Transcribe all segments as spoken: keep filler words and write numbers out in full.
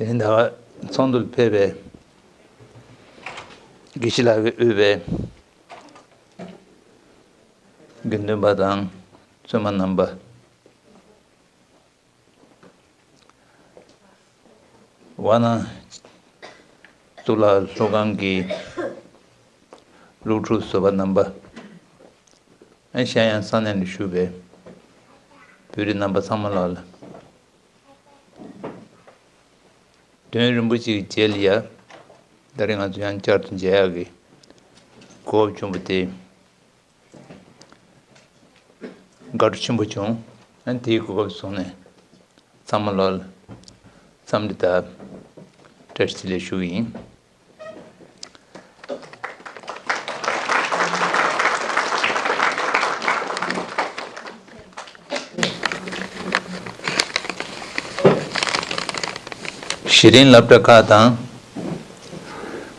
དེ་ཟླ་བ་ཚོགས་འདུར་ཕེབས་པའི་དགེ་བཤེས་ལགས་ཀྱིས་དབུས་པའི་དགེ་འདུན་པ་དང་བཙུན་མ་རྣམ་པ། ཝཱ་ཎ་གཙུག་ལག་སློབ་ཁང་གི་སློབ་ཕྲུག་བཟོ་པ་རྣམ་པ། ཨ་གཞན་ཡང་ས་གནས་ལ་བཞུགས་པའི་བོད་རིགས་རྣམ་པ་ཚང་མ་ལ། དོན་རིན་པོ་ཆེའི་རྗེས་ལ་ཡ། ད་རེས་ང་ཚོ་ཡང་བསྐྱར་དུ་མཇལ་ཡག་གི་གོ་སྐབས་བྱུང་བ་དེ་དགའ་སྤྲོ་ཆེན་པོ་བྱུང་། ཨ་དེའི་གོ་སྐབས་བཟུང་ནས་ཚང་མ་ལ་འཚམས་འདྲི་དང་བཀྲ་ཤིས་བདེ་ལེགས་ཞུ་གི་ཡིན། གཞི་རིམ་སློབ་གྲྭ་ཁག་དང་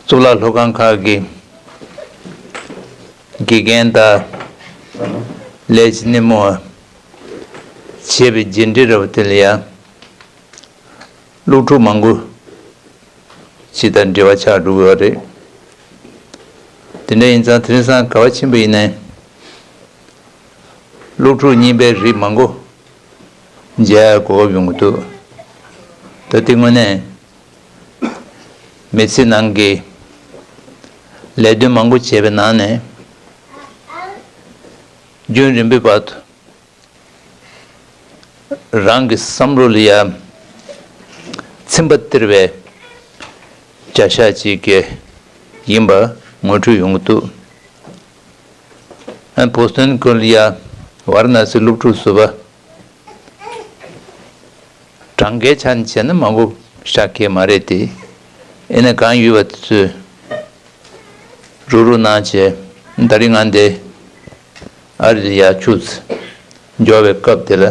གཙུག་ལག་སློབ་ཁང་ཁག་གི་དགེ་རྒན་དང་ལས་བྱེད་སྣེ་མོ་བ་བྱས་པའི་རྗེས་འབྲེལ་ར་བ་དེ་ལ་ཡང་། སློབ་ཕྲུག་མང་པོ་ཅིག་དང་འབྲེལ་བ་ཆགས་འགྲོ་གི་ཡོད་རེད། དེ་འདྲ་ཡིན་ཙང་དེང་སང་ག་བ་ཕྱིན་པ་ཡིན་ནའི་སློབ་ཕྲུག་རྙིང་པའི་རིགས་མང་པོ་མཇལ་ཡག་གོ་སྐབས་ཡོང་གི་འདུག་ད་དེ་དངོས་གནས་མི་ཚེ་ནང་གི་ལས་དོན་མང་པོ་བྱས་པའི་ནང་ནས་རྒྱུན་རིང་པོའི་བར་དུ། རང་གི་བསམ་བློ་ལ་ཡང་ཚིམ་པ་སྟེར་བའི་བྱ་བཞག་ཅིག་གི་ཡིན་པ་ངོ་འཕྲོད་ཡོང་གི་འདུག་ཨ་བོ་སི་ཊོན་ཁུལ་ལ་ཡང་ཝཱ་ར་ཎ་སིའི་སློབ་ཕྲུག་ཟུར་པ་གྲངས་ཀའི་ཆ་ནས་བྱས་ན་མང་པོ་ཤག་གི་མ་རེད་དེ། ཨེ་ན་གང་ཡོད་པ་དེ་ཚོས། རུག་རུག་གནང་བྱས། ད་རིང་ང་འདི་ཨ་རི་ལ་ཡར་ཆུ་ཚོད་འབྱོར་བའི་སྐབས་དེ་ལ་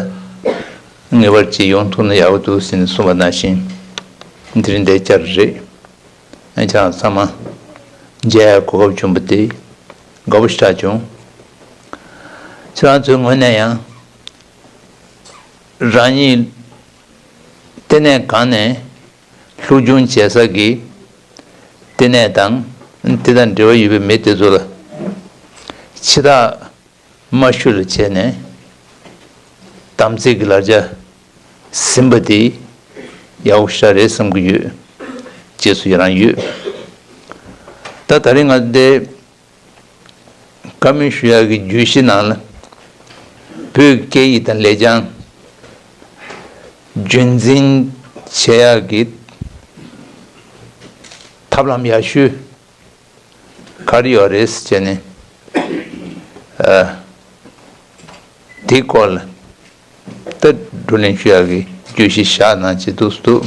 ངེས་པར་ཅིག་ཡོང་ཐུབ་ན་ཡག་པོ་འདུག་ཟེར་ནས་གསུངས་པ་ནང་བཞིན་དེ་རིང་འདིར་བཅར་རེད། ཨ་ཅག་ཚང་མ་མཇལ་ཡག་གོ་སྐབས་བྱུང་བ་དེ་དགའ་པོ་ཞེ་དྲག་བྱུང་། ཁྱེད་རང་ཚོའི་ངོས་ནས་ཡང་རང་ཉིད་ལྟེ་གནས་གང་ནས། སློབ་སྦྱོང་བྱེད་ས་གི་ལྟེ་གནས་དང་དེ་དང་འབྲེལ་བ་ཡོད་པའི་མི་དེ་ཚོ་ལ་ཕྱི་ཐག་མ་ཤུལ་ལ་བྱས་ནས་དམ་ཚིག་གི་ལག་ཆ་ཟིན་པ་དེ་ཡག་པོ་ཞེ་དྲག་རེད་བསམ་གྱི་ཡོད། རྗེས་སུ་ཡི་རང་ཡོད། ད་ད་རིང་ང་འདི། བཀའ་མོལ་ཞུ་ཡག་གི་བརྗོད་གཞི་ནང་ལ་བོད་སྐད་ཡིག་དང་ལེགས་བྱང་རྒྱུན་འཛིན་བྱེད་ཡག་གི་ཐབས་ལམ་ཡག་ཤོས་ག་རེ་ཡོད་རེད་ཟེར་ནས། ཨ། དེའི་སྐོར་ལ་ད་བགྲོ་གླེང་ཞུ་ཡག་གི་བརྗོད་གཞི་བཞག་གནང་བྱས་འདུག་འདུག་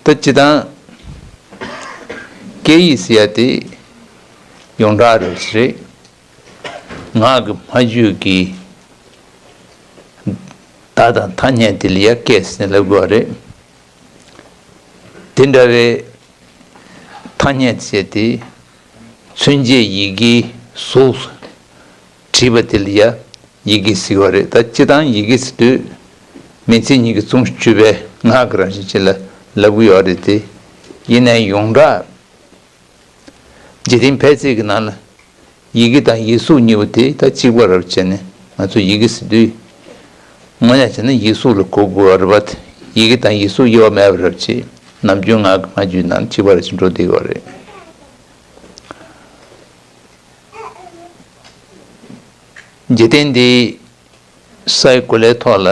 ད་སྤྱིར་བཏང་སྐད་ཡིག་ཟེར་ཡག་དེ་ཡོངས་གྲགས་རེད། ངག་གི་སྨྲ་བརྗོད་ཀྱི་བརྡ་དང་ཐ་སྙད་དེ་ལ་ཡ་སྐད་ཟེར་ནས་ལབ་དགོས་པ་རེད། དེ་འདྲ་བའི་ཐ་སྙད་ཟེར་དེ་མཚོན་བྱེད་ཡི་གེའི་གཟུགས་སུ་བྲིས་པ་དེ་ལ་ཡ་ཡི་གེ་ཟེར་བ་རེད། ད་སྤྱིར་བཏང་ཡི་གེ་ཟེར་དུས་མི་ཚེ་གཉིས་ཀྱི་ཙུང་ཆུ་བའི་ངག་གི་རང་བཞིན་ཅན་ལ་ལབ་ཀྱི་ཡོད་རེད་དེ། ཡིན་ནའི་ཡོངས་གྲགས་འཇིག་རྟེན་ཕལ་ཆེར་གྱི་ནང་ལ་ཡི་གེ་དང་ཡིག་གཟུགས་གཉིས་པོ་དེ་ད་གཅིག་པ་རབ་བྱས་ནས་ང་ཚོ་ཡི་གེ་ཟེར་དུས་དངོས་གནས་བྱས་ན་ཡིག་གཟུགས་ལ་གོ་དགོས་པ་རེད་པ། ཡི་གེ་དང་ཡིག་གཟུགས་དབྱེ་བ་མེད་པ་རབ་བྱས་ནམ་རྒྱུན་ངག་གི་སྨྲ་བརྗོད་ནང་གཅིག་པ་རབ་བྱས་འགྲོ་བསྡད་ཀྱི་ཡོད་རེད། འཇིག་རྟེན་འདིའི་སའི་གོ་ལའི་ཐོག་ལ་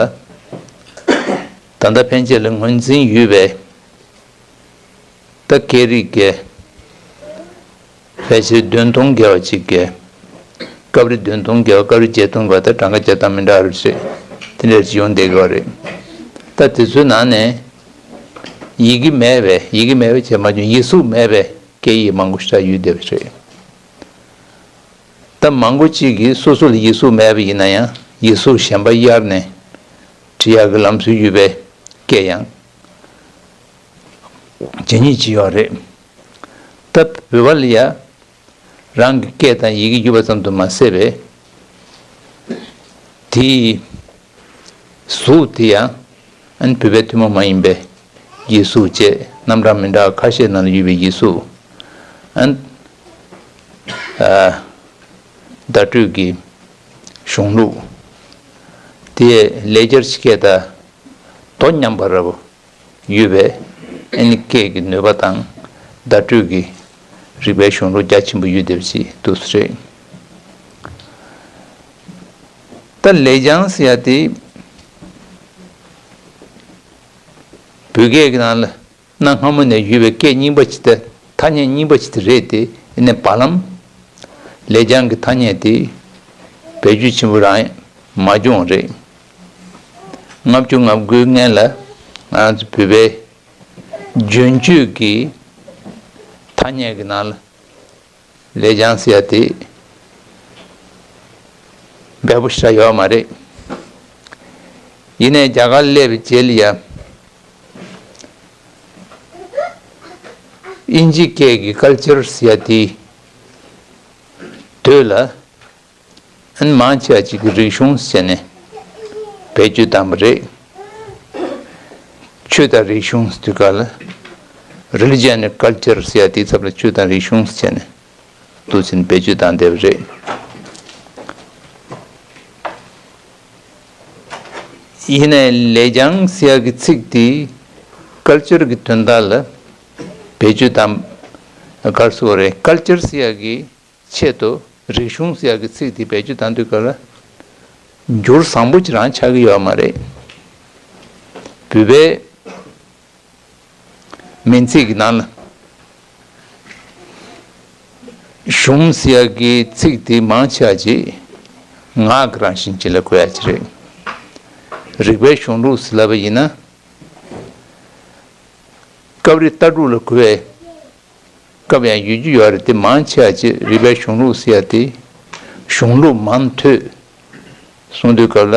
ད་ལྟ་ཕན་ཆད་ལ་ངོས་འཛིན་ཡོད་པའི་ད་སྐད་རིགས་ཀྱི་ཕལ་ཆེར་བདུན་སྟོང་བརྒལ་བ་ཅིག་གི་སྐབས་རེ་བདུན་སྟོང་བརྒལ་བ་སྐབས་རེ་བརྒྱད་སྟོང་བརྒལ་བ་ད་གྲངས་ཀ་བརྒྱ་ཐམ་མི་འདྲ་རེ་བྱས་དེ་འདྲ་ཅིག་ཡོང་བསྡད་ཀྱི་ཡོད་རེད། ད་དེ་ཚོའི་ནང་ནས་ཡི་གེ་མེད་པའི་ཡི་གེ་མེད་པའི་བྱས་མ་བྱུང་ཡིག་གཟུགས་མེད་པའི་སྐད་ཡིག་མང་པོ་ཞིག་ཡོད་བསྡད་པ་རེད། ད་མང་པོ་གཅིག་གིས་སོ་སོ་ལ་ཡིག་གཟུགས་མེད་པ་ཡིན་ན་ཡང་ཡིག་གཟུགས་གཞན་པ་གཡར་ནས་བྲིས་ཡག་གི་ལམ་སྲོལ་ཡོད་པའི་སྐད་ཡང་ཇི་སྙེད་ཅིག་ཡོད་རེད། ད་བོད་པ་ལ་ཡང་རང་གི་སྐད་དང་ཡི་གེ་ཡོད་པ་ཙམ་དུ་མ་ཟད་པའི་དེའི་གཟུགས་དེ་ཡང་ ཨན་བོད་པའི་ཐུན་མོང་མ་ཡིན་པའི་ཡིག་གཟུགས་བཅས་རྣམ་གྲངས་མི་འདྲ་ཁ་ཤས་ནང་ལ་ཡོད་པའི་ཡིག་གཟུགས། ཨན་ཨ་བརྡ་སྤྲོད་ཀྱི་གཞུང་ལུགས། དེ་ལེགས་སྦྱར་སྐད་དང་དོ་མཉམ་པ་རབ་ཡོད་པས། ཨ་ནི་སྐད་ཀྱི་ནུས་པ་དང་བརྡ་སྤྲོད་ཀྱི་རིག་པའི་གཞུང་ལུགས་རྒྱ་ཆེན་པོ་ཡོད་བསྡད་པ་ཞིག་འདུག་ཟེར། ད་ལེགས་སྦྱར་ཟེར་ཡ་དེ་བོད་སྐད་ཀྱི་ནང་ལ་གནའ་སྔ་མོ་ནས་ཡོད་པའི་སྐད་རྙིང་པ་ཅིག་དང་ཐ་སྙད་རྙིང་པ་ཅིག་དེ་རེད་དེ། ཨ་ནི་བར་ལམ་ལེགས་སྦྱར་གྱི་ཐ་སྙད་དེ་བེད་སྤྱོད་ཆེན་པོ་རང་མ་བྱུང་བ་རེད། ལྔ་བཅུ་ང་དགུའི་སྔན་ལ་ང་རང་ཚོ་བོད་པའི་རྒྱུན་སྤྱོད་ཀྱི་ཐ་སྙད་ཀྱི་ནང་ལ་ལེགས་སྦྱར་ཟེར་ཡ་དེ་འབེལ་པོ་ཞེ་དྲག་ཡོད་མ་རེད། ཡིན་ནའི་རྒྱ་གར་སླེབས་པའི་རྗེས་ལ་ཡ་དབྱིན་ཇི་སྐད་ཀྱི་ཀལ་ཅར་ཟེར་ཡ་དེ་དོད་ལ། ཨན་མང་ཆེ་བ་ཅིག་གིས་རིག་གཞུང་ཟེར་ནས་བེད་སྤྱོད་བཏང་བ་རེད། ཆོས་དང་རིག་གཞུང་ཟེར་དུས་སྐབས་ལ་Religion and Culture ཟེར་ཡ་དེའི་ཚབ་ལ་ཆོས་དང་རིག་གཞུང་ཟེར་ནས་འདུག་ཟེར་ནས་བེད་སྤྱོད་བཏང་བསྡད་པ་རེད། ཡིན་ནའི་ལེགས་སྦྱར་ཟེར་ཡ་གི་ཚིག་དེ་ཀལ་ཅར་གི་དོན་དག་ལ་བེད་སྤྱོད་བཏང་ག་རེ་ཟེར་དགོས་རེད། ཀལ་ཅར་ཟེར་ཡ་གི་ཆེད་དུ་རིག་གཞུང་ཟེར་ཡག་གི་ཚིག་དེ་བེད་སྤྱོད་བཏང་དུས་སྐབས་ལ་འགྱུར་བཟང་པོ་ཅིག་རང་ཆགས་ཀྱི་ཡོད་མ་རེད། བོད་པའི་མིང་ཚིག་གི་ནང་ལ་གཞུང་ཟེར་ཡག་གི་ཚིག་དེ་མང་ཆེ་བ་ཅིག་ངག་གི་རང་བཞིན་ཅིག་ལ་གོ་ཡ་ཅིག་རེད། རིག་པའི་གཞུང་ལུགས་ཟེར་ལབ་པ་ཡིན་ན། སྐབས་རེ་ལྟ་གྲུབ་ལ་གོ་བའི་སྐབས་ཡང་ཡོད་རྒྱུ་ཡོད་རེད་དེ། མང་ཆེ་བ་ཅིག་རིག་པའི་གཞུང་ལུགས་ཟེར་ཡ་དེ་གཞུང་ལུགས་མང་ཐོས་གསུང་དུས་སྐབས་ལ་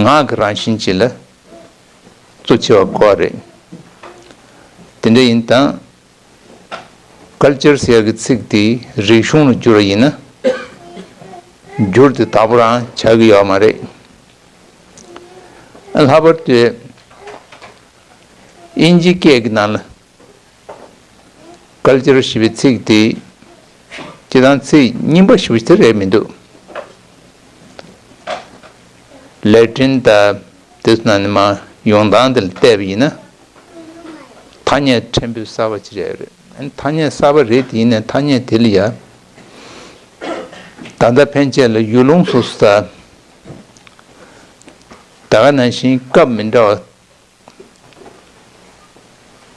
ངག་གི་རང་བཞིན་ཅིག་ལ་གཙོ་ཆེ་བ་གོ་བ་རེད། དེ་འདྲ་ཡིན་དང་། ཀལ་ཅར་ཟེར་ཡ་གི་ཚིག་དེ་རིག་གཞུང་ལ་བསྒྱུར་བ་ཡིན་ན་འགྱུར་དེ་དག་པོ་རང་ཆགས་ཀྱི་ཡོད་མ་རེད། ལྷག་པར་དུ་དབྱིན་ཇི་སྐད་ཀྱི་ནང་ལ་ཀལ་ཅར་ཞེས་པའི་ཚིག་དེ་སྤྱིར་བཏང་ཚིག་རྙིང་པ་ཞེ་པོ་ཅིག་དེ་རེད་མི་འདུག་ལེ་ཊིན་དང་དེ་ཚོ་ནང་ནས་མར་ཡོང་སྟངས་དེ་ལ་བལྟས་པ་ཡིན་ན། ཐ་སྙད་ཕྲན་བུ་གསར་པ་ཅིག་རེད་རེད། ཐ་སྙད་གསར་པ་རེད་དེ། ཡིན་ནའི་ཐ་སྙད་དེ་ལ་ཡ་ད་ལྟ་ཕན་ཆད་ལ་ཡུལ་ལུང་སོ་སོ་དང་། ད་ག་ནང་བཞིན་སྐབས་མི་འདྲ་བ་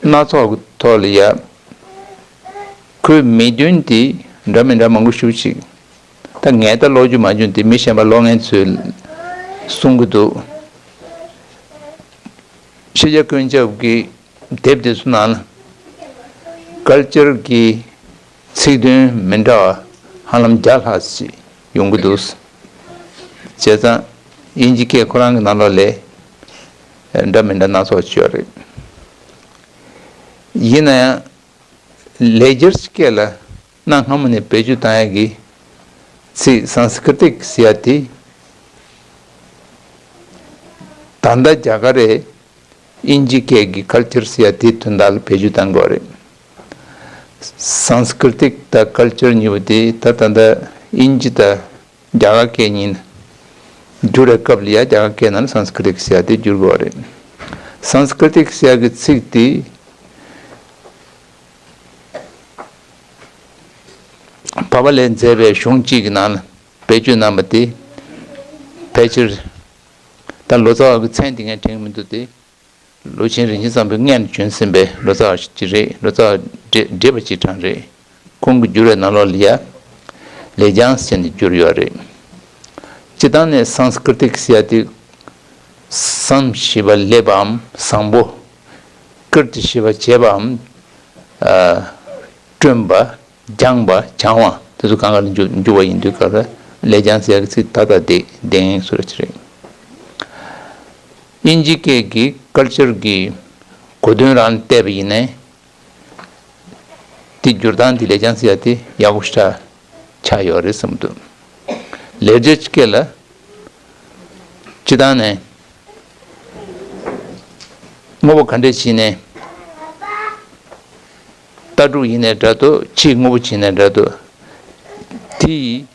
སྣ་ཚོགས་ཀྱི་ཐོག་ལ་ཡ། ཁོའི་མིང་དོན་དེ་འདྲ་མི་འདྲ་མང་པོ་ཞེ་པོ་ཅིག་ད་ངས་ད་ཀློག་རྒྱུ་མ་བྱུང་སྟེ། མི་གཞན་པ་ཀློག་མཁན་ཚོས་གསུང་གི་འདུག་ཤེས་བྱ་ཀུན་ཁྱབ་ཀྱི་དེབ་དེ་ཚོ་ནང་ལ་ཀལ་ཅར་གྱི་ཚིག་དོན་མི་འདྲ་བ་ཧ་ལམ་བརྒྱ་ལྷག་ཅིག་ཡོང་གི་འདུག་བྱས་ཙང་དབྱིན་ཇི་སྐད་ཁོ་རང་གི་ནང་ལོགས་ལས་འདྲ་མི་འདྲ་སྣ་ཚོགས་ཅིག་ཡོད་རེད། ཡིན་ན་ཡང་ལེགས་སྦྱར་སྐད་ལ་གནའ་སྔ་མོ་ནས་བེད་སྤྱོད་བཏང་ཡག་གི་ཚིག་སཾསྐྲྀཏིཀ་ཟེར་ཡ་དེ་ད་ལྟ་རྒྱ་གར་རེད། དབྱིན་ཇི་སྐད་ཀྱི་ཀལ་ཅར་ཟེར་ཡ་དེའི་དོན་དག་ལ་བེད་སྤྱོད་བཏང་དགོས་རེད། སཾསྐྲྀཏིཀ་དང་ཀལ་ཅར་གཉིས་པོ་དེ་ད་ད་ལྟ་དབྱིན་ཇི་དང་རྒྱ་གར་སྐད་གཉིས་ནས་བསྒྱུར་བའི་སྐབས་ལ་ཡ་རྒྱ་གར་སྐད་ནང་ལ་སཾསྐྲྀཏིཀ་ཟེར་ཡ་དེ་བསྒྱུར་དགོས་རེད། སཾསྐྲྀཏིཀ་ཟེར་ཡ་གི་ཚིག་དེ་བྷ་བ་ལས་མཛད་པའི་གཞུང་གཅིག་གི་ནང་ལ་བེད་སྤྱོད་གནང་བ་དེ་ཕལ་ཆེར། ད་ལོ་ཙཱ་བ་གི་མཚན་དེ་ངས་དྲན་གྱི་མི་འདུག་སྟེ། ལུའུ་ཅིན་རིན་ཆེན་བཟང་པོའི་མངལ་ནས་བྱོན་ཟིན་པའི་ལོ་ཙཱ་བ་ཞིག་རེད། ལོ་ཙཱ་བ་བགྲེས་བགྲེས་པ་ཅིག་གྲས་རེད། ཁོང་གིས་བསྒྱུར་བའི་ནང་ལོགས་ལ་ཡ་ལེགས་སྦྱར་ཟེར་ནས་བསྒྱུར་ཡོད་རེད། སྤྱིར་བཏང་ནས་སཾསྐྲྀཏིཀ་ཟེར་ཡ་དེ་སཾ་ཞེས་པ་སླེབས་པའམ་བཟང་པོ། ཀྲྀཏ་ཞེས་པ་བྱས་པའམ། ཨ། བསྐྲུན་པ། སྦྱངས་པ། སྦྱང་བ་དེ་ཚོ་གང་ག་ལ་འཇུག་འཇུག་པ་ཡིན་དུས་སྐབས་ལ་ལེགས་སྦྱར་ཟེར་ཡག་གི་ཚིག་ཏག་ཏག་བསྡད་བསྡད་མཁན་ཚོ་རེད། དབྱིན་ཇི་སྐད་ཀྱི་ཀལ་ཅར་གྱི་གོ་དོན་རང་བལྟས་པ་ཡིན་ནའི། དེ་བསྒྱུར་སྟངས་དེ་ལེགས་སྦྱར་ཟེར་ཡག་དེ་ཡག་པོ་ཞེ་དྲག་ཆགས་ཡོད་རེད་བསམ་གྱི་འདུག་ལེགས་སྦྱར་སྐད་ལ་སྤྱིར་བཏང་ནས་ དངོས་པོ་ག་འདྲས་བྱས་ནས། ལྟ་གྲུབ་ཡིན་ནའི་འདྲ་འདུག་ཕྱིའི་དངོས་པོ་བྱས་ནའི་འདྲ་འདུག་དེ་ཡི་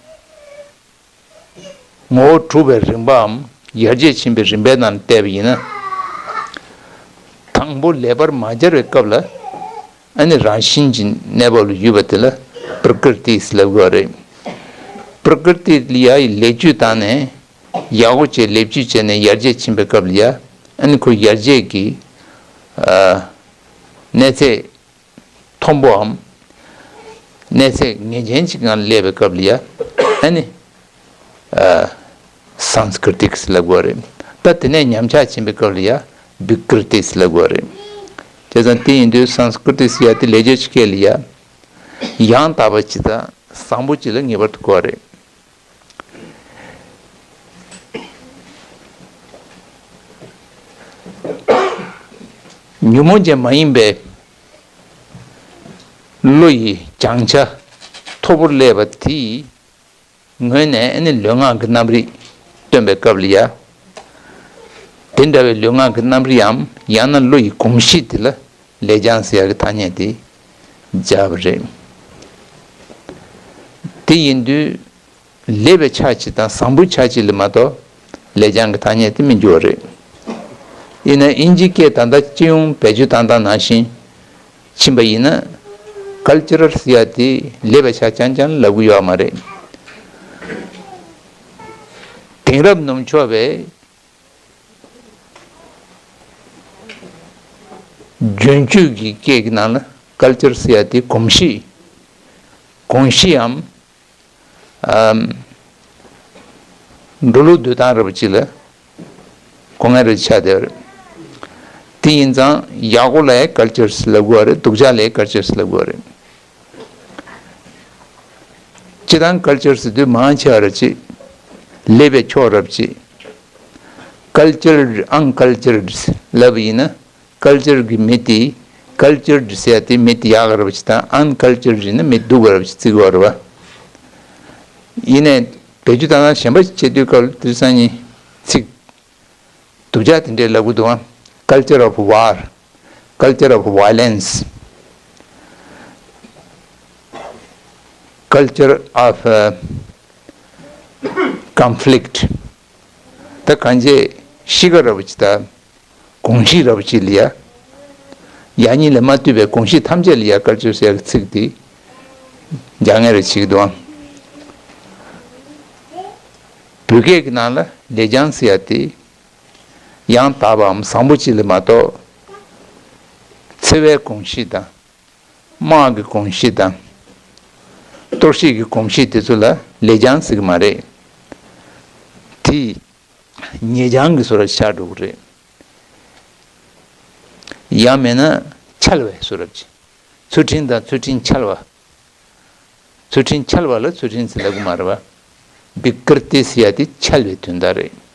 ངོ་བོ་གྲུབ་པའི་རིམ་པའམ་ཡར་རྒྱས་ཕྱིན་པའི་རིམ་པའི་ནང་བལྟས་པ་ཡིན་ན། དང་པོ་ལེགས་པར་མ་སྦྱར་བའི་སྐབས་ལ། ཨ་ནི་རང་བཞིན་གྱི་གནས་བབ་ལ་ཡོད་པ་དེ་ལ་པྲ་ཀྲི་ཏི་ལབ་དགོས་རེད། པྲ་ཀྲི་ཏི་ལ་ཡ་ཡི་ལེགས་བཅོས་བཏང་ནས། ཡག་པོ་བྱས་ལེགས་བཅོས་བྱས་ནས་ཡར་རྒྱས་ཕྱིན་པའི་སྐབས་ལ་ཡ། ཨ་ནི་ཁོ་ཡར་རྒྱས་ཀྱི་ཨ་གནས་ཚད་མཐོན་པོའམ། གནས་ཚད་ངེས་ཅན་ཅིག་ངང་སླེབས་པའི་སྐབས་ལ་ཡ། ཨ་ནི། ཨ་སཾ་སྐྲྀ་ཏིཀ་ལབ་དགོས་རེད། ད་དེ་ནས་ཉམས་ཆག་ཕྱིན་པའི་སྐབས་ལ་ཡ། བི་ཀྲྀ་ཏིཀ་ལབ་དགོས་རེད། བྱས་ཙང་དེ་ཡིན་དུས་སཾ་སྐྲྀ་ཏི་ཟེར་ཡ་དེ་ལེགས་བཅོས་ཀྱི་སྐད་ལ་ཡ། ཡང་དག་པ་ཅིག་དང་བཟང་པོ་ཅིག་ལ་ངེས་པར་དུ་གོ་བ་རེད། ཉོན་མོངས་ཅན་མ་ཡིན་པའི་བློ་ཡི་སྦྱང་བྱ་མཐོ་པོར་སླེབས་པ་དེ་ཡི་ངོས་ནས་ཨ་ནི་ལུས་ངག་གི་རྣམ་རིག་སྟོན་པའི་སྐབས་ལ་ཡ། དེ་འདྲ་བའི་ལུས་ངག་གི་རྣམ་རིག་གམ་ཡང་ན་བློ་ཡི་གོམས་གཤིས་དེ་ལ་ལེགས་སྦྱང་ཟེར་ཡག་གི་ཐ་སྙད་དེ་སྦྱར་བ་རེད། དེ་ཡིན་དུས། ལེགས་པའི་ཆ་གཅིག་དང་བཟང་པོའི་ཆ་གཅིག་ལ་མ་གཏོགས་ལེགས་སྦྱང་གི་ཐ་སྙད་དེ་མི་འགྱུར་བ་རེད། ཡིན་ན་དབྱིན་ཇིའི་སྐད་ད་ལྟ་སྤྱི་ཡོངས་བེད་སྤྱོད་བཏང་སྟངས་ནང་བཞིན་ཕྱིན་པ་ཡིན་ན། ཀལ་ཅར་ཟེར་ཡ་དེ་ལེགས་པའི་ཆ་རྐྱང་རྐྱང་ལབ་ཀྱི་ཡོད་མ་རེད། དེང་རབས་ནུབ་ཕྱོགས་པའི་རྒྱུན་སྤྱོད་ཀྱི་སྐད་ཀྱི་ནང་ལ་ཀལ་ཅར་ཟེར་ཡ་དེ་གོམས་གཤིས། གོམས་གཤིས་འམ། ཨམ། འགྲོ་ལུགས་འདུག་སྟངས་རབ་ཅིག་ལ་གོ་ངེས་རེ་ཆགས་བསྡད་པ་རེད། དེ་ཡིན་ཙང་ཡག་པོ་ལ་ཡང་ཀལ་ཅར་ལབ་དགོས་པ་རེད། སྡུག་ཅག་ལ་ཡང་ཀལ་ཅར་ལབ་དགོས་པ་རེད། སྤྱིར་བཏང་ཀལ་ཅར་ཟེར་དུས་མང་ཆེ་བ་རེ་ཅིག་ལེགས་པའི་ཕྱོགས་རབ་ཅིག་ཀལ་ཅར་ཨན་ཀལ་ཅར་ལབ་པ་ཡིན་ན། ཀལ་ཅར་གྱི་མི་དེ། ཀལ་ཅར་ཟེར་ཡ་དེ་མི་དེ་ཡག་ག་རབ་ཅིག་དང་ཨན་ཀལ་ཅར་ཡིན་ན་མི་སྡུག་ག་རབ་ཅིག་བརྩི་གི་ཡོད་རེད་བ། ཡིན་ནའི་བེད་སྤྱོད་བཏང་སྟངས་གཞན་པ་ཞིག་བྱེད་དུས་སྐབས་ལ་དེང་སང་ཉིན་ཚིག་སྡུག་ཅག་དེ་འདྲས་ལབ་གི་འདུག་ཨང་། Culture of war, culture of violence, culture of conflict. ད་གང་ཅི་གཤིས་ཀ་རབ་ཅིག་དང་། གོམས་གཤིས་རབ་ཅིག་ལ་ཡ། ཡང་སྙིང་ལས་མ་བཏུས་པའི་གོམས་གཤིས་ཐམས་ཅད་ལ་ཡ་ཀལ་ཅར་ཟེར་ཡག་གི་ཚིག་དེ་རྒྱག་ངེས་རེ་བྱེད་ཀྱི་འདུག་ཨང་། བོད་སྐད་ཀྱི་ནང་ལ་ལེགས་སྦྱང་ཟེར་ཡ་དེ། ཡང་དག་པའམ་བཟང་པོ་ཅིག་ལ་མ་གཏོགས། འཚེ་བའི་གོམས་གཤིས་དང་། དམག་གི་གོམས་གཤིས་དང་། གཏོར་བཤིག་གི་གོམས་གཤིས་དེ་ཚོ་ལ་ལེགས་སྦྱང་ཟེར་གྱི་མ་རེད། དེ་ཉེས་སྦྱང་གི་བཟོ་འདྲ་ཆགས་འགྲོ་གི་རེད། ཡང་མིན་ན་འཆལ་བའི་བཟོ་འདྲ་ཅིག་ཚུལ་ཁྲིམས་དང་ཚུལ་ཁྲིམས་འཆལ་བ། ཚུལ་ཁྲིམས་འཆལ་བ་ལ་ཚུལ་ཁྲིམས་ཟེར་ལབ་གི་མ་རེད་བ། བི་ཀྲ་ཏི་ཟེར་ཡ་དེ་འཆལ་བའི་དོན་དག་རེད།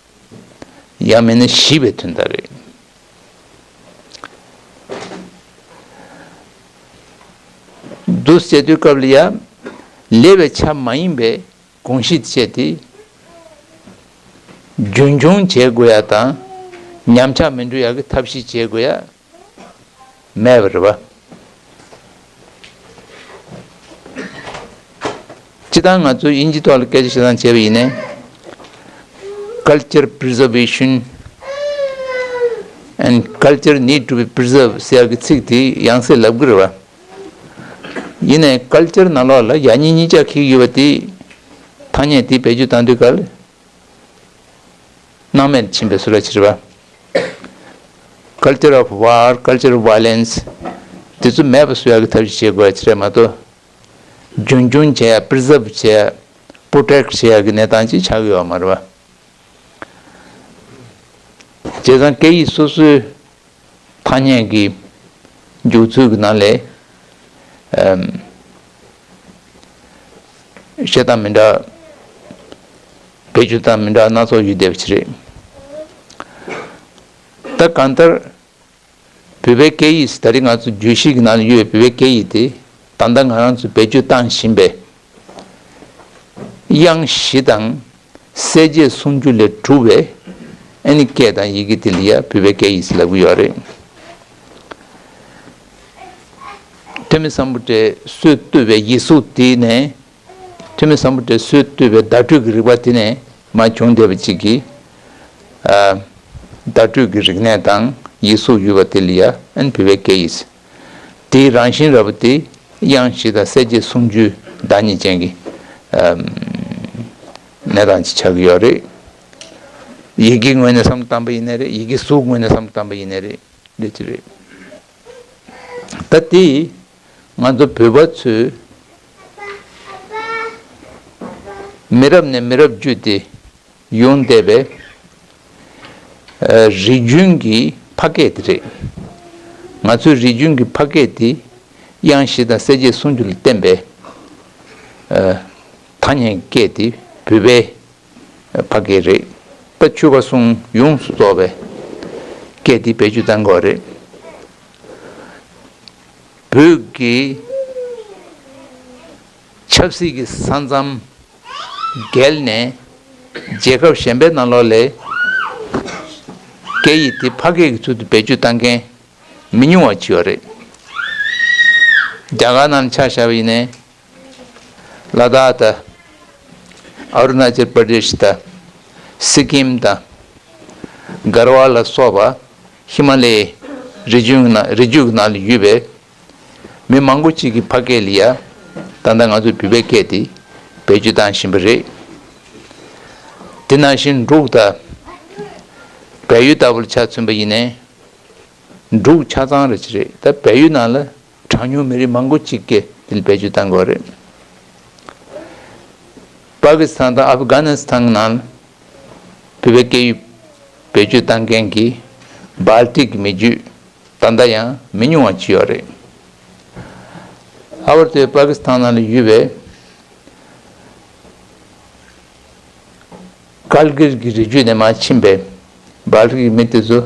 ཡང་མིན་ན་ཞི་བའི་དོན་དག་རེད། འདུག་ཟེར་དུས་སྐབས་ལ་ཡ། ལེགས་པའི་ཆ་མ་ཡིན་པའི་གོམས་གཤིས་བཅས་ཏེ། རྒྱུན་འཁྱོངས་བྱེད་དགོས་ཡ་དང་། ཉམས་ཆག་མི་འགྲོ་ཡ་གི་ཐབས་ཤེས་བྱེད་དགོས་ཡ། མེད་པ་རེད་བ། སྤྱིར་བཏང་ང་ཚོ་དབྱིན་ཇི་ཐོག་ལ་སྐད་ཆ་བཤད་སྟངས་བྱས་པ་ཡིན་ནའི། Culture preservation and culture need to be preserved ཟེར་ཡག་གི་ཚིག་དེ་ཡང་སེ་ལབ་གི་རེད་བ། ཡིན་ནའི་ཀལ་ཅར་ནང་ལོགས་ལ་ཡག་ཉེས་གཉིས་ཆ་འཁེལ་ཡོད་པ་དེ། ཐ་སྙད་དེ་བེད་སྤྱོད་བཏང་དུས་སྐབས་ལ། སྣང་མེད་ཕྱིན་པའི་བཟོ་འདྲ་ཅིག་རེད་བ། Culture of war, culture of violence དེ་ཚོ་མེད་པ་བཟོ་ཡག་གི་ཐབས་ཤེས་བྱེད་དགོས་ཡ་ཅིག་རེད་མ་གཏོགས། རྒྱུན་འཁྱོངས་བྱེད་ཡ། པི་རི་ཛརབ་བྱེད་ཡ། པྲོ་ཊེག་བྱེད་ཡ་གི་གནས་སྟངས་ཅིག་ཆགས་ཀྱི་ཡོད་མ་རེད་བ། བྱས་ཙང་སྐད་ཡིག་སོ་སོའི་ཐ་སྙད་ཀྱི་འཇུག་ཚུལ་གྱི་ནང་ལས། ཨམ། བཤད་སྟངས་མི་འདྲ། བེད་སྤྱོད་སྟངས་མི་འདྲ་སྣ་ཚོགས་ཡོད་བསྡད་པ་ཅིག་རེད། ད་གང་ལྟར། བོད་པའི་སྐད་ཡིག་ད་རེས་ང་ཚོ་བརྗོད་གཞི་གི་ནང་ལ་ཡོད་པའི་བོད་པའི་སྐད་ཡིག་དེ་ད་ལྟ་ང་རང་ཚོས་བེད་སྤྱོད་བཏང་བཞིན་པའི་དབྱངས་བཞི་དང་གསལ་བྱེད་སུམ་ཅུ་ལས་གྲུབ་པའི་ཨ་ནི་སྐད་དང་ཡི་གེ་དེ་ལ་ཡ་བོད་པའི་སྐད་ཡིག་ཟེར་ལབ་ཀྱི་ཡོད་རེད། ཐོན་མི་སམ་བྷོ་ཊས་སྲོལ་བཏོད་པའི་ཡིག་གཟུགས་དེ་ནས། ཐོན་མི་སམ་བྷོ་ཊས་སྲོལ་བཏོད་པའི་བརྡ་སྤྲོད་ཀྱི་རིག་པ་དེ་ནས་མར་བྱུང་བསྡད་པ་ཅིག་གིས། ཨ། བརྡ་སྤྲོད་ཀྱི་རིག་གནས་དང་ཡིག་གཟུགས་ཡོད་པ་དེ་ལ་ཡ་ཨན་བོད་པའི་སྐད་ཡིག་དེའི་རང་བཞིན་ར་བ་དེ་དབྱངས་བཞི་དང་གསལ་བྱེད་སུམ་ཅུའི་བདག་ཉིད་ཅན་གྱི་ཨམ་གནས་སྟངས་ཅིག་ཆགས་ཀྱི་ཡོད་རེད། ཡི་གེའི་ངོས་ནས་བསམ་བློ་བཏང་པ་ཡིན་ནའི་རེད། ཡི་གེ་གཟུགས་ངོས་ནས་བསམ་བློ་བཏང་པ་ཡིན་ནའི་རེད། འདི་ཅི་རེད། ད་དེ་ང་ཚོ་བོད་པ་ཚོས་མི་རབས་ནས་མི་རབས་བརྒྱུད་དེ་ཡོང་བསྡད་པའི་ཨ་རིགས་རྒྱུན་གྱི་ཕ་སྐད་དེ་རེད། ང་ཚོའི་རིགས་རྒྱུན་གྱི་ཕ་སྐད་དེ་དབྱངས་བཞི་དང་གསལ་བྱེད་སུམ་ཅུ་ལ་བརྟེན་པའི་ཨ་ཐ་སྙད་སྐད་དེ་བོད་པའི་ཕ་སྐད་རེད། ད་ཆོལ་ཁ་གསུམ་ཡོངས་སུ་རྫོགས་པའི་སྐད་དེ་བེད་སྤྱོད་གཏང་དགོས་རེད། བོད་ཀྱི་ཆབ་སྲིད་ཀྱི་ས་མཚམས་བརྒལ་ནས་རྒྱལ་ཁབ་གཞན་པའི་ནང་ལོགས་ལ་སྐད་ཡིག་དེ་ཕ་སྐད་ཀྱི་ཚུལ་དུ་བེད་སྤྱོད་གཏང་མཁན་མི་ཉུང་བ་ཅིག་ཡོད་རེད། རྒྱ་གར་ནང་ཆ་བཞག་པ་ཡིན་ནའི། ལ་དྭགས་དང་། ཨ་རུ་ན་ཅལ་པར་དེ་ཤི་དང་། སི་ཀིམ་དང་། གར་ཝལ་ལ་སོགས་པ་ཧི་མ་ལའི་རི་རྒྱུད་ནང་རི་རྒྱུད་ནང་ལ་ཡོད་པའི་མི་མང་པོ་ཅིག་གིས་ཕ་སྐད་ལ་ཡ་ད་ལྟ་ང་ཚོའི་བོད་པའི་སྐད་དེ་བེད་སྤྱོད་བཏང་བཞིན་པ་རེད། དེ་ནང་བཞིན་འབྲུག་དང་བལ་ཡུལ་ལྟ་བུ་ལ་ཆ་མཚོན་པ་ཡིན་ནའི། འབྲུག་ཆ་ཚང་རེད་ཅི་རེད། ད་བལ་ཡུལ་ནང་ལ་གྲངས་ཉུང་མི་རིགས་མང་པོ་ཅིག་གིས་དེ་ལ་བེད་སྤྱོད་བཏང་དགོས་རེད། པ་ཀི་སི་ཐན་དང་ཨབ་གྷ་ནི་སི་ཐན་ནང་བོད་པའི་སྐད་ཡིག་བེད་སྤྱོད་བཏང་མཁན་གྱི་སྦལ་ཏིག་གི་མི་རྒྱུད་ད་ལྟ་ཡང་མི་ཉུང་བ་ཅིག་ཡོད་རེད། ཨ་བར་དུ་པ་ཀི་སི་ཐན་ནང་ལ་ཡོད་པའི་ཀལ་གིར་གྱི་རི་རྒྱུད་ནས་མར་ཕྱིན་པའི་སྦལ་ཏིག་གི་མི་དེ་ཚོ་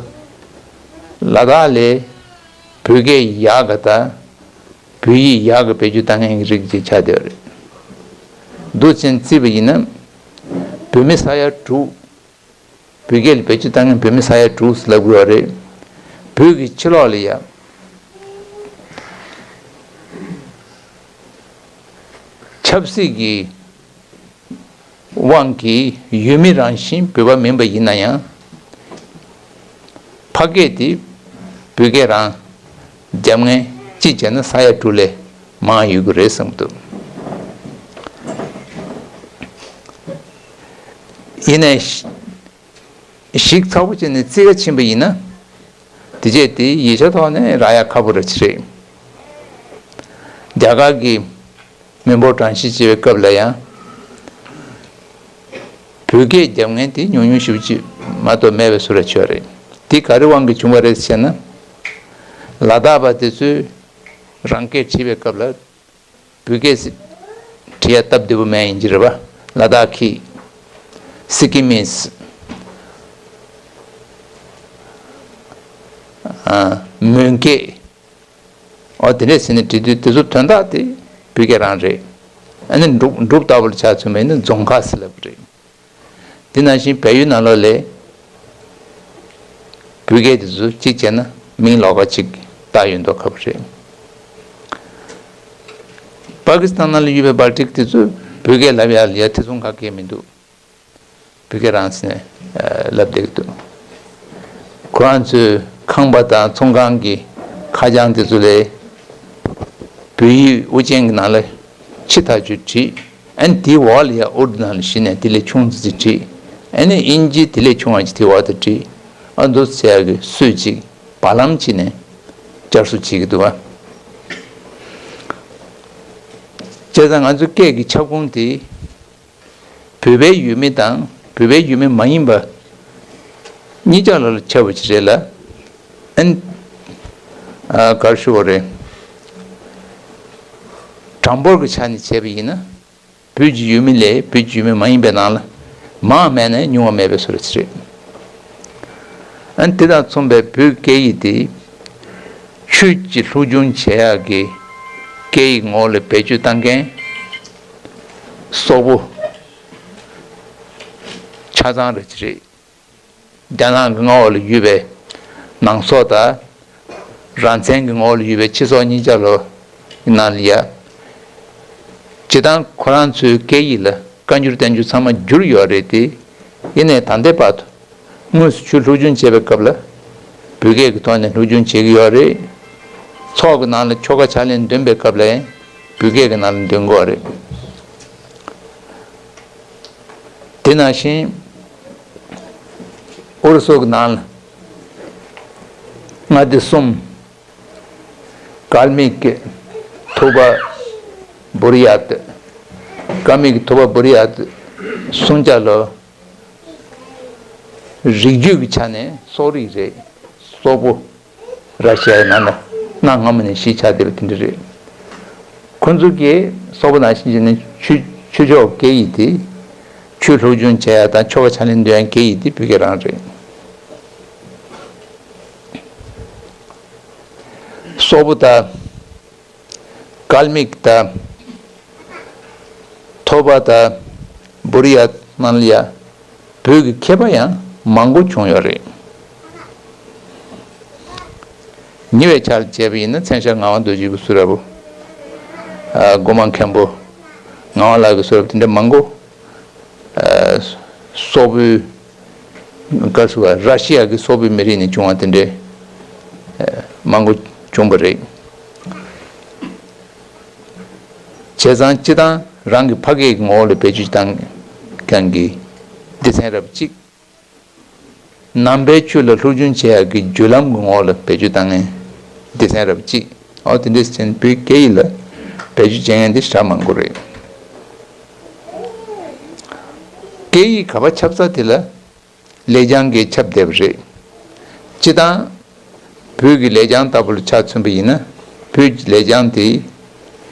ལ་དྭགས་ལ་བོད་སྐད་ཡག་ག་དང་བོད་ཡིག་ཡག་ག་བེད་སྤྱོད་བཏང་མཁན་གྱི་རིགས་ཅིག་ཆགས་བསྡད་ཡོད་རེད། འདུག་ཅན་བརྩིས་པ་ཡིན་ན་བོད་མི་ས་ཡ་དྲུག་བོད་སྐད་ལ་བེད་སྤྱོད་བཏང་མཁན་བོད་མི་ས་ཡ་དྲུག་ལབ་དགོས་པ་རེད། བོད་ཀྱི་ཕྱི་ལོགས་ལ་ཡ་ཆབ་སྲིད་ཀྱི་དབང་གིས་ཡུལ་མི་རང་བཞིན་བོད་པ་མིན་པ་ཡིན་ན་ཡང་ཕ་སྐད་དེ་བོད་སྐད་རང་རྒྱབ་མཁན་གཅིག་བྱས་ན་ས་ཡ་དྲུག་ལས་མང་ཡོད་ཀྱི་རེད་བསམ་གྱི་འདུག་ཡིན་ནའི་ཞིབ་ཚགས་པོ་བྱས་ནས་རྩིས་ཀ་ཕྱིན་པ་ཡིན་ན། དེ་རྗེས་དེ་ཡིག་ཆ་ཐོག་ནས་རག་ཡ་ཁག་པོ་རེད་ཅི་རེད། རྒྱ་གར་གྱི་མི་འབོར་གྲངས་གཤིས་ཅེས་པའི་སྐབས་ལ་ཡང་། བོད་སྐད་རྒྱབ་མཁན་དེ་ཉུང་ཉུང་ཞེ་པོ་ཅིག་མ་གཏོགས་མེད་པའི་བཟོ་འདྲ་ཅིག་ཡོད་རེད། དེ་ག་རེ་དབང་གིས་བྱུང་བ་རེད་ཟེར་ན། ལ་དྭགས་པ་དེ་ཚོས་རང་སྐད་བྲིས་པའི་སྐབས་ལ། བོད་སྐད་བྲིས་ཡ་སྟབས་བདེ་པོ་མེད་ཡིན་གྱི་རེད་པ། ལ་དྭགས་ཁི། སི་ཀི་མིས། ཨ། མོན་སྐད། ཨོ་དེ་འདྲས་ཟེར་ནས་བྲིས་དུས་དེ་ཚོ་དོན་དག་དེ་བོད་སྐད་རང་རེད། ཨ་ནི་འབྲུག་འབྲུག་ལྟ་བུ་ལ་ཆ་མཚོན་པ་ཡིན་ན་རྫོང་ཁ་ཟེར་ལབ་པ་རེད། དེ་ནང་བཞིན་བལ་ཡུལ་ནང་ལོགས་ལ་བོད་སྐད་དེ་ཚོ་གཅིག་བྱས་ན་མིང་ལོགས་ཀ་གཅིག་བཏགས་ཡོད་མདོག་ཁ་པོ་རེད། པ་ཀི་སི་ཐན་ནང་ལ་ཡོད་པའི་སྦལ་ཏིག་དེ་ཚོས་བོད་སྐད་ལབ་ཡ་ལ་ཡ་ཐེ་ཚོམ་ག་གེ་མི་འདུག་བོད་སྐད་རང་ཟེར་ནས་ལབ་བསྡད་ཀྱི་འདུག་ཁོ་རང་ཚོའི་ཁང་པ་དང་ཚོང་ཁང་གི་ཁ་བྱང་དེ་ཚོ་ལ་བོད་ཡིག་དབུ་ཅན་གྱི་ནང་ལ་ཕྱི་ཐག་ཆོད་བྲིས། ཨ་ནི་དེའི་འོག་ལ་ཡ་ཨུར་དུ་ནང་ལ་གཞི་ནས་དེ་ལས་ཆུང་ཙི་ཙི་བྲིས། ཨ་ནི་དབྱིན་ཇི་དེ་ལས་ཆུང་བ་ཅིག་དེའི་འོག་ཏུ་བྲིས། ཨ་འདུག་ཟེར་ཡ་གི་སྲོལ་ཅིག་བར་ལམ་ཅིག་ནས་བསྐྱར་གསོ་བྱེད་ཀྱི་འདུག་བ། བྱས་ཙང་ང་ཚོའི་སྐད་ཀྱི་ཁྱབ་ཁོངས་དེ། བོད་པའི་ཡུལ་མི་དང་བོད་པའི་ཡུལ་མི་མ་ཡིན་པ་གཉིས་ཆ་ལ་ཁྱབ་པ་ཅིག་རེད་ལ། ཨན། ཨ། ག་རེ་ཞུ་དགོས་རེད། གྲངས་འབོར་གྱི་ཆ་ནས་བྱས་པ་ཡིན་ན། བོད་ཀྱི་ཡུལ་མི་ལས་བོད་ཀྱི་ཡུལ་མི་མ་ཡིན་པའི་ནང་ལ་མང་བ་མེད་ནའི་ཉུང་བ་མེད་པའི་བཟོ་འདྲ་ཅིག་རེད། ཨ་ནི་དེ་དང་མཚུངས་པའི་བོད་སྐད་ཡིག་དེ་ཆོས་ཀྱི་སློབ་སྦྱོང་བྱེད་ཡག་གི་སྐད་ཡིག་ངོ་ལ་བེད་སྤྱོད་བཏང་མཁན་སོག་པོ་ཆ་ཚང་རེད་ཅི་རེད། རྒྱ་ནག་གི་མངའ་འོག་ལ་ཡོད་པའི་ནང་སོག་དང་རང་བཙན་གྱི་ངོ་ལ་ཡོད་པའི་ཕྱི་སོག་གཉིས་ཆ་ལ་ ནང་ལ་ཡ། སྤྱིར་བཏང་ཁོ་རང་ཚོའི་སྐད་ཡིག་ལ་བཀའ་འགྱུར་བསྟན་འགྱུར་ཚང་མ་བསྒྱུར་ཡོད་རེད་དེ། ཡིན་ནའི་ད་ལྟའི་བར་དུ་དངོས་སུ་ཆོས་སློབ་སྦྱོང་བྱེད་པའི་སྐབས་ལ་བོད་སྐད་ཀྱི་ཐོག་ནས་སློབ་སྦྱོང་བྱེད་ཀྱི་ཡོད་རེད། ཚོགས་ཀྱི་ནང་ལ་ཆོ་ག་ཕྱག་ལེན་འདོན་པའི་སྐབས་ལ་ཡང་བོད་སྐད་ཀྱི་ནང་ལ་འདོན་དགོས་རེད། དེ་ནང་བཞིན་ཨུ་རུ་སུ་གི་ནང་ལ་མངའ་སྡེ་གསུམ། ཀལ་མིག་ཐུ་བ་བུ་རི་ཡ་ཏི། ཀལ་མིག་ཐུ་བ་བུ་རི་ཡ་ཏི་སུམ་ཆ་ལོ། རིགས་རྒྱུད་ཀྱི་ཆ་ནས་སོག་རིགས་རེད། སོག་པོ། ར་ཤི་ཡའི་ནང་ལ་གནའ་སྔ་མོ་ནས་གཞིས་ཆགས་བསྡད་པ་དེ་འདྲ་རེད། ཁོ་ཚོ་གིས་སོག་པོ་ནང་བཞིན་བྱས་ནས་ཆོས་ཆོས་ཕྱོགས་སྐད་ཡིག་དེ་ཆོས་སློབ་སྦྱོང་བྱེད་ཡ་དང་ཆོ་ག་ཕྱག་ལེན་འདོན་ཡ་སྐད་ཡིག་དེ་བོད་སྐད་རང་རེད། སོག་པོ་དང་ཀལ་མིག་དང་ཐོ་བ་དང་བུ་རི་ཡ་ནང་ལ་ཡ་བོད་ཀྱི་མཁས་པ་ཡང་མང་པོ་བྱུང་ཡོད་རེད། ཉེ་བའི་ཆར་བྱས་པ་ཡིན་ན་མཚན་ཞབས་ངག་དབང་རྡོ་རྗེ་གི་གསུང་རབ་པོ། ཨ། སྒོ་མང་མཁན་པོ་ངག་དབང་ལགས་ཀྱི་གསུང་རབ་དེ་འདྲ་མང་པོ། ཨ། སོག་པོའི་སྐབས་སུ་ར་ཤི་ཡ་གི་སོག་པོའི་མི་རིགས་ནས་བྱུང་བ་དེ་འདྲའི་ཨ། མང་པོ་བྱུང་བ་རེད། བྱས་ཙང་སྤྱིར་བཏང་རང་གི་ཕ་སྐད་ཀྱི་ངོ་བོ་ལ་བེད་སྤྱོད་བཏང་མཁན་གྱི་སྡེ་ཚན་རབ་གཅིག། ནང་པའི་ཆོས་ལ་སློབ་སྦྱོང་བྱེད་ཡག་གི་བརྒྱུད་ལམ་གྱི་ངོ་བོ་ལ་བེད་སྤྱོད་བཏང་མཁན་སྡེ་ཚན་རབ་གཅིག། འོ་དེ་འདྲས་ཟེར་ན་བོད་སྐད་ཡིག་ལ་བེད་སྤྱོད་བྱེད་མཁན་དེ་ཞེ་དྲག་མང་པོ་རེད། སྐད་ཡིག་ག་པར་ཁྱབ་ས་དེ་ལ་ལེགས་བྱང་གིས་ཁྱབ་བསྡད་པ་རེད། སྤྱིར་བཏང་། བོད་ཀྱི་ལེགས་བྱང་ལྟ་བུ་ལ་ཆ་མཚོན་པ་ཡིན་ན། བོད་ཀྱི་ལེགས་བྱང་དེ།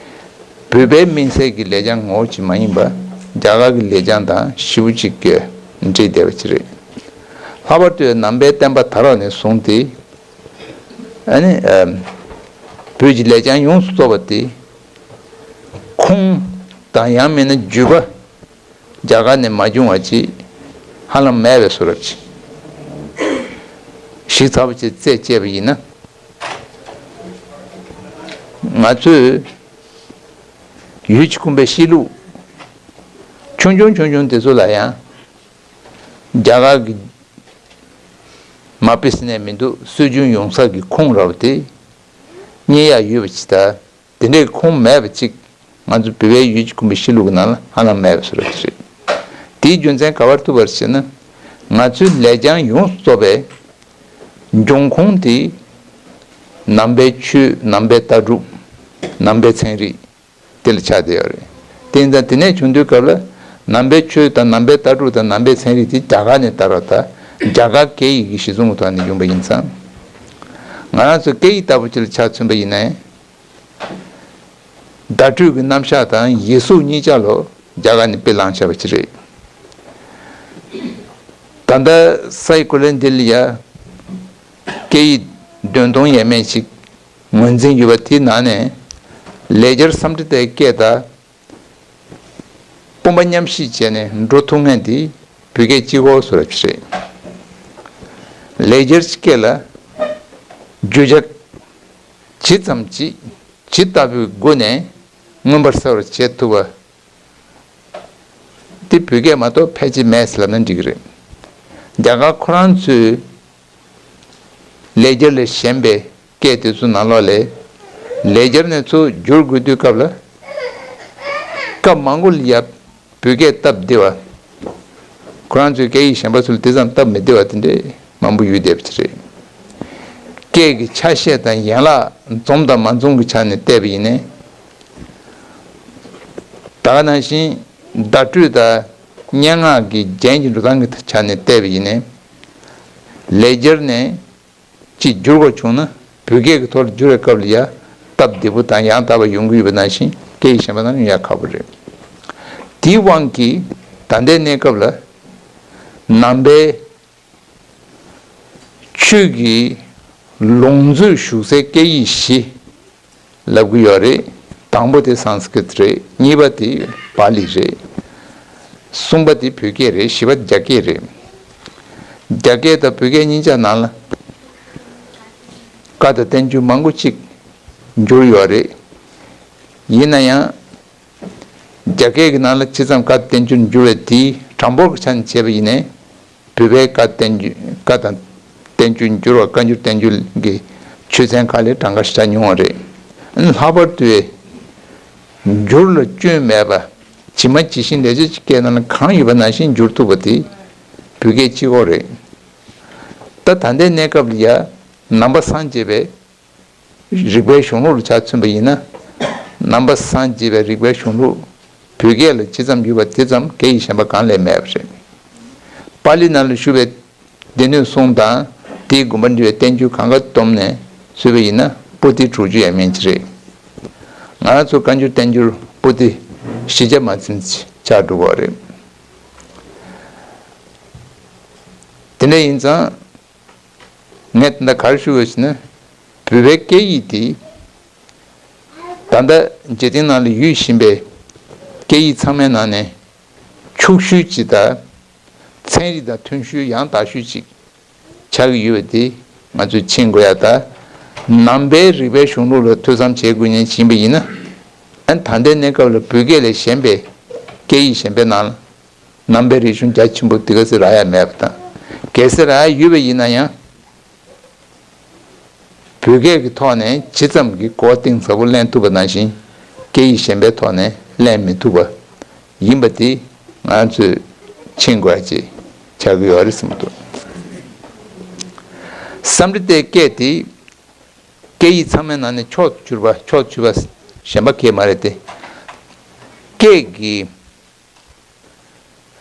བོད་པའི་མིང་གསལ་གྱི་ལེགས་བྱང་ངོ་བོ་ཅིག་མ་ཡིན་པ། རྒྱ་གར་གྱི་ལེགས་བྱང་དང་ཞེ་པོ་ཅིག་གིས་འདྲེས་བསྡད་པ་ཅིག་རེད། ལྷག་པར་དུ་ནང་པའི་བསྟན་པ་ད་རག་ནས་བཟུང་སྟེ། ཨ་ནི། ཨ། བོད་ཀྱི་ལེགས་བྱང་ཡོངས་སུ་རྫོགས་པ་དེ། ཁུངས་དང་ཡང་མིན་ན་བརྒྱུད་པ། རྒྱ་གར་ནས་མ་བྱུང་བ་ཅིག་ཧ་ལམ་མེད་པའི་བཟོ་འདྲ་ཅིག། ཞིབ་ཚགས་པོ་ཅིག་རྩད་བཅད་པ་ཡིན་ན། ང་ཚོས་ཡུལ་གྱི་ཁུངས་པའི་གཤིས་ལུགས་ཆུང་ཆུང་ཆུང་ཆུང་དེ་ཚོ་ལ་ཡང་རྒྱ་གར་གྱི་མ་དཔེ་ཟེར་ནས་མི་འདུག། སྲོལ་རྒྱུན་ཡོང་ས་གི་ཁུངས་ར་བ་དེ་རྙེད་ཡག་ཡོད་པ་ཅིག་དང་། དེ་འདྲའི་ཁུངས་མེད་པ་ཅིག་ང་ཚོ་བོད་པའི་ཡུལ་གྱི་ཁུངས་པའི་གཤིས་ལུགས་ཀྱི་ནང་ལ་ཧ་ལམ་མེད་པ་བཟོ་འདྲ་ཅིག་རེད། དེའི་རྒྱུ་མཚན་ག་པར་ཐུག་པ་རེད་ཟེར་ན། ང་ཚོའི་ལེགས་བྱང་ཡོངས་སུ་རྫོགས་པའི་འབྱུང་ཁུངས་དེ་ནང་པའི་ཆོས། ནང་པའི་ལྟ་གྲུབ། ནང་པའི་ཚན་རིག་དེ་ལ་ཆགས་བསྡད་ཡོད་རེད། དེ་ཡིན་ཙང་དེ་ནས་བྱུང་དུས་སྐབས་ལ་ནང་པའི་ཆོས་དང་ནང་པའི་ལྟ་གྲུབ་དང་ནང་པའི་ཚན་རིག་དེ་རྒྱ་གར་ནས་དར་བ་དང་རྒྱ་གར་སྐད་ཡིག་གི་གཞི་བཟུང་གི་ཐོག་ནས་ཡོང་པ་ཡིན་ཙང་། ང་རང་ཚོ་སྐད་ཡིག་ལྟ་བུ་ཅིག་ལ་ཆ་མཚོན་པ་ཡིན་ན། བརྡ་སྤྲོད་ཀྱི་རྣམ་གཞག་དང་ཡིག་གཟུགས་གཉིས་ཆ་ལོ་རྒྱ་གར་ནས་དཔེ་བླངས་བྱས་པ་ཅིག་རེད། ད་ལྟ་སའི་གོ་ལའི་འདི་ལ་ཡ་སྐད་ཡིག་བདུན་སྟོང་ཡས་མས་ཤིག་ངོས་འཛིན་ཡོད་པ་དེའི་ནང་ནས་ལེགས་སྦྱར་སཾ་སྐྲྀ་ཏའི་སྐད་དང་། དབུ་མ་མཉམ་བསྲེས་བྱས་ནས་འགྲོ་ཐུབ་མཁན་དེ་བོད་སྐད་གཅིག་པོ་བཟོ་འདྲ་ཅིག་རེད། ལེགས་སྦྱར་གྱི་སྐད་ལ་བརྗོད་བྱ་ཇི་ཙམ་ཅིག་ཇི་ལྟ་བུའི་སྒོ་ནས་མངོན་པར་གསལ་བར་བྱེད་ཐུབ་པ་དེ་བོད་སྐད་མ་གཏོགས་ཕལ་ཆེར་མེད་ཟེར་ལབ་ན་འགྲིག་གི་རེད། རྒྱ་གར་ཁོ་རང་ཚོས་ལེགས་སྦྱར་ལས་གཞན་པའི་སྐད་དེ་ཚོ་ནང་ལོགས་ལས་ལེགས་སྦྱར་ནས་ཚུར་བསྒྱུར་དགོས་དུས་སྐབས་ལ། སྐབས་མང་པོ་ལ་ཡ་བོད་སྐད་སྟབས་བདེ་བ། ཁོ་རང་ཚོའི་སྐད་ཡིག་གཞན་པ་ཚོ་ལ་དེ་ཙམ་སྟབས་མི་བདེ་བ་དེ་འདྲས་མང་པོ་ཡོད་བསྡད་པ་ཅིག་རེད། སྐད་ཀྱི་ཆ་ཤས་དང་ཡན་ལག་འཛོམས་དང་མ་འཛོམས་ཀྱི་ཆ་ནས་བལྟས་པ་ཡིན་ནའི། ད་ག་ནང་བཞིན་བརྡ་སྤྲོད་དང་སྙན་ངག་གི་རྒྱན་གྱི་འགྲོ་སྟངས་ཀྱི་ཆ་ནས་བལྟས་པ་ཡིན་ནའི། ལེགས་སྦྱར་ནས་ཅིག་བསྒྱུར་དགོས་བྱུང་ན་བོད་སྐད་ཀྱི་ཐོག་ལ་བསྒྱུར་བའི་སྐབས་ལ་ཡ་སྟབས་བདེ་པོ་དང་ཡང་དག་པ་ཡོང་གི་ཡོད་པ་ནང་བཞིན་སྐད་ཡིག་གཞན་པ་ནང་ཡང་ཡག་ཁག་པོ་རེད། དེའི་དབང་གིས་ད་ལྟའི་གནས་སྐབས་ལ་ནང་པའི་ཆོས་ཀྱི་ལུང་མཛོད་བཞུགས་སའི་སྐད་ཡིག་བཞི་ལབ་ཀྱི་ཡོད་རེད། དང་པོ་དེ་སཾ་སྐྲྀ་ཏ་རེད། གཉིས་པ་དེ་པཱ་ལི་རེད། གསུམ་པ་དེ་བོད་སྐད་རེད། བཞི་པ་རྒྱ་སྐད་རེད། རྒྱ་སྐད་དང་བོད་སྐད་གཉིས་ཆ་ནང་ལ་བཀའ་དང་བསྟན་བཅོས་མང་པོ་ཅིག་འགྱུར་ཡོད་རེད། ཡིན་ན་ཡང་། རྒྱ་སྐད་ཀྱི་ནང་ལ་ཇི་ཙམ་བཀའ་བསྟན་འགྱུར་འགྱུར་བའི་དེའི་གྲངས་འབོར་གྱི་ཆ་ནས་བྱས་པ་ཡིན་ནའི། བོད་པའི་བཀའ་བསྟན་འགྱུར་བཀའ་དང་བསྟན་འགྱུར་འགྱུར་བ་བཀའ་འགྱུར་བསྟན་འགྱུར་གྱི་ཆོས་ཚན་ཁག་ལས་གྲངས་ཀ་ཞེ་དྲག་ཉུང་བ་རེད། ལྷག་པར་དུ་འགྱུར་ལ་སྐྱོན་མེད་པ་ཇི་མ་ཇི་བཞིན་ལེགས་བྱས་ཀྱི་སྐད་ནང་ལ་གང་ཡོད་པ་ནང་བཞིན་འགྱུར་ཐུབ་པ་དེ་བོད་སྐད་གཅིག་པོ་རེད། ད་ད་ལྟའི་གནས་སྐབས་ལ་ཡ་ནང་པ་སངས་རྒྱས་པའི་རིག་པའི་གཞུང་ལུགས་ལ་ཆ་མཚོན་པ་ཡིན་ན། ནང་པ་སངས་རྒྱས་པའི་རིག་པའི་གཞུང་ལུགས་བོད་སྐད་ལ་ཇི་ཙམ་ཡོད་པ་དེ་ཙམ་སྐད་ཡིག་གཞན་པ་གང་ལས་མེད་པ་རེད། པཱ་ལི་ནང་ལ་བཞུགས་པའི་སྡེ་སྣོད་གསུམ་དང་དེའི་དགོངས་པ་འགྲེལ་བའི་བསྟན་འགྱུར་གང་ག་བསྡོམས་ནས་བཟོས་པ་ཡིན་ན་པོ་ཏི་དྲུག་ཅུ་ཡས་མས་ཅིག་རེད། ང་རང་ཚོ་བཀའ་འགྱུར་བསྟན་འགྱུར་པོ་ཏི་བཞི་བརྒྱ་མ་ཟིན་ཅིག་ཆགས་འགྲོ་གི་རེད། དེ་འདྲ་ཡིན་ཙང་། ངས་ད་ལྟ་ག་རེ་ཞུ་དགོས་ཞེ་ན། བོད་པའི་སྐད་ཡིག་དེ་ད་ལྟ་འཇིག་རྟེན་ནང་ལ་ཡོད་བཞིན་པའི་སྐད་ཡིག་ཚང་མའི་ནང་ནས་ཕྱུག་ཤོས་ཅིག་དང་། ཚན་རིག་དང་མཐུན་ཤོས་ཡང་དག་ཤོས་ཅིག་ཆགས་ཀྱི་ཡོད་པ་དེ་ང་ཚོས་མཁྱེན་དགོས་ཡ། ད་ནང་པའི་རིག་པའི་གཞུང་ལུགས་ལ་ཐོས་བསམ་བྱེད་དགོས་མཁན་ཞིག་ཡིན་པ་ཡིན་ན། ཨ་ནི་ད་ལྟའི་གནས་སྐབས་ལ་བོད་སྐད་ལས་གཞན་པའི་སྐད་ཡིག་གཞན་པའི་ནང་ལ། ནང་པའི་རིག་གཞུང་རྒྱ་ཆེན་པོ་དེ་ག་ཚོད་རག་ཡ་མེད་པ་དང་། གལ་སྲིད་རག་ཡ་ཡོད་པ་ཡིན་ན་ཡང་། བོད་སྐད་ཀྱི་ཐོག་ནས་ཇི་ཙམ་གྱི་གོ་བ་གཏིང་ཟབ་པོ་ལེན་ཐུབ་པ་ནང་བཞིན། སྐད་ཡིག་གཞན་པའི་ཐོག་ནས་ལེན་མི་ཐུབ་པ་ཡིན་པ་དེ་ང་ཚོས་མཁྱེན་དགོས་ཡ་ཅིག་ཆགས་ཀྱི་ཡོད་རེད་བསམ་གྱི་འདུག་སཾ་སྐྲྀ་ཏའི་སྐད་དེ་སྐད་ཡིག་ཚང་མའི་ནང་ནས་མཆོག་ཏུ་གྱུར་པ། མཆོག་ཏུ་གྱུར་པ་གཞན་པ་གང་ཡང་མ་རེད་དེ། སྐད་ཀྱི་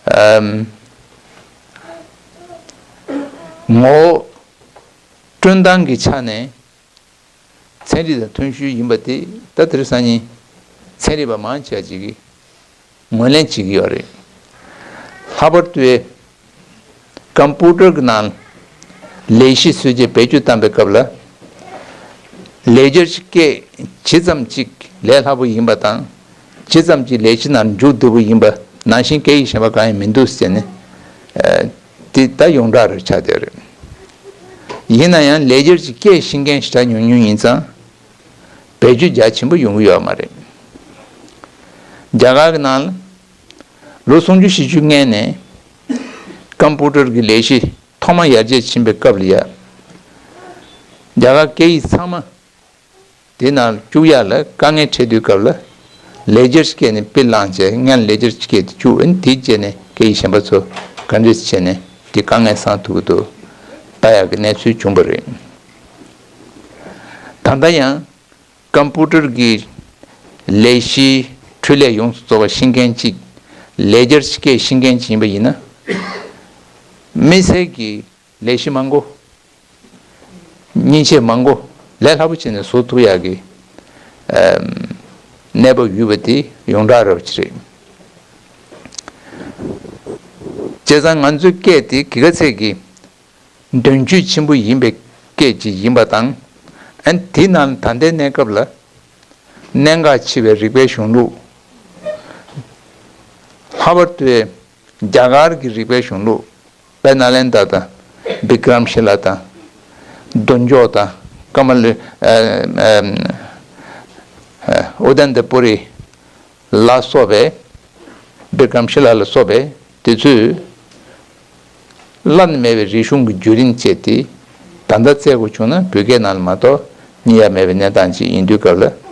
ཨམ། ངོ་བོ་སྐྲུན་སྟངས་ཀྱི་ཆ་ནས་ཚན་རིག་དང་མཐུན་ཤོས་ཡིན་པ་དེ་ད་དེ་རིང་སང་ཉིན་ཚན་རིག་པ་མང་ཆེ་བ་ཅིག་གིས་ངོས་ལེན་བྱེད་ཀྱི་ཡོད་རེད། ལྷག་པར་དུ་ཀམ་པུ་ཊར་གྱི་ནང་ལས་གཞི་བཟོས་རྗེས་བེད་སྤྱོད་བཏང་པའི་སྐབས་ལ། ལེགས་སྦྱར་གྱི་སྐད་ཇི་ཙམ་ཅིག་ལས་སླ་པོ་ཡིན་པ་དང་། ཇི་ཙམ་ཅིག་ལས་གཞི་ནང་འཇུག་བདེ་པོ་ཡིན་པ་ནང་བཞིན་སྐད་ཡིག་གཞན་པ་གང་ཡང་མི་འདུག་ཟེར་ནས། ཨ། དེ་ད་ཡོངས་གྲགས་རེད་ཆགས་བསྡད་རེད། ཡིན་ན་ཡང་ལེགས་སྦྱར་གྱི་སྐད་ཤེས་མཁན་ཞེ་དྲག་ཉུང་ཉུང་ཡིན་ཙང་། བེད་སྤྱོད་རྒྱ་ཆེན་པོ་ཡོང་གི་ཡོད་མ་རེད། རྒྱ་གར་གྱི་ནང་ལ་ལོ་སུམ་ཅུ་བཞི་བཅུ་སྔོན་ནས་ཀམ་པུ་ཊར་གྱི་ལས་གཞི་ཐོག་མ་ཡར་རྒྱས་ཕྱིན་པའི་སྐབས་ལ་ཡ། རྒྱ་གར་སྐད་ཡིག་ཚང་མ་དེ་ནང་བཅུག་ཡ་ལ་དཀའ་ངལ་འཕྲད་དུས་སྐབས་ལ། ལེགས་སྦྱར་སྐད་ནས་དཔེ་བླངས་བྱས་སྔོན་ལེགས་སྦྱར་སྐད་དེ་བཅུག་ཨ་ནི་དེའི་རྗེས་ནས་སྐད་ཡིག་གཞན་པ་ཚོ་ག་འདྲས་བྱས་ནས་དེ་དཀའ་ངལ་སེལ་ཐུབ་ཀྱི་འདུག་ལྟ་ཡག་གི་གནས་ཚུལ་བྱུང་བ་རེད། ད་ལྟ་ཡང་ཀམ་པུ་ཊར་གྱི་ལས་གཞིའི་འཕྲུལ་ལས་ཡོངས་སུ་རྫོགས་པ་ཤེས་མཁན་གཅིག་ལེགས་སྦྱར་སྐད་ཤེས་མཁན་གཅིག་ཡིན་པ་ཡིན་ན། དམིགས་བསལ་གྱི་ལས་གཞི་མང་པོ། མཉེན་ཆས་མང་པོ་ལས་སླ་པོ་བྱས་ནས་བཟོ་ཐུབ་ཡག་གི་ཨམ། གནས་བབ་ཡོད་པ་དེ་ཡོངས་གྲགས་རེད་པ་ཅིག་རེད། བྱས་ཙང་ང་ཚོའི་སྐད་དེ་ག་ཚད་ཀྱི་འདོན་ཆོས་ཆེན་པོ་ཡིན་པའི་སྐད་ཅིག་ཡིན་པ་དང་། ཨ་ནི་དེའི་ནང་ད་ལྟའི་གནས་སྐབས་ལ་གནད་འགག་ཆེ་བའི་རིག་པའི་གཞུང་ལུགས། ལྷག་པར་དུ་རྒྱ་གར་གྱི་རིག་པའི་གཞུང་ལུགས། དཔལ་ནཱ་ལེནྡྲ་དང་། བི་ཀྲམ་ཤི་ལ་དང་། དོན་མཆོག་དང་། ཀ་མ་ལ། ཨ། ཨ། ཨ། ཨུ་དན་ཏ་པུ་རི་ལ་སོགས་པའི། བི་ཀྲམ་ཤི་ལ་ལ་སོགས་པའི་དེ་ཚོས་བླ་ན་མེད་པའི་རིག་གཞུང་གི་བརྒྱུད་རིམ་བཅད་དེ། ད་ལྟ་བཙལ་དགོས་བྱུང་ན་བོད་སྐད་ནང་ལ་མ་གཏོགས་རྙེད་ཡ་མེད་པའི་གནས་སྟངས་ཅིག་ཡིན་དུས་སྐབས་ལ།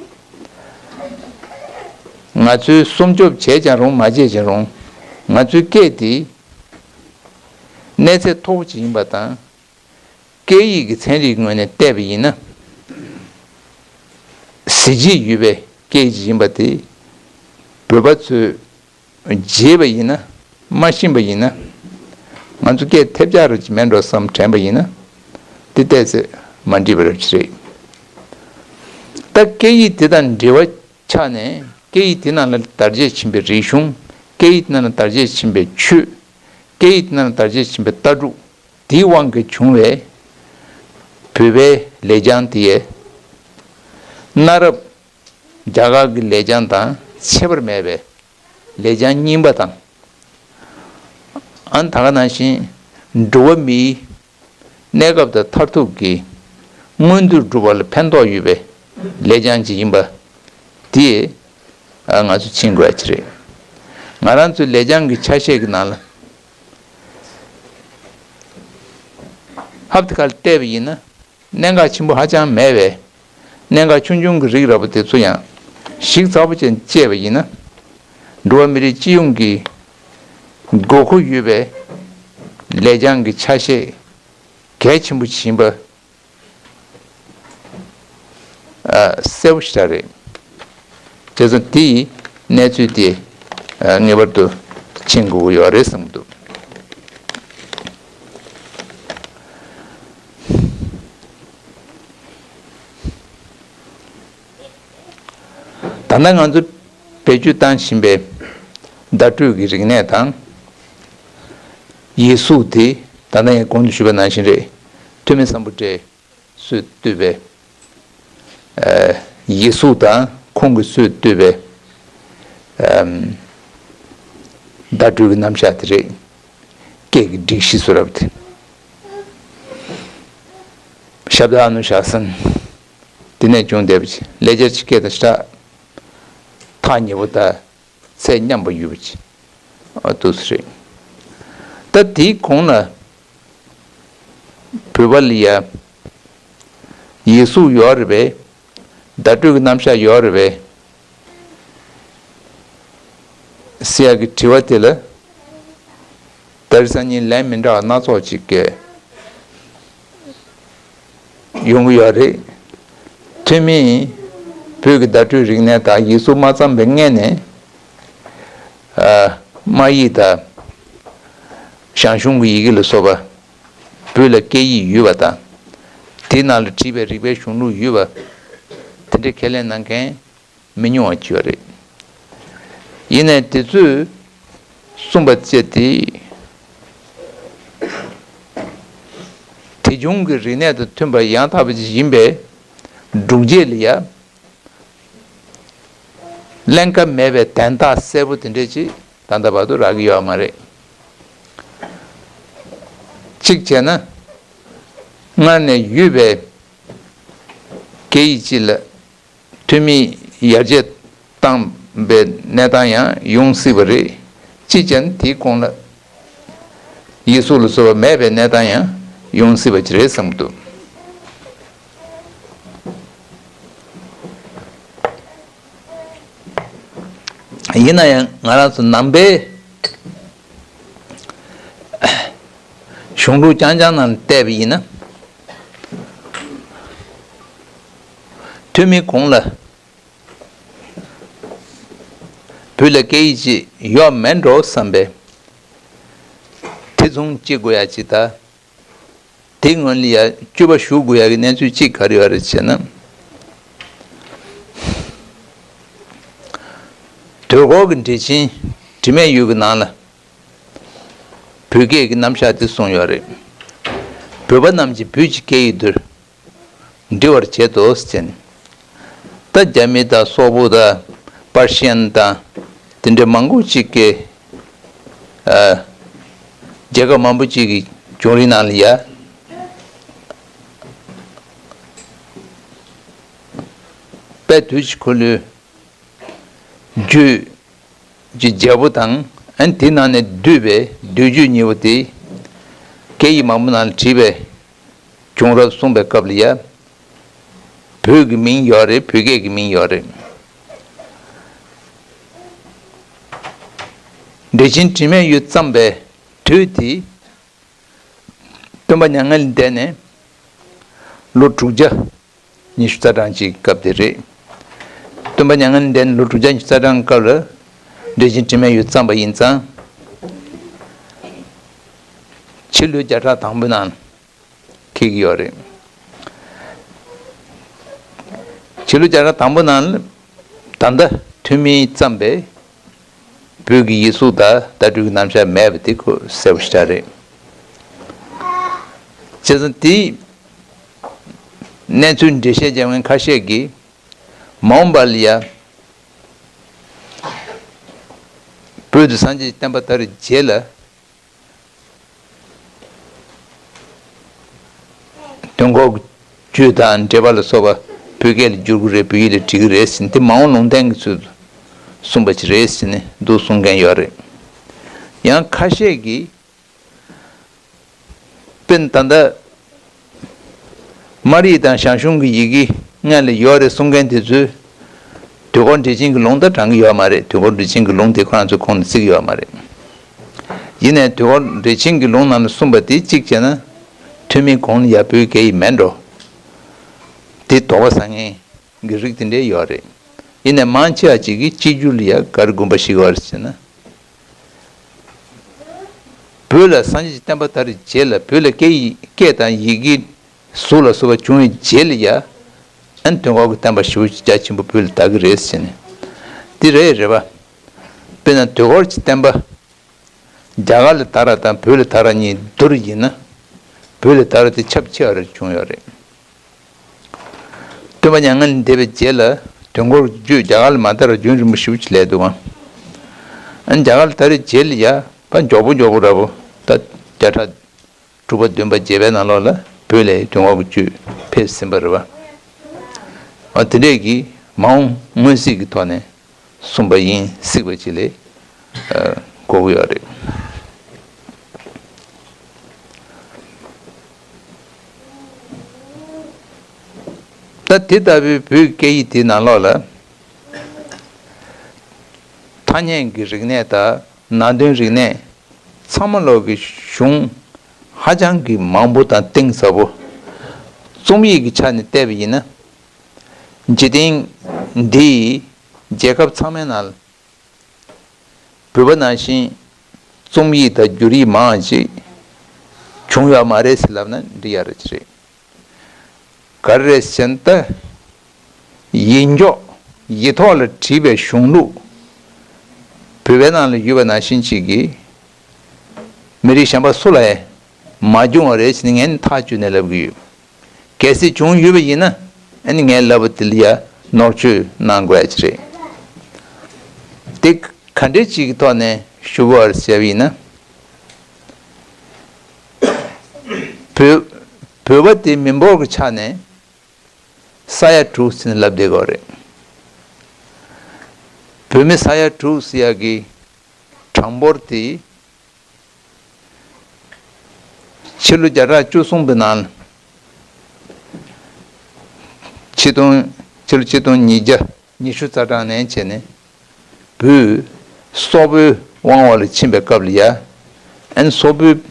ང་ཚོས་སྲུང་སྐྱོབ་བྱས་ཀྱང་རུང་མ་བྱས་ཀྱང་རུང་། ང་ཚོའི་སྐད་དེ་གནས་ཚད་མཐོ་པོ་ཅིག་ཡིན་པ་དང་། སྐད་ཡིག་གི་ཚན་རིག་ངོས་ནས་བལྟས་པ་ཡིན་ན། གཟི་བརྗིད་ཡོད་པའི་སྐད་ཡིག་ཅིག་ཡིན་པ་དེ། བོད་པ་ཚོས་བརྗེད་པ་ཡིན་ན། མ་ཤེས་པ་ཡིན་ན། ང་ཚོ་སྐད་ཐེབས་ཆག་རུ་ཅིག་མེད་འགྲོ་བསམ་དྲན་པ་ཡིན་ན། དེ་བལྟས་ཚེ་མ་འགྲིག་པ་རེད་པ་ཅིག་རེད། ད་སྐད་ཡིག་དེ་དང་འབྲེལ་བ་ཆགས་ནས། སྐད་ཡིག་དེ་ནང་ལ་དར་རྒྱས་ཕྱིན་པའི་རིག་གཞུང་། སྐད་ཡིག་དེ་ནང་ལ་དར་རྒྱས་ཕྱིན་པའི་ཆོས། སྐད་ཡིག་དེ་ནང་ལ་དར་རྒྱས་ཕྱིན་པའི་ལྟ་གྲུབ། དེའི་དབང་གིས་བྱུང་བའི་བོད་པའི་ལེགས་བྱང་དེ་ཡི་གནའ་རབས་རྒྱ་གར་གྱི་ལེགས་བྱང་དང་ཁྱད་པར་མེད་པའི་ལེགས་བྱང་རྙིང་པ་དང་། ཨ་ནི་ད་ག་ནང་བཞིན་འགྲོ་བ་མིའི་གནས་སྐབས་དང་མཐར་ཐུག་གི་མངོན་མཐོ་སྒྲུབ་པ་ལ་ཕན་ཐོགས་ཡོད་པའི་ལེགས་བྱང་ཅིག་ཡིན་པ་དེ། ཨ། ང་ཚོས་ཕྱིན་དགོས་ཡ་ཅིག་རེད། ང་རང་ཚོའི་ལེགས་བྱང་གི་ཆ་ཤས་ཀྱི་ནང་ལ་ཧབ་ཏེ་ཁ་ལ་བལྟས་པ་ཡིན་ན། གནད་འགག་ཆེན་པོ་ཧ་ཅང་མེད་པའི་གནད་འགག་ཆུང་ཆུང་གི་རིགས་འདྲ་པོ་དེ་ཚོ་ཡང་ཞིབ་ཚགས་པོ་ཅན་དཔྱད་པ་ཡིན་ན། འགྲོ་བ་མི་རིགས་སྤྱི་ཡོངས་ཀྱི་དགོས་མཁོ་ཡོད་པའི་ལེགས་བྱང་གི་ཆ་ཤས་གལ་ཆེན་པོ་ཞིག་ཡིན་པ། ཨ། གསལ་པོ་ཞེ་དྲག་རེད། བྱས་ཙང་དེའི་གནས་ཚུལ་དེ། ཨ། ངེས་པར་དུ་མཁྱེན་དགོས་ཀྱི་ཡོད་རེད་བསམ་གྱི་འདུག། ད་ལྟ་ང་ཚོ་བེད་སྤྱོད་བཏང་བཞིན་པའི་བརྡ་སྤྲོད་ཀྱི་རིག་གནས་དང་། ཡིག་གཟུགས་དེ་ད་ལྟ་ངས་གོང་དུ་ཞུས་པ་ནང་བཞིན་རེད། ཐོན་མི་སམ་བྷོ་ཊས་སྲོལ་བཏོད་པའི། ཨ། ཡིག་གཟུགས་དང་ཁོང་གིས་སྲོལ་བཏོད་པའི། ཨམ། བརྡ་སྤྲོད་ཀྱི་རྣམ་གཞག་དེ་རེད། སྐད་ཀྱི་སྒྲིག་གཞི་བཟོ་རབས་དེ། ཤབ་དཱ་ཨ་ནུ་ཤཱ་སན། དེ་ནས་བྱུང་བསྡད་པ་ཅིག། ལེགས་སྦྱར་གྱི་སྐད་དང་ཞེ་དྲག་ཐག་ཉེ་པོ་དང་ཚད་མཉམ་པོ་ཡོད་པ་ཅིག། ཨ། འདུག་སེ་རེད། ད་དེའི་གོང་ལ་བོད་པ་ལ་ཡ་ཡིག་གཟུགས་ཡོད་རེད་པས། བརྡ་སྤྲོད་ཀྱི་རྣམ་གཞག་ཡོད་རེད་པས། ཟེར་ཡག་གི་དྲི་བ་དེ་ལ། ད་རེས་སང་ཉིན་ལན་མི་འདྲ་བ་སྣ་ཚོགས་ཅིག་གི་ཡོང་གི་ཡོད་རེད། ཐོན་མིས་བོད་ཀྱི་བརྡ་སྤྲོད་རིག་གནས་དང་ཡིག་གཟུགས་མ་བརྩམས་པའི་སྔོན་ནས། ཨ། དམར་ཡིག་དང་ཞང་ཞུང་གི་ཡི་གེ་ལ་སོགས་པ་བོད་ལ་སྐད་ཡིག་ཡོད་པ་དང་། དེའི་ནང་ལ་བྲིས་པའི་རིག་པའི་གཞུང་ལུགས་ཡོད་པ་དེ་འདྲའི་ཁས་ལེན་གནང་མཁན་མི་ཉུང་བ་ཅིག་ཡོད་རེད། ཡིན་ནའི་དེ་ཚོས་གསུངས་པ་བཅས་ཏེ། དེ་བྱུང་གི་རིག་གནས་དང་མཐུན་པ་ཡང་དག་པ་ཅིག་ཡིན་པའི་སྒྲུབ་བྱེད་ལ་ཡ་ཀླན་ཀ་མེད་པའི་དན་རྟགས་གསལ་པོ་དེ་འདྲ་ཅིག་ད་ལྟ་བར་དུ་རག་གི་ཡོད་མ་རེད། གཅིག་བྱས་ན། སྔར་ནས་ཡོད་པའི་སྐད་ཡིག་ཅིག་ལ་ཐོན་མིས་ཡར་རྒྱས་བཏང་པའི་གནས་སྟངས་ཡང་ཡོང་སྲིད་པ་རེད། གཅིག་བྱས་ན་དེའི་གོང་ལ་ཡིག་གཟུགས་ལ་སོགས་པ་མེད་པའི་གནས་སྟངས་ཡང་ཡོང་སྲིད་པ་ཅིག་རེད་བསམ་གྱི་འདུག། ཡིན་ན་ཡང་ང་རང་ཚོ་ནང་པའི་གཞུང་ལུགས་རྐྱང་རྐྱང་ནང་བལྟས་པ་ཡིན་ན། ཐོན་མིའི་གོང་ལ་བོད་ལ་སྐད་ཡིག་ཅིག་ཡོད་མེད་འགྲོ་བསམ་པའི་དེ་མཚུངས་ཅིག་དགོས་ཡ་ཅིག་དང་། དེའི་སྔོན་ལ་ཡ་སྤྱོད་པ་ཞུགས་དགོས་ཡ་གི་གནས་ཚུལ་གཅིག་ག་རེ་ཡོད་རེད་ཟེར་ན། དུས་འཁོར་གྱི་འགྲེལ་ཆེན་དྲི་མེད་འོད་ཀྱི་ནང་ལ་བོད་སྐད་ཀྱི་རྣམ་གཞག་དེ་གསུངས་ཡོད་རེད། བོད་པ་རྣམས་ཀྱིས་བོད་ཀྱི་སྐད་ཡིག་འདིར་འབྲི་བར་བྱེད་དོ་ཟེར་ནས། ད་རྒྱ་མི་དང་སོག་པོ་དང་པར་ཤན་དང་དེ་འདྲ་མང་པོ་ཅིག་གི། ཨ། རྒྱལ་ཁབ་མང་པོ་ཅིག་གི་བྱུང་རིམ་ནང་ལ་ཡ། དཔལ་དུས་ཀྱི་འཁོར་ལོའི་རྒྱུད་ཀྱི་རྒྱལ་པོ་དང་། ཨ་ནི་དེའི་ནང་ནས་བསྡུས་པའི་བསྡུས་རྒྱུད་གཉིས་པོ་དེ་སྐད་ཡིག་མང་པོ་ནང་ལ་བྲིས་པའི་བྱུང་རབས་གསུངས་པའི་སྐབས་ལ་ཡ། བོད་ཀྱི་མིང་ཡོད་རེད། བོད་སྐད་ཀྱི་མིང་ཡོད་རེད། འགྲེལ་ཆེན་དྲི་མེད་འོད་བརྩམས་པའི་དུས་དེ། སྟོན་པ་མྱ་ངན་ལས་འདས་ནས་ལོ་དྲུག་བརྒྱ་ཉི་ཤུ་རྩ་གྲངས་ཅིག་སྐབས་དེ་རེད། སྟོན་པ་མྱ་ངན་ལས་འདས་ནས་ལོ་དྲུག་བརྒྱ་ཉི་ཤུ་རྩ་གྲངས་སྐབས་ལ་འགྲེལ་ཆེན་དྲི་མེད་འོད་བརྩམས་པ་ཡིན་ཙང་། ཕྱི་ལོའི་བརྒྱ་ཕྲག་དང་པོའི་ནང་འཁེལ་གྱི་ཡོད་རེད། ཕྱི་ལོ་བརྒྱ་ཕྲག་དང་པོ་ནང་ལ་ད་ལྟ་ཐོན་མིས་བརྩམས་པའི་བོད་ཀྱི་ཡིག་གཟུགས་དང་བརྡ་སྤྲོད་ཀྱི་རྣམ་གཞག་མེད་པ་དེ་ཁོ་གསལ་པོ་ཞེ་དྲག་རེད། བྱས་ཙང་དེའི་གནས་ཚུལ་འགྲེལ་བཤད་བྱེད་མཁན་ཁ་ཤས་ཀྱིས་མ་འོངས་པ་ལ་ཡ་བོད་དུ་སངས་རྒྱས་ཀྱི་བསྟན་པ་དར་བའི་རྗེས་ལ། དུས་འཁོར་གྱི་རྒྱུད་དང་འགྲེལ་པ་ལ་སོགས་པ་བོད་སྐད་ལ་བསྒྱུར་གྱི་རེད། བོད་ཡིག་ལ་འབྲི་གི་རེད་ཟེར་ནས་དེ་མ་འོངས་ལུང་བསྟན་གྱི་ཚུལ་དུ་ གསུངས་པ་ཅིག་རེད་ཟེར་ནས་འདུག་གསུང་མཁན་ཡོད་རེད། ཡང་ཁ་ཤས་ཀྱིས། དཔེར་ན་ད་ལྟ་སྨར་ཡིག་དང་ཞང་ཞུང་གི་ཡི་གེ་སྔོན་ལ་ཡོད་རེད་གསུང་མཁན་དེ་ཚོས་དུས་འཁོར་འགྲེལ་ཆེན་གྱི་ལུང་ད་དྲངས་ཀྱི་ཡོད་མ་རེད། དུས་འཁོར་འགྲེལ་ཆེན་གྱི་ལུང་དེ་ཁོ་རང་ཚོའི་ཁོངས་ནས་བརྩི་གི་ཡོད་མ་རེད། ཡིན་ནའི་དུས་འཁོར་འགྲེལ་ཆེན་གྱི་ལུང་ནང་ལ་གསུངས་པ་དེ་གཅིག་བྱས་ན་ཐོན་མིའི་གོང་ལ་ཡ་བོད་སྐད་ཡིག་མེད་འགྲོ། དེ་དོགས་པ་ཟ་མཁན་གྱི་རིགས་དེ་འདྲའི་ཡོད་རེད། ཡིན་ནའི་མང་ཆེ་བ་ཅིག་གིས་གཅིག་གྱུར་ལ་ཡ་ག་རེ་དགོངས་པ་བཞེས་ཀྱི་ཡོད་རེད་ཟེར་ན། བོད་ལ་སངས་རྒྱས་ཀྱི་བསྟན་པ་དར་བའི་རྗེས་ལ་བོད་ལ་སྐད་ཡིག་སྐད་དང་ཡི་གེ་གཟུགས་ལ་སོགས་པ་བྱུང་བའི་རྗེས་ལ་ཡ། ཨན་དུས་འཁོར་གྱི་བསྟན་པ་ཞེ་པོ་ཅིག་རྒྱ་ཆེན་པོ་བོད་ལ་དར་གྱི་རེད་ཟེར་ནས། འདི་རེད་རེད་པ། དཔེར་ན་དུས་འཁོར་གྱི་བསྟན་པ་རྒྱ་གར་ལ་དར་བ་དང་བོད་ལ་དར་བ་གཉིས་བསྡུར་ཡིན་ན། བོད་ལ་དར་བ་དེ་ཁྱབ་ཆེ་བ་རེ་བྱུང་ཡོད་རེད། སྟོན་པ་མྱ་ངན་ལས་འདས་པའི་རྗེས་ལ་དུས་འཁོར་གྱི་རྒྱུད་རྒྱ་གར་ལ་མ་དར་བར་རྒྱུན་རིང་པོ་ཞེ་པོ་ཅིག་སླེབས་འདུག་ག་ཨ་ནི་རྒྱ་གར་ལ་དར་བའི་རྗེས་ལ་ཡ་ཕར་མགྱོགས་པོ་མགྱོགས་པོ་འདྲ་པོ་ད་བརྒྱ་ཕྲག་དྲུག་པ་བདུན་པ་བརྒྱད་པའི་ནང་ལོགས་ལ་བོད་ལ་དུས་འཁོར་གྱི་རྒྱུད་ཕེབས་ཟིན་པ་རེད་པ། ཨ་དེ་འདྲས་ཀྱི་མ་འོངས་མངོན་གསལ་གྱི་ཐོག་ནས། གསུངས་པ་ཡིན་གཟིགས་པ་ཅིག་ལས་གོ་གི་ཡོད་རེད། ད་དེ་ལྟ་བུའི་བོད་སྐད་ཡིག་དེའི་ནང་ལོགས་ལ་ཐ་སྙད་ཀྱི་རིག་གནས་དང་ནང་དོན་རིག་གནས་ཚང་མ་ལོག་གི་གཞུང་ཧ་ཅང་གི་མང་པོ་དང་གཏིང་ཟབ་པོ། རྩོམ་ཡིག་གི་ཆ་ནས་བལྟས་པ་ཡིན་ན། འཇིག་རྟེན་འདིའི་རྒྱལ་ཁབ་ཚང་མའི་ནང་ལ། བོད་པ་ནང་བཞིན་རྩོམ་ཡིག་དང་འགྱུར་ཡིག་མང་ཅིག་བྱུང་ཡོད་མ་རེད་ཟེར་ལབ་ན་འགྲིག་ཡ་རེད་ཅི་རེད། ག་རེ་རེད་ཟེར་ན་ད། ཡིག་འཇོག་ཡིག་ཐོག་ལ་བྲིས་པའི་གཞུང་ལུགས་བོད་པའི་ནང་ལ་ཡོད་པ་ནང་བཞིན་ཅིག་གིས་མི་རིགས་གཞན་པ་སུ་ལ་ཡང་མ་བྱུང་བ་རེད་ཟེར་ནས་ངས་ནི་ཐག་གཅོད་ནས་ལབ་ཀྱི་ཡོད། གལ་སྲིད་བྱུང་ཡོད་པ་ཡིན་ན་ཨ་ནི་ངས་ལབ་པ་དེ་ལ་ཡ་ནོར་བཅོས་གནང་དགོས་ཡ་ཅི་རེད། དེ་ག་འདྲས་ཅིག་གི་ཐོག་ནས་ཞུ་དགོས་པ་རེད་ཟེར་བ་ཡིན་ན། བོད་བོད་པ་དེ་མི་འབོར་གྱི་ཆ་ནས་ས་ཡ་དྲུག་ཟིན་ལབ་བསྡད་ཡོད་རེད། བོད་མི་ས་ཡ་དྲུག་ཟེར་ཡ་གི་གྲངས་འབོར་དེ། ཕྱི་ལོ་བརྒྱ་ཕྲག་བཅུ་གསུམ་པའི་ནང་། ཆིག་སྟོང་ཕྱི་ལོ་ཆིག་སྟོང་ཉིས་བརྒྱ་ཉི་ཤུ་རྩ་གྲངས་ནས་བྱས་ནས་བོད་སོག་པོའི་དབང་འོག་ལ་ཕྱིན་པའི་སྐབས་ལ་ཡ། ཨན་སོག་པོའི་བོད་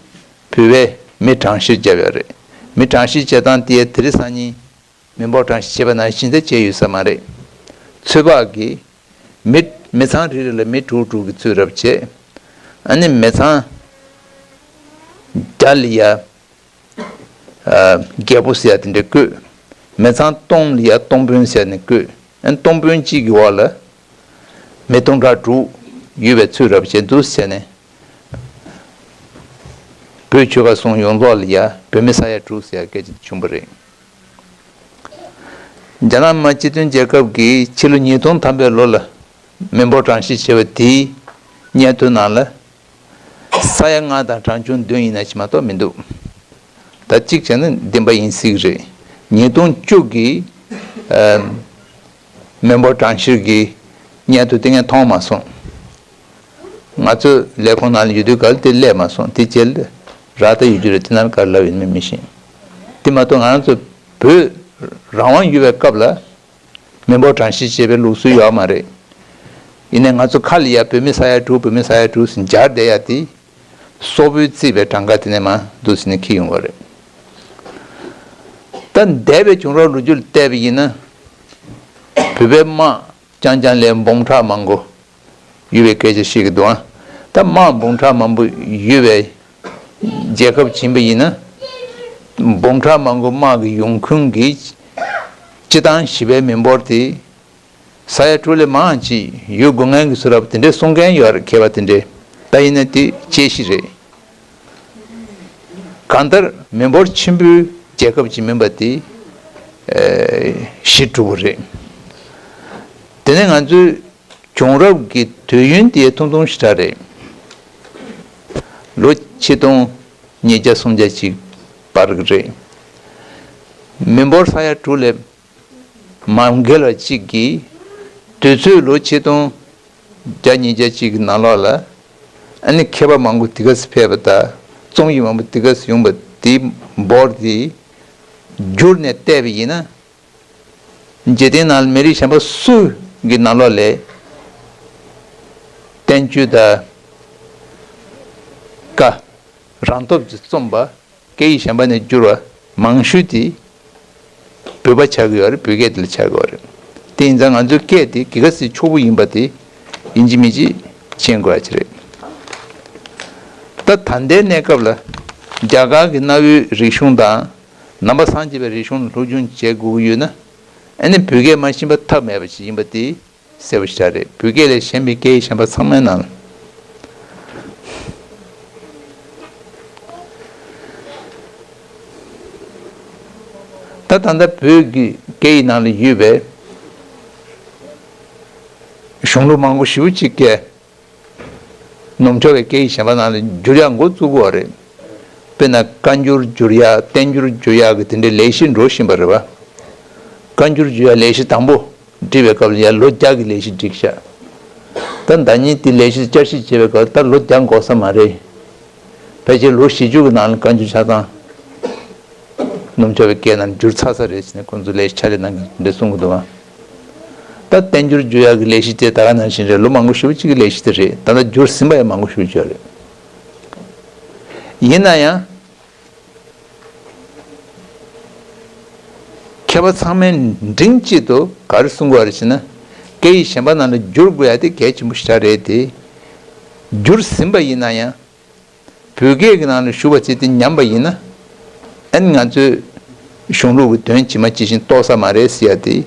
པའི་མི་གྲངས་བཤེར་བརྒྱབ་ཡོད་རེད། མི་གྲངས་བཤེར་བྱེད་སྟངས་དེ་ཡ་དེ་རིང་སང་ཉིན། མི་འབོར་གྲངས་བཤེར་བྱས་པ་ནང་བཞིན་དེ་བྱས་ཡོད་ས་མ་རེད། ཚོད་དཔག་གིས་མི་མི་ཚང་རེ་རེ་ལ་མི་དྲུག་དྲུག་གི་ཚུད་རབས་བྱས། ཨ་ནི་མི་ཚང་བརྒྱ་ལ་ཡ་རྒྱལ་པོ་ཟེར་ཡ་དེ་འདྲ་བསྐོས། མི་ཚང་སྟོང་ལ་ཡ་སྟོང་དཔོན་ཟེར་ཡ་ནི་བསྐོས། ཨ་ནི་སྟོང་དཔོན་གཅིག་གི་འོག་ལ་མི་སྟོང་ཕྲག་དྲུག་ཡོད་པའི་ཚུད་རབས་བྱས་འདུག་ཟེར་ནས། བོད་ཆོལ་ཁ་གསུམ་ཡོངས་རྫོགས་ལ་ཡ་བོད་མི་ས་ཡ་དྲུག་ཟེར་ཡ་སྐད་ཆ་བྱུང་བ་རེད། རྒྱ་ནག་མི་དམངས་སྤྱི་མཐུན་རྒྱལ་ཁབ་ཀྱིས་ཕྱི་ལོ་ཉིས་སྟོང་ཐམ་པའི་ལོ་ལ་མི་འབོར་གྲངས་བཤེར་བྱས་པ་དེའི་སྙན་ཐོའི་ནང་ལ་ས་ཡ་ལྔ་དང་གྲངས་ཆུང་བདུན་ཡིན་ན་ཅི་མ་གཏོགས་མི་འདུག་ད་གཅིག་བྱས་ན་བདེན་པ་ཡིན་སྲིད་ཀྱི་རེད། ཉིས་སྟོང་བཅུ་གི་མི་འབོར་གྲངས་བཤེར་གྱི་སྙན་ཐོ་དེ་ངས་མཐོང་མ་སོང་། ང་ཚོའི་ལས་ཁུངས་ནང་ལ་ཡོད་དུས་ག་ལ་དེ་སླེབས་མ་སོང་། དེ་རྗེས་ལ་རག་ལྟ་ཡོད་རྒྱུ་རེད། དེ་ནང་ལ་ག་རེ་ལབ་ཡོད་མེད་མི་ཤེས། དེ་མ་གཏོགས་ང་རང་ཚོ་བོད་རང་དབང་ཡོད་པའི་སྐབས་ལ་མི་འབོར་གྲངས་བཤེར་བྱེད་པའི་ལུགས་སྲོལ་ཡོད་མ་རེད། ཡིན་ནའི་ང་ཚོ་ཁ་ལ་ཡ་བོད་མི་ས་ཡ་དྲུག་བོད་མི་ས་ཡ་དྲུག་ཟེར་སྦྱར་བསྡད་ཡ་དེ། སོག་པོས་བརྩིས་པའི་གྲངས་ཀ་དེ་ནས་མར་འདུག་ཟེར་ནས་འཁྱེར་ཡོང་བ་རེད། ད་འདས་པའི་བྱུང་རབས་ལོ་རྒྱུས་ལ་བལྟས་པ་ཡིན་ན། བོད་པའི་དམག་རྐྱང་རྐྱང་ལས་འབུམ་ཕྲག་མང་པོ་ཡོད་པའི་སྐད་ཆ་བཤད་ཀྱི་འདུག་ཨ། ད་དམག་འབུམ་ཕྲག་མང་པོ་ཡོད་པའི་རྒྱལ་ཁབ་ཡིན་པ་ཡིན་ན། འབུམ་ཕྲག་མང་པོ་དམག་གི་ཡོང་ཁུངས་ཀྱི་སྤྱི་བཏང་བཞི་པའི་མི་འབོར་དེ། ས་ཡ་དྲུག་ལས་མང་ཅིག་ཡོད་དགོས་ངེས་ཀྱི་བཟོ་འདྲ་དེ་འདྲའི་གསུང་མཁན་ཡོད་རེད། མཁས་པ་དེ་འདྲས། ད་ཡིན་ན་དེ་དཔྱད་གཞི་རེད། གང་ལྟར་མི་འབོར་ཆེན་པོའི་རྒྱལ་ཁབ་ཅིག་མིན་པ་དེ་གཞི་གྲུག་པོ་རེད། དེ་ནས་ང་ཚོའི་བྱུང་རབས་ཀྱི་དུས་ཡུན་དེ་ཐུང་ཐུང་ཞེ་དྲག་རེད། ལོ་ཆིག་སྟོང་ཉིས་བརྒྱ་སུམ་བརྒྱ་ཅིག་བར་གྱི་རེད། མི་འབོར་ས་ཡ་དྲུག་ལས་མ་བརྒལ་བ་གཅིག་གིས་དུས་ཚོད་ལོ་ཆིག་སྟོང་ བརྒྱ་ཉིས་བརྒྱ་གཅིག་གི་ནང་ལོགས་ལ། ཨ་ནི་མཁས་པ་མང་པོ་དེ་ག་ཚོད་ཕེབས་པ་དང་རྩོམ་ཡིག་མང་པོ་དེ་ག་ཚོད་ཡོང་པ་དེ་འབོར་དེ་བསྒྱུར་ནས་བལྟས་པ་ཡིན་ན། འཇིག་རྟེན་ནང་ལ་མི་རིགས་གཞན་པ་སུ་གི་ནང་ལོགས་ལས་བསྟན་བཅོས་དང་བཀའ་རང་སྟོབས་ཀྱིས་རྩོམ་པ། སྐད་ཡིག་གཞན་པ་ནས་བསྒྱུར་བ་མང་ཤོས་དེ་བོད་པ་ཆགས་ཀྱི་ཡོད་རེད། བོད་སྐད་དེ་ལ་ཆགས་ཀྱི་ཡོད་རེད། དེ་ཡིན་ཙང་ང་ཚོའི་སྐད་དེ་ག་ཚོད་ཕྱུག་པོ་ཡིན་པ་དེ་ཡིན་གཅིག་མིན་གཅིག་མཁྱེན་དགོས་ཡ་ཅིག་རེད། ད་ད་ལྟའི་གནས་སྐབས་ལ་རྒྱ་གར་གྱི་གནའ་བོའི་རིག་གཞུང་དང་ནང་པ་སངས་རྒྱས་པའི་རིག་གཞུང་ལ་སློབ་སྦྱོང་བྱེད་དགོས་ཀྱི་ཡོད་ན། ཨ་ནི་བོད་སྐད་མ་ཤེས་པ་ཐབས་མེད་པ་ཞིག་ཡིན་པ་དེ་གསལ་པོ་ཞེ་དྲག་རེད། བོད་སྐད་ལས་གཞན་པའི་སྐད་ཡིག་གཞན་པ་ཚང་མའི་ནང་ད་ད་ལྟ་བོད་ཀྱི་སྐད་ཡིག་ནང་ལ་ཡོད་པའི་གཞུང་ལུགས་མང་པོ་ཞེ་པོ་ཅིག་གིས་ནུབ་ཕྱོགས་པའི་སྐད་ཡིག་གཞན་པ་ནང་ལ་བསྒྱུར་ཡག་འགོ་བཙུགས་ཡོད་རེད། དཔེར་ན་བཀའ་འགྱུར་བསྒྱུར་ཡག་བསྟན་འགྱུར་བསྒྱུར་ཡག་གི་དེ་འདྲའི་ལས་གཞི་འགྲོ་བཞིན་པ་རེད་བ། བཀའ་འགྱུར་བསྒྱུར་ཡག་ལས་གཞི་དང་པོ་བསྒྲིགས་པའི་སྐབས་ལ་ཡང་ལོ་བརྒྱ་གི་ལས་གཞི་བསྒྲིགས་ཤག་ད་ཟླ་ཉིན་དེ་ལས་གཞི་བསྐྱར་ཞིབ་བྱེད་པའི་སྐབས་ད་ལོ་བརྒྱ་འགོར་ས་མ་རེད། ཕལ་ཆེར་ལོ་བཞི་བཅུ་གི་ནང་ལ་བཀའ་འགྱུར་ཆ་ཚང་ནུབ་ཕྱོགས་པའི་སྐད་ནང་བསྒྱུར་ཚར་ས་རེད་ཟེར་ནས་ཁོང་ཚོ་ལས་གཞི་ཕྱག་ལས་གནང་གི་འདྲ་གསུང་གི་འདུག་ཨ། ད་བསྟན་འགྱུར་བསྒྱུར་ཡག་གི་ལས་གཞི་དེ་ད་ག་ནང་བཞིན་རེད། ལོ་མང་པོ་ཞེ་པོ་ཅིག་གི་ལས་གཞི་དེ་རེད། ད་ལྟ་བསྒྱུར་ཟིན་པ་ཡང་མང་པོ་ཞེ་པོ་ཅིག་ཡོད་རེད། ཡིན་ན་ཡང་། མཁས་པ་ཚང་མས་མགྲིན་གཅིག་ཏུ་ག་རེ་གསུང་གི་ཡོད་རེད་ཟེར་ན། སྐད་ཡིག་གཞན་པ་ནང་ལ་བསྒྱུར་དགོས་ཡ་དེ་གལ་ཆེན་པོ་ཞེ་དྲག་རེད་དེ། བསྒྱུར་ཟིན་པ་ཡིན་ན་ཡང་། བོད་སྐད་ཀྱི་ནང་ལ་ཞུགས་པ་བྱས་ཏེ་ཉམས་པ་ཡིན་ན། ཨ་ནི་ང་ཚོའི་གཞུང་ལུགས་ཀྱི་དོན་ཇི་མ་ཇི་བཞིན་རྟོགས་ས་མ་རེད་ཟེར་ཡ་དེ།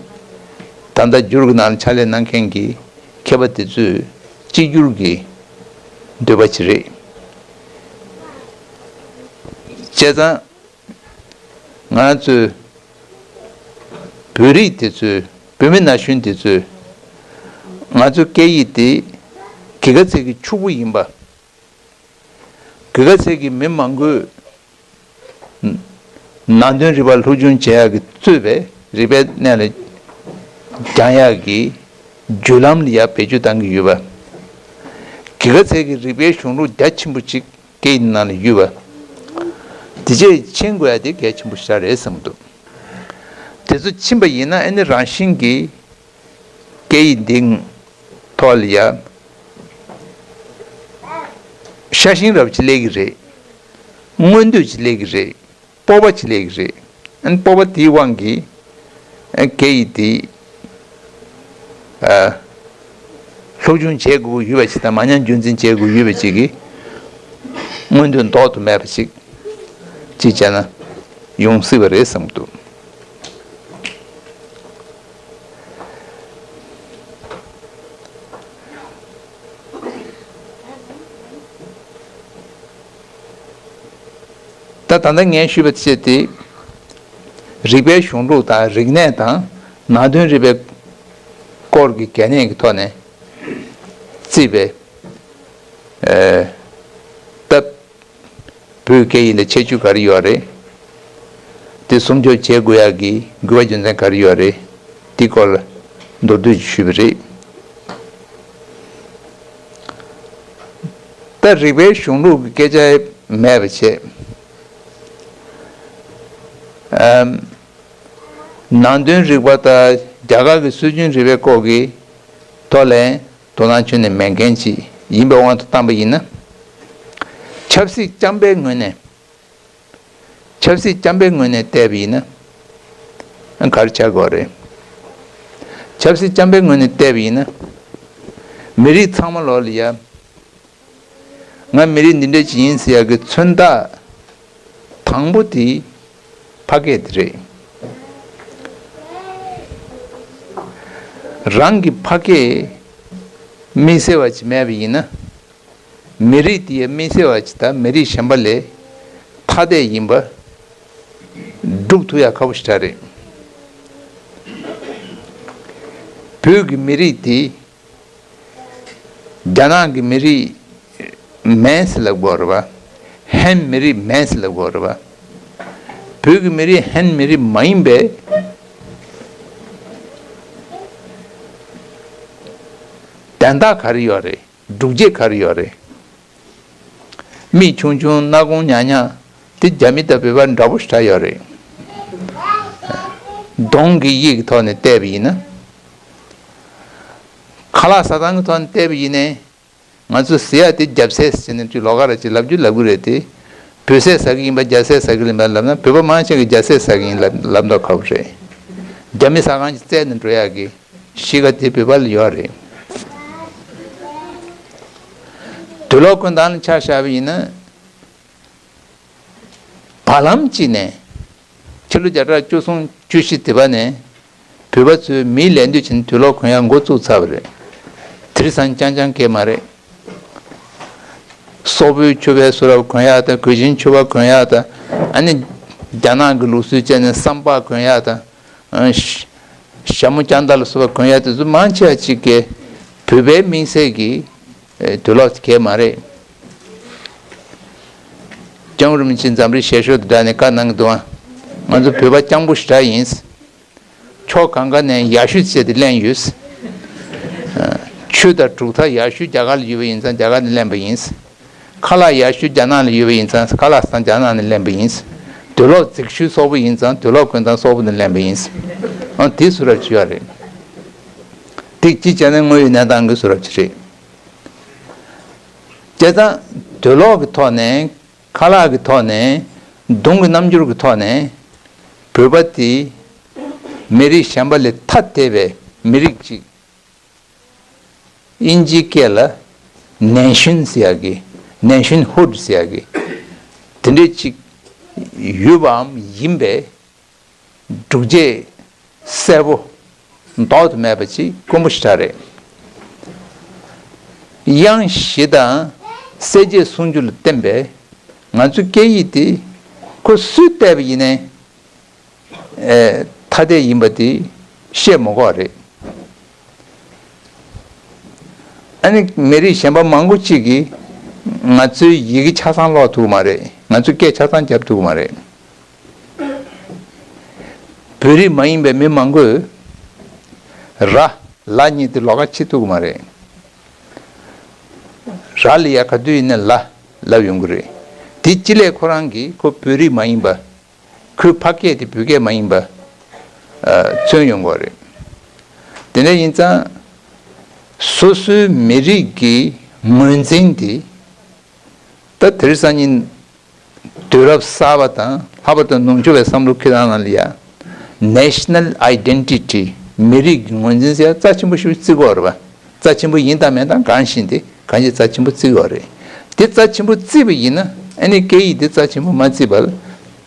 ད་ལྟ་བསྒྱུར་གྱི་ནང་ལ་ཕྱག་ལས་གནང་མཁན་གྱི་མཁས་པ་དེ་ཚོས་གཅིག་གྱུར་གྱི་འདོད་པ་ཅིག་རེད། བྱས་ཙང་། ང་ཚོས་བོད་རིགས་དེ་ཚོས། བོད་མི་ན་གཞོན་དེ་ཚོས་ང་ཚོའི་སྐད་ཡིག་དེ་ག་ག་ཚད་ཀྱི་ཕྱུག་པོ་ཡིན་པ། ག་ག་ཚད་ཀྱི་མི་མང་པོས་ནང་དོན་རིག་པ་སློབ་སྦྱོང་བྱེད་ཡག་གི་གཙོས་པའི་རིག་པའི་གནས་ལ་སྦྱང་ཡག་གི་བརྒྱུད་ལམ་ལ་ཡང་བེད་སྤྱོད་གཏང་གི་ཡོད་པ། ག་ག་ཚད་ཀྱི་རིག་པའི་གཞུང་ལུགས་རྒྱ་ཆེན་པོ་ཅིག་སྐད་ཡིག་ནང་ལ་ཡོད་པ། དེ་རྗེས་མཁྱེན་དགོས་ཡ་དེ་གལ་ཆེན་པོ་ཞེ་དྲག་རེད་བསམ་གྱི་འདུག་དེ་ཚོ་ཕྱིན་པ་ཡིན་ན་ཨ་ནི་རང་བཞིན་གྱིས་སྐད་ཡིག་འདི་ཐོག་ལ་ཡ་ཤ་ཞེན་རབ་ཅིག་སླེབས་ཀྱི་རེད། མངོན་འདོད་ཅིག་སླེབས་ཀྱི་རེད། སྤོབས་པ་ཅིག་སླེབས་ཀྱི་རེད། ཨ་ནི་སྤོབས་པ་དེའི་དབང་གིས་ཨ་སྐད་ཡིག་དེ་ཨ་སློབ་སྦྱོང་བྱེད་དགོས་ཀྱི་ཡོད་པ་ཅིག་དང་མ་ཉམས་རྒྱུན་འཛིན་བྱེད་དགོས་ཀྱི་ཡོད་པ་ཅིག་གི་མངོན་འདོད་ལྡོག་ཏུ་མེད་པ་ཅིག་ཅིག་བྱས་ན་ཡོང་སྲིད་པ་རེད་བསམ་གྱི་འདུག་ད་ད་ལྟ་ངས་ཞུས་པ་བྱས་ཏེ། རིག་པའི་གཞུང་ལུགས་དང་རིག་གནས་དང་ནང་དོན་རིག་པའི་སྐོར་གྱི་གལ་གནད་ཀྱི་ཐོག་ནས་བརྩིས་པའི་ཨེ་སྟབས། བོད་སྐད་ཡིག་ལ་ཁྱད་ཆོས་ག་རེ་ཡོད་རེད། དེ་སྲུང་སྐྱོབ་བྱེད་དགོས་ཡག་གི་དགོས་པ་རྒྱུ་མཚན་ག་རེ་ཡོད་རེད། དེའི་སྐོར་ལ་མདོར་བསྡུས་ཤིག་ཞུས་པ་རེད། ད་རིག་པའི་གཞུང་ལུགས་ཀྱི་སྐད་ཆ་མེད་པ་བྱས། ཨམ། ནང་དོན་རིག་པ་དང་རྒྱ་གར་གྱི་སྲོལ་རྒྱུན་རིག་པའི་སྐོར་གྱི་ཐོག་ལ་དོ་སྣང་ཁྱོན་ནས་མེད་མཁན་ཅིག་ཡིན་པའི་དབང་དུ་བཏང་པ་ཡིན་ན། ཆབ་སྲིད་རྐྱང་པའི་ངོས་ནས། ཆབ་སྲིད་རྐྱང་པའི་ངོས་ནས་བལྟས་པ་ཡིན་ན་ག་རེ་ཆགས་ཀྱི་ཡོད་རེད། ཆབ་སྲིད་རྐྱང་པའི་ངོས་ནས་བལྟས་པ་ཡིན་ན། མི་རིགས་ཚང་མ་ལོག་ལ་ཡ། ང་མི་རིགས་འདི་འདྲ་ཅིག་ཡིན་ཟེར་ཡག་གི་མཚོན་རྟགས་དང་པོ་དེ་ཕ་སྐད་དེ་རེད། རང་གི་ཕ་སྐད་དམིགས་བསལ་བ་ཅིག་མེད་པ་ཡིན་ན། མི་རིགས་དེ་ཡ་དམིགས་བསལ་བ་ཅིག་དང་མི་རིགས་གཞན་པ་ལས་ཐ་དད་ཡིན་པ་སྒྲུབ་ཐུབ་ཡག་ཁག་པོ་ཞེ་དྲག་རེད། བོད་ཀྱི་མི་རིགས་དེ་རྒྱ་ནག་གི་མི་རིགས་མིན་ཟེར་ལབ་དགོས་རེད་བ། ཧན་མི་རིགས་མིན་ཟེར་ལབ་དགོས་རེད་བ། བོད་ཀྱི་མི་རིགས་ཧན་མི་རིགས་མ་ཡིན་པའི། တ དོན་དག་ག་རེ་ཡོད་རེད། སྒྲུབ་བྱེད་ག་རེ་ཡོད་རེད། མིག་ཆུང་ཆུང་སྣ་ཁུང་ཉག་ཉག་དེ་རྒྱ་མི་དང་བོད་པ་འདྲ་པོ་ཞེ་དྲག་ཡོད་རེད། གདོང་གི་དབྱིབས་ཀྱི་ཐོག་ནས་བལྟས་པ་ཡིན་ན། ཁ་ལག་ཟ་སྟངས་ཀྱི་ཐོག་ནས་བལྟས་པ་ཡིན་ནའི། ང་ཚོ་ཟེར་ཡ་དེ་རྒྱབ་ཟས་ཟེར་ནས་ཅིག་ལོགས་ཀ་ར་ཅིག་ལབ་རྒྱུ་ལབ་གི་རེད་དེ། བོད་ཟས་ཟ་གི་ཡིན་པ་རྒྱ་ཟས་ཟ་གི་ཡིན་པ་ལབ་ན་བོད་པ་མང་ཆེ་གིས་རྒྱ་ཟས་ཟ་གི་ཡིན་ལབ་ལབ་མདོག་ཁ་པོ་རེད། རྒྱ་མི་ཟ་ཁང་ཅིག་བཙལ་ནས་འགྲོ་ཡག་གི་གཤིས་ཀ་དེ་བོད་པ་ལ་ཡོད་རེད། དུག་ལོག་གོན་སྟངས་ལ་ཆ་བཞག་པ་ཡིན་ན། བར་ལམ་གཅིག་ནས་ཕྱི་ལོ་བརྒྱ་ཕྲག་བཅུ་གསུམ་བཅུ་བཞི་དེ་བ་ནས་བོད་པ་ཚོས་མིའི་ལད་ཟློས་བྱས་ནས་དུག་ལོག་གོན་ཡག་འགོ་བཙུགས་ཚར་བ་རེད། དེང་སང་རྐྱང་རྐྱང་གས་མ་རེད། སོག་པོའི་ཕྱུ་པའི་བཟོ་འདྲ་གོན་ཡག་དང་གོས་ཆེན་ཕྱུ་པ་གོན་ཡག་དང་ཨ་ནི་རྒྱ་ནག་གི་ལུགས་སྲོལ་བྱས་ནས་སམ་པ་གོན་ཡག་དང་ཨ་ཞྭ་མོ་རྐྱང་ཐང་ལ་སོགས་པ་གོན་ཡག་དེ་ཚོ་མང་ཆེ་བ་ཅིག་གིས་བོད་པའི་མིང་གསལ་གྱི་དུག་ལོག་གས་མ་རེད། སྐྱབས་མགོན་རིན་པོ་ཆེས་འཛམ་གླིང་ཞལ་ཤོག་དེ་སྒྲ་ནས་བཀའ་གནང་གི་འདུག་ཨ། ང་ཚོ་བོད་པ་རྐྱང་པོ་ཞེ་དྲག་ཡིན། ཕྱོགས་གང་ག་ནས་ཡག་ཤོས་བྱས་ཏེ་ལེན་ཡོད། ཆོས་དང་གྲུབ་མཐའ་ཡག་ཤོས་རྒྱ་གར་ལ་ཡོད་པ་ཡིན་ཙང་རྒྱ་གར་ནས་ལེན་པ་ཡིན། ཁ་ལག་ཡག་ཤོས་རྒྱ་ནག་ལ་ཡོད་པ་ཡིན་ཙང་ཁ་ལག་སྟངས་རྒྱ་ནག་ནས་ལེན་པ་ཡིན། དུག་ལོག་རྫིག་ཤོས་སོག་པོ་ཡིན་ཙང་དུག་ལོག་གོན་སྟངས་སོག་པོ་ནས་ལེན་པ་ཡིན། ཨང་དེ་བཟོ་འདྲ་ཅིག་ཡོད་རེད། དེ་གཅིག་བྱས་ན་དངོས་ཡོད་གནས་སྟངས་ཀྱི་བཟོ་འདྲ་ཅིག་རེད། བྱས་ཙང་དུག་ལོག་གི་ཐོག་ནས། ཁ་ལག་གི་ཐོག་ནས། གདོང་གི་རྣམ་འགྱུར་གྱི་ཐོག་ནས། བོད་པ་དེ་མི་རིགས་གཞན་པ་ལས་ཐ་དད་པའི་མི་རིགས་ཅིག་དབྱིན་ཇིའི་སྐད་ལ་ནེ་ཤན་ཟེར་ཡག་གི་ནེ་ཤན་ཧུད་ཟེར་ཡག་གི་དེ་འདྲས་ཅིག་ཡོད་པའམ་ཡིན་པའི་སྒྲུབ་བྱེད་གསལ་པོ་ལྡོག་ཏུ་མེད་པ་ཅིག་དཀོན་པོ་ཞེ་དྲག་རེད། དབྱངས་བཞི་དང་གསལ་བྱེད་སུམ་ཅུ་ལ་བརྟེན་པའི་ང་ཚོའི་སྐད་ཡིག་དེ་ཁོ་སུས་བལྟས་པ་ཡིན་ནའི་ཨེ་ཐ་དད་ཡིན་པ་དེ་བཤད་མི་དགོས་རེད། ཨ་ནི་མི་རིགས་གཞན་པ་མང་པོ་ཅིག་གིས་ང་ཚོའི་ཡི་གེ་ཆ་ཚང་ཀློག་ཐུབ་ཀྱི་མ་རེད། ང་ཚོའི་སྐད་ཆ་ཚང་རྒྱབ་ཐུབ་ཀྱི་མ་རེད། བོད་རིགས་མ་ཡིན་པའི་མི་མང་པོས་ར་ལ་གཉིས་དེ་ལོགས་ཀ་ཕྱེ་ཐུབ་ཀྱི་མ་རེད། ར་ལ་ཡ་ག་དུས་ཡིན་ན་ལ་ལབ་ཡོང་གི་རེད། དེ་ཅི་ལས་ཁོ་རང་གིས་ཁོ་བོད་རིགས་མ་ཡིན་པ། ཁོའི་ཕ་སྐད་དེ་བོད་སྐད་མ་ཡིན་པ་ཨ་མཚོན་ཡོང་གི་རེད། དེ་འདྲ་ཡིན་ཙང་སོ་སོའི་མི་རིགས་ཀྱི་ངོས་འཛིན་དེ་ད་དེང་སང་ཉིན་དུས་རབས་གསར་པ་དང་ལྷག་པར་དུ་ནུབ་ཕྱོགས་པའི་བསམ་བློ་འཁྱེར་སྟངས་ནང་ལ་ཡ་National Identity མི་རིགས་ཀྱི་ངོས་འཛིན་ཟེར་ཡ་རྩ་ཆེན་པོ་ཞིག་བརྩི་གི་ཡོད་རེད་པ། རྩ་ཆེན་པོ་ཡིན་དང་མིན་དང་གང་ཞིག་དེ་གང་ཞིག་རྩ་ཆེན་པོ་བརྩི་གི་ཡོད་རེད། དེ་རྩ་ཆེན་པོ་བརྩིས་པ་ཡིན་ན་ཨ་ནི་སྐད་ཡིག་དེ་རྩ་ཆེན་པོ་མ་བརྩིས་པར་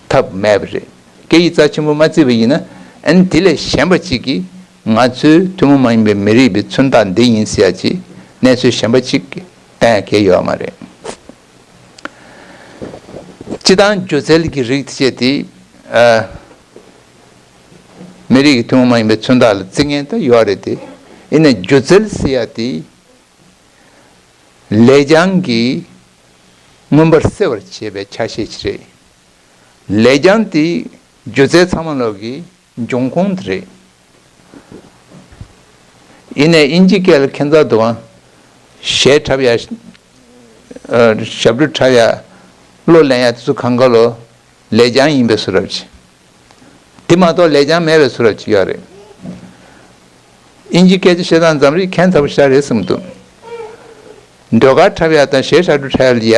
ཐབས་མེད་པ་རེད། སྐད་ཡིག་རྩ་ཆེན་པོ་མ་བརྩིས་པ་ཡིན་ན་ཨ་ནི་དེ་ལས་གཞན་པ་ཅིག་གིས་ང་ཚོའི་ཐུན་མོང་མ་ཡིན་པའི་མི་རིགས་པའི་མཚོན་རྟགས་འདི་ཡིན་ཟེར་ཡ་ཅིག་གནས་ཚུལ་གཞན་པ་ཅིག་བསྟན་ཡ་གལ་ཡོད་མ་རེད། སྤྱིར་བཏང་སྒྱུ་རྩལ་གྱི་རིགས་དེ་བྱས་ཏེ་ཨ་མི་རིགས་ཀྱི་ཐུན་མོང་མ་ཡིན་པའི་མཚོན་རྟགས་ལ་བརྩི་མཁན་ད་ཡོད་རེད་དེ། ཡིན་ནའི་སྒྱུ་རྩལ་ཟེར་ཡ་དེ་ལེགས་བྱང་གིས་མངོན་པར་གསལ་བར་བྱེད་པའི་ཆ་ཤས་ཤིག་རེད། ལེགས་བྱང་དེ་སྒྱུ་རྩལ་ཚང་མ་ལོག་གི་འབྱུང་ཁུངས་དེ་རེད། ཡིན་ནའི་དབྱིན་ཇི་སྐད་ལ་ཁྱད་མཚར་འདུག་ཨང་། གཞས་འཁྲབ་ཡ། ཨ་ཞབས་བྲོ་འཁྲབ་ཡ། གླུ་ལེན་ཡ་དེ་ཚོ་གང་ག་ལོ་ལེགས་བྱང་ཡིན་པའི་བཟོ་འདྲ་ཅིག་དེ་མ་གཏོགས་ལེགས་བྱང་མེད་པའི་བཟོ་འདྲ་ཅིག་ཡོད་རེད། དབྱིན་ཇི་སྐད་ཆ་བཤད་སྟངས་འཛམ་གླིང་ཁྱད་མཚར་པོ་ཞེ་དྲག་རེད་བསམ་གྱི་འདུག་ཟློས་གར་འཁྲབ་ཡ་དང་གཞས་ཞབས་བྲོ་འཁྲབ་ཡ་ལ་ཡ།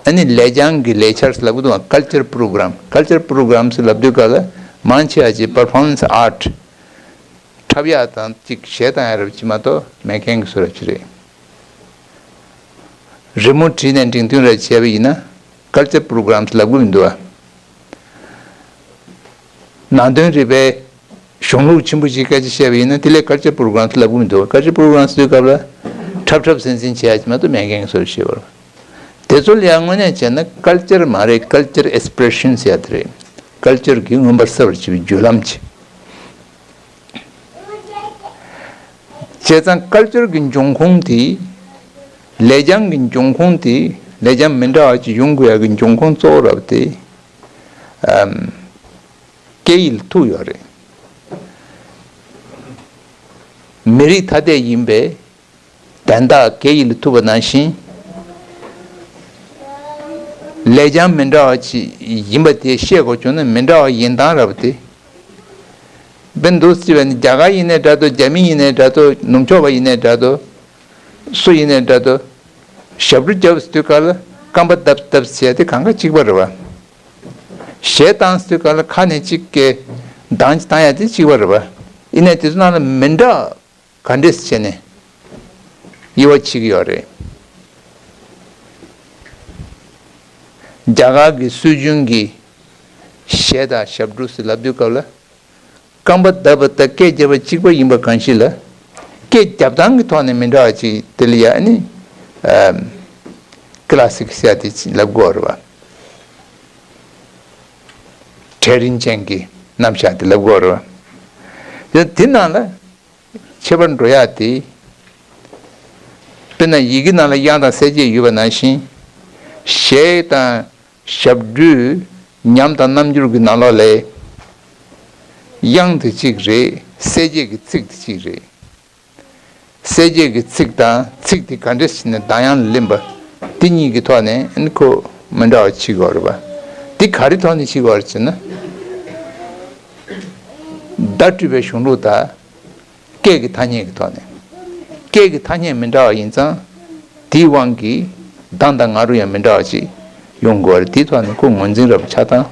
ཨ་ནི་ལེགས་བྱང་གི་ལེགས་ཆར་ལབ་གི་འདུག་ག Culture Program Culture Program ཟེར་ལབ་དུས་སྐབས་ལ་མང་ཆེ་བ་ཅིག་Performance Art འཁྲབ་ཡག་དང་ཅིག་གཞས་བཏང་ཡག་རབ་ཅིག་མ་གཏོགས་མེད་མཁན་གྱི་བཟོ་འདྲ་ཅིག་རེད། རི་མོ་བྲིས་ནས་འབྲིང་བསྟོད་རེ་བྱས་པ་ཡིན་ན་Culture Program ལབ་གི་མི་འདུག་ག་ནང་དོན་རིག་པའི་གཞུང་ལུགས་ཆེན་པོ་ཞིག་སྐད་ཆ་བཤད་པ་ཡིན་ན་དེ་ལས་Culture Program ལབ་གི་མི་འདུག Culture Program ཟེར་སྐབས་ལ་འཁྲབ་འཁྲབ་ཟིན་ཟིན་བྱེད་ཡ་ཅིག་མ་གཏོགས་མེད་མཁན་གྱི་བཟོ་ཞིག་བར། དེ་ཚོ་ལ་ཡང་དངོས་གནས་བྱས་ན་Culture མ་རེད། Culture Expression ཟེར་ཡ་དེ་རེད། Culture གི་མངོན་པར་གསལ་བར་བྱེད་པའི་བརྒྱུད་ལམ་ཅིག་བྱས་ཙང་Culture གི་འབྱུང་ཁུངས་དེ། ལེགས་བྱང་གི་འབྱུང་ཁུངས་དེ། ལེགས་བྱང་མི་འདྲ་བ་ཅིག་ཡོང་དགོས་ཡ་གི་འབྱུང་ཁུངས་གཙོ་བོ་རབ་དེ། ཨམ། སྐད་ཡིག་ལ་ཐུག་ཡོད་རེད། མི་རིགས་ཐ་དད་ཡིན་པའི་ དན་རྟགས་སྐད་ཡིག་ལ་ཐུག་པ་ནང་བཞིན། ལེགས་བྱང་མི་འདྲ་བ་ཅིག་ཡིན་པ་དེ་ཤེས་དགོས་བྱུང་ན། མི་འདྲ་བ་ཡིན་སྟངས་ར་བ་དེ། དཔེར་ན་འདུག་སེ་བྱས་ན། རྒྱ་གར་ཡིན་ནའི་འདྲ་འདུག་རྒྱ་མི་ཡིན་ནའི་འདྲ་འདུག་ནུབ་ཕྱོགས་པ་ཡིན་ནའི་འདྲ་འདུག་སུ་ཡིན་ནའི་འདྲ་འདུག་ཞབས་བྲོ་རྒྱབ་དུས་སྐབས་ལ་རྐང་པ་རྡབ་རྡབ་བྱས་དེ་གང་ག་གཅིག་པ་རེད་བ། གཞས་བཏང་དུས་སྐབས་ལ་ཁ་ནས་གཅིག་གི་གདངས་གཅིག་བཏང་ཡ་དེ་གཅིག་པ་རེད་བ། ཡིན་ནའི་དེ་ཚོ་ནང་ལ་མི་འདྲ་ག་འདྲས་བྱས་ནས་དབྱེ་བ་ཕྱེ་གི་ཡོད་རེད། རྒྱ་གར་གྱི་སྲོལ་རྒྱུན་གྱི་གཞས་དང་ཞབས་བྲོ་ཟེར་ལབ་དུས་སྐབས་ལ། རྐང་པ་བརྡབས་པ་དང་སྐད་རྒྱབ་པ་གཅིག་པ་ཡིན་པ་གང་ཞིག་ལ། སྐད་རྒྱབ་སྟངས་ཀྱི་ཐོག་ནས་མི་འདྲ་བ་ཅིག་དེ་ལ་ཡ་ཨ་ནི། ཨམ། ཀི་ལ་སིག་ཟེར་ཡ་དེ་ལབ་དགོས་རེད་བ། གྲལ་རིམ་ཅན་གྱི་རྣམ་གཞག་དེ་ལབ་དགོས་རེད་བ། དེ་དེ་ནང་ལ་ཁྱད་པར་འགྲོ་ཡ་དེ། དཔེར་ན་ཡི་གེ་ནང་ལ་དབྱངས་དང་གསལ་བྱེད་ཡོད་པ་ནང་བཞིན། གཞས་དང་ཞབས་བྲོའི་ཉམས་དང་རྣམ་འགྱུར་གྱི་ནང་ལོགས་ལས། དབྱངས་དེ་གཅིག་རེད། གསལ་བྱེད་ཀྱི་ཚིག་དེ་གཅིག་རེད། གསལ་བྱེད་ཀྱི་ཚིག་དང་ཚིག་དེ་ག་འདྲས་བྱས་ནས་གདངས་དབྱངས་ལ་ལེན་པ། དེ་གཉིས་ཀྱི་ཐོག་ནས་ཨ་ནི་ཁོ་མི་འདྲ་བ་ཕྱེ་དགོས་རེད་པ། དེ་ག་རེ་ཐོག་ནས་ཕྱེ་དགོས་རེད་ཟེར་ན། བརྡ་སྤྲོད་པའི་གཞུང་ལུགས་དང་། སྐད་ཀྱི་ཐ་སྙད་ཀྱི་ཐོག་ནས། སྐད་ཀྱི་ཐ་སྙད་མི་འདྲ་བ་ཡིན་ཙང་། དེའི་དབང་གིས་གདངས་དང་ང་རོ་ཡང་མི་འདྲ་བ་ཅིག་ཡོང་དགོས་རེད། དེའི་ཐོག་ནས་ཁོ་ངོས་འཛིན་རབ་ཆགས་སྟངས་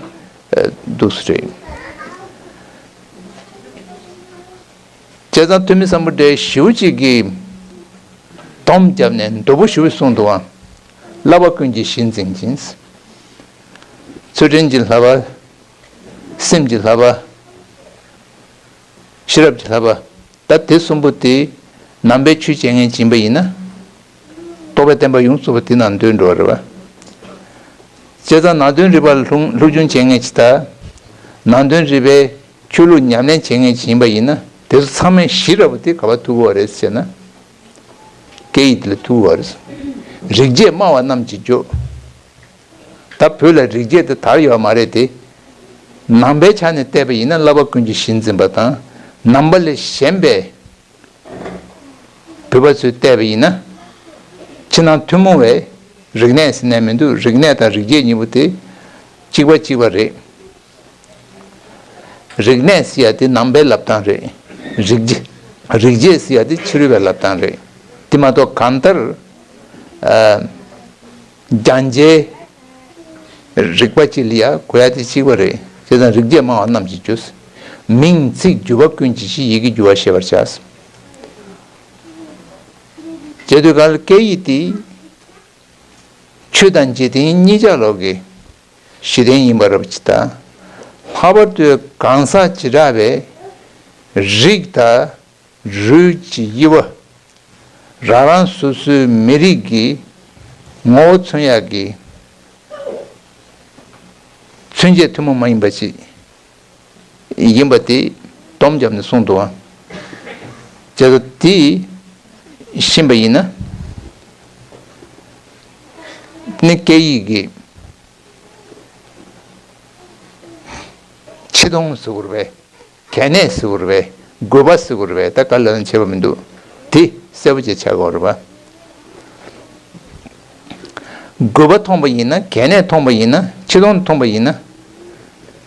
འདུག་སེ་རེད། བྱས་ཙང་ཐོན་མི་སམ་བྷོ་ཊས་ཞེ་པོ་ཅིག་གིས་སྡོམ་བརྒྱབ་ནས་མདོ་པོ་ཞེ་པོ་གསུངས་འདུག་པ། བསླབ་པ་ཀུན་གྱི་གཞི་འཛིན་ཅིང་། ཚུལ་ཁྲིམས་ཀྱི་བསླབ་པ། སེམས་ཀྱི་བསླབ་པ། ཤེས་རབ་ཀྱི་བསླབ་པ། ད་དེ་གསུམ་པོ་དེ་ནང་པའི་ཆོས་བྱེད་མཁན་ཅིག་ཡིན་པ་ཡིན་ན། རྟོགས་པའི་བསྟན་པ་ཡོངས་རྫོགས་པ་དེ་ནང་འདུས་འགྲོ་བ་རེད་པ། བྱས་ཙང་ནང་དོན་རིག་པ་ལ་སློབ་སློབ་སྦྱོང་བྱེད་མཁན་ཅིག་དང་། ནང་དོན་རིག་པའི་ཆོས་ལུགས་ཉམས་ལེན་བྱེད་མཁན་ཅིག་ཡིན་པ་ཡིན་ན། དེ་ཚོ་ཚང་མའི་གཞི་ར་བ་དེ་ག་པར་ཐུག་གི་ཡོད་རེད་ཟེར་ན། སྐད་ཡིག་དེ་ལ་ཐུག་གི་ཡོད་རེད། རིག་བྱེད་སྨྲ་བ་རྣམས་ཀྱི་རྒྱུ། ད་བོད་ལ་རིག་བྱེད་དེ་དར་ཡོད་མ་རེད་དེ། ནང་པའི་ཆ་ནས་བལྟས་པ་ཡིན་ན་བསླབ་པ་ཀུན་གྱི་གཞི་འཛིན་པ་དང་། ནང་པ་ལས་གཞན་པའི་བོད་པ་ཚོས་བལྟས་པ་ཡིན་ན། ཕྱི་ནང་ཐུན་མོང་བའི་རིག་གནས་ཟེར་ནས་མི་འདུག་རིག་གནས་དང་རིག་བྱེད་གཉིས་པོ་དེ་གཅིག་པ་གཅིག་པ་རེད། རིག་གནས་ཟེར་ཡ་དེ་ནང་པའི་བསླབ་སྟངས་རེད། རིག་བྱེད། རིག་བྱེད་ཟེར་ཡ་དེ་ཕྱི་རོལ་པའི་བསླབ་སྟངས་རེད། དེ་མ་གཏོགས་གང་ལྟར། ཨ། སྦྱང་བྱའི་རིག་པ་གཅིག་ལ་ཡ་གོ་ཡ་དེ་གཅིག་པ་རེད། བྱས་ཙང་རིག་བྱེད་སྨྲ་བ་རྣམས་ཀྱི་རྒྱུ། མིང་ཚིག་བརྗོད་པ་ཀུན་གྱི་གཞི། ཡི་གེ་འགྱུར་བ་ཤེས་པར་བྱ། བྱས་དུས་ག་ལ་སྐད་ཡིག་དེ་ཆོས་དང་འཇིག་རྟེན་གཉིས་ཆ་ལོག་གི་གཞི་རྟེན་ཡིན་པ་རབ་ཅིག་དང་། ལྷག་པར་དུ་གང་ཟག་བྱེ་བྲག་པའི་རིགས་དང་རུས་ཀྱི་དབྱེ་བ། རང་རང་སོ་སོའི་མི་རིགས་ཀྱི་ངོ་བོ་མཚོན་ཡག་གི་མཚོན་བྱེད་ཐུན་མོང་མ་ཡིན་པ་ཅིག་ཡིན་པ་དེ་སྡོམ་བརྒྱབ་ནས་གསུངས་འདུག་པ། བྱས་ཙང་དེ་ཤེས་པ་ཡིན་ན། ནི་སྐད་ཡིག་གི་ཆེ་མཐོང་ཟེར་དགོས་རེད་པས། གལ་གནད་ཟེར་དགོས་རེད་པས། དགོས་པ་ཟེར་དགོས་རེད་པས། ད་ག་ལ་ཡང་ཁྱད་པར་མི་འདུག་དེ་གསལ་པོ་ཅིག་ཆགས་དགོས་རེད་པ། དགོས་པ་མཐོང་པ་ཡིན་ན། གལ་གནད་མཐོང་པ་ཡིན་ན། ཆེ་མཐོང་མཐོང་པ་ཡིན་ན།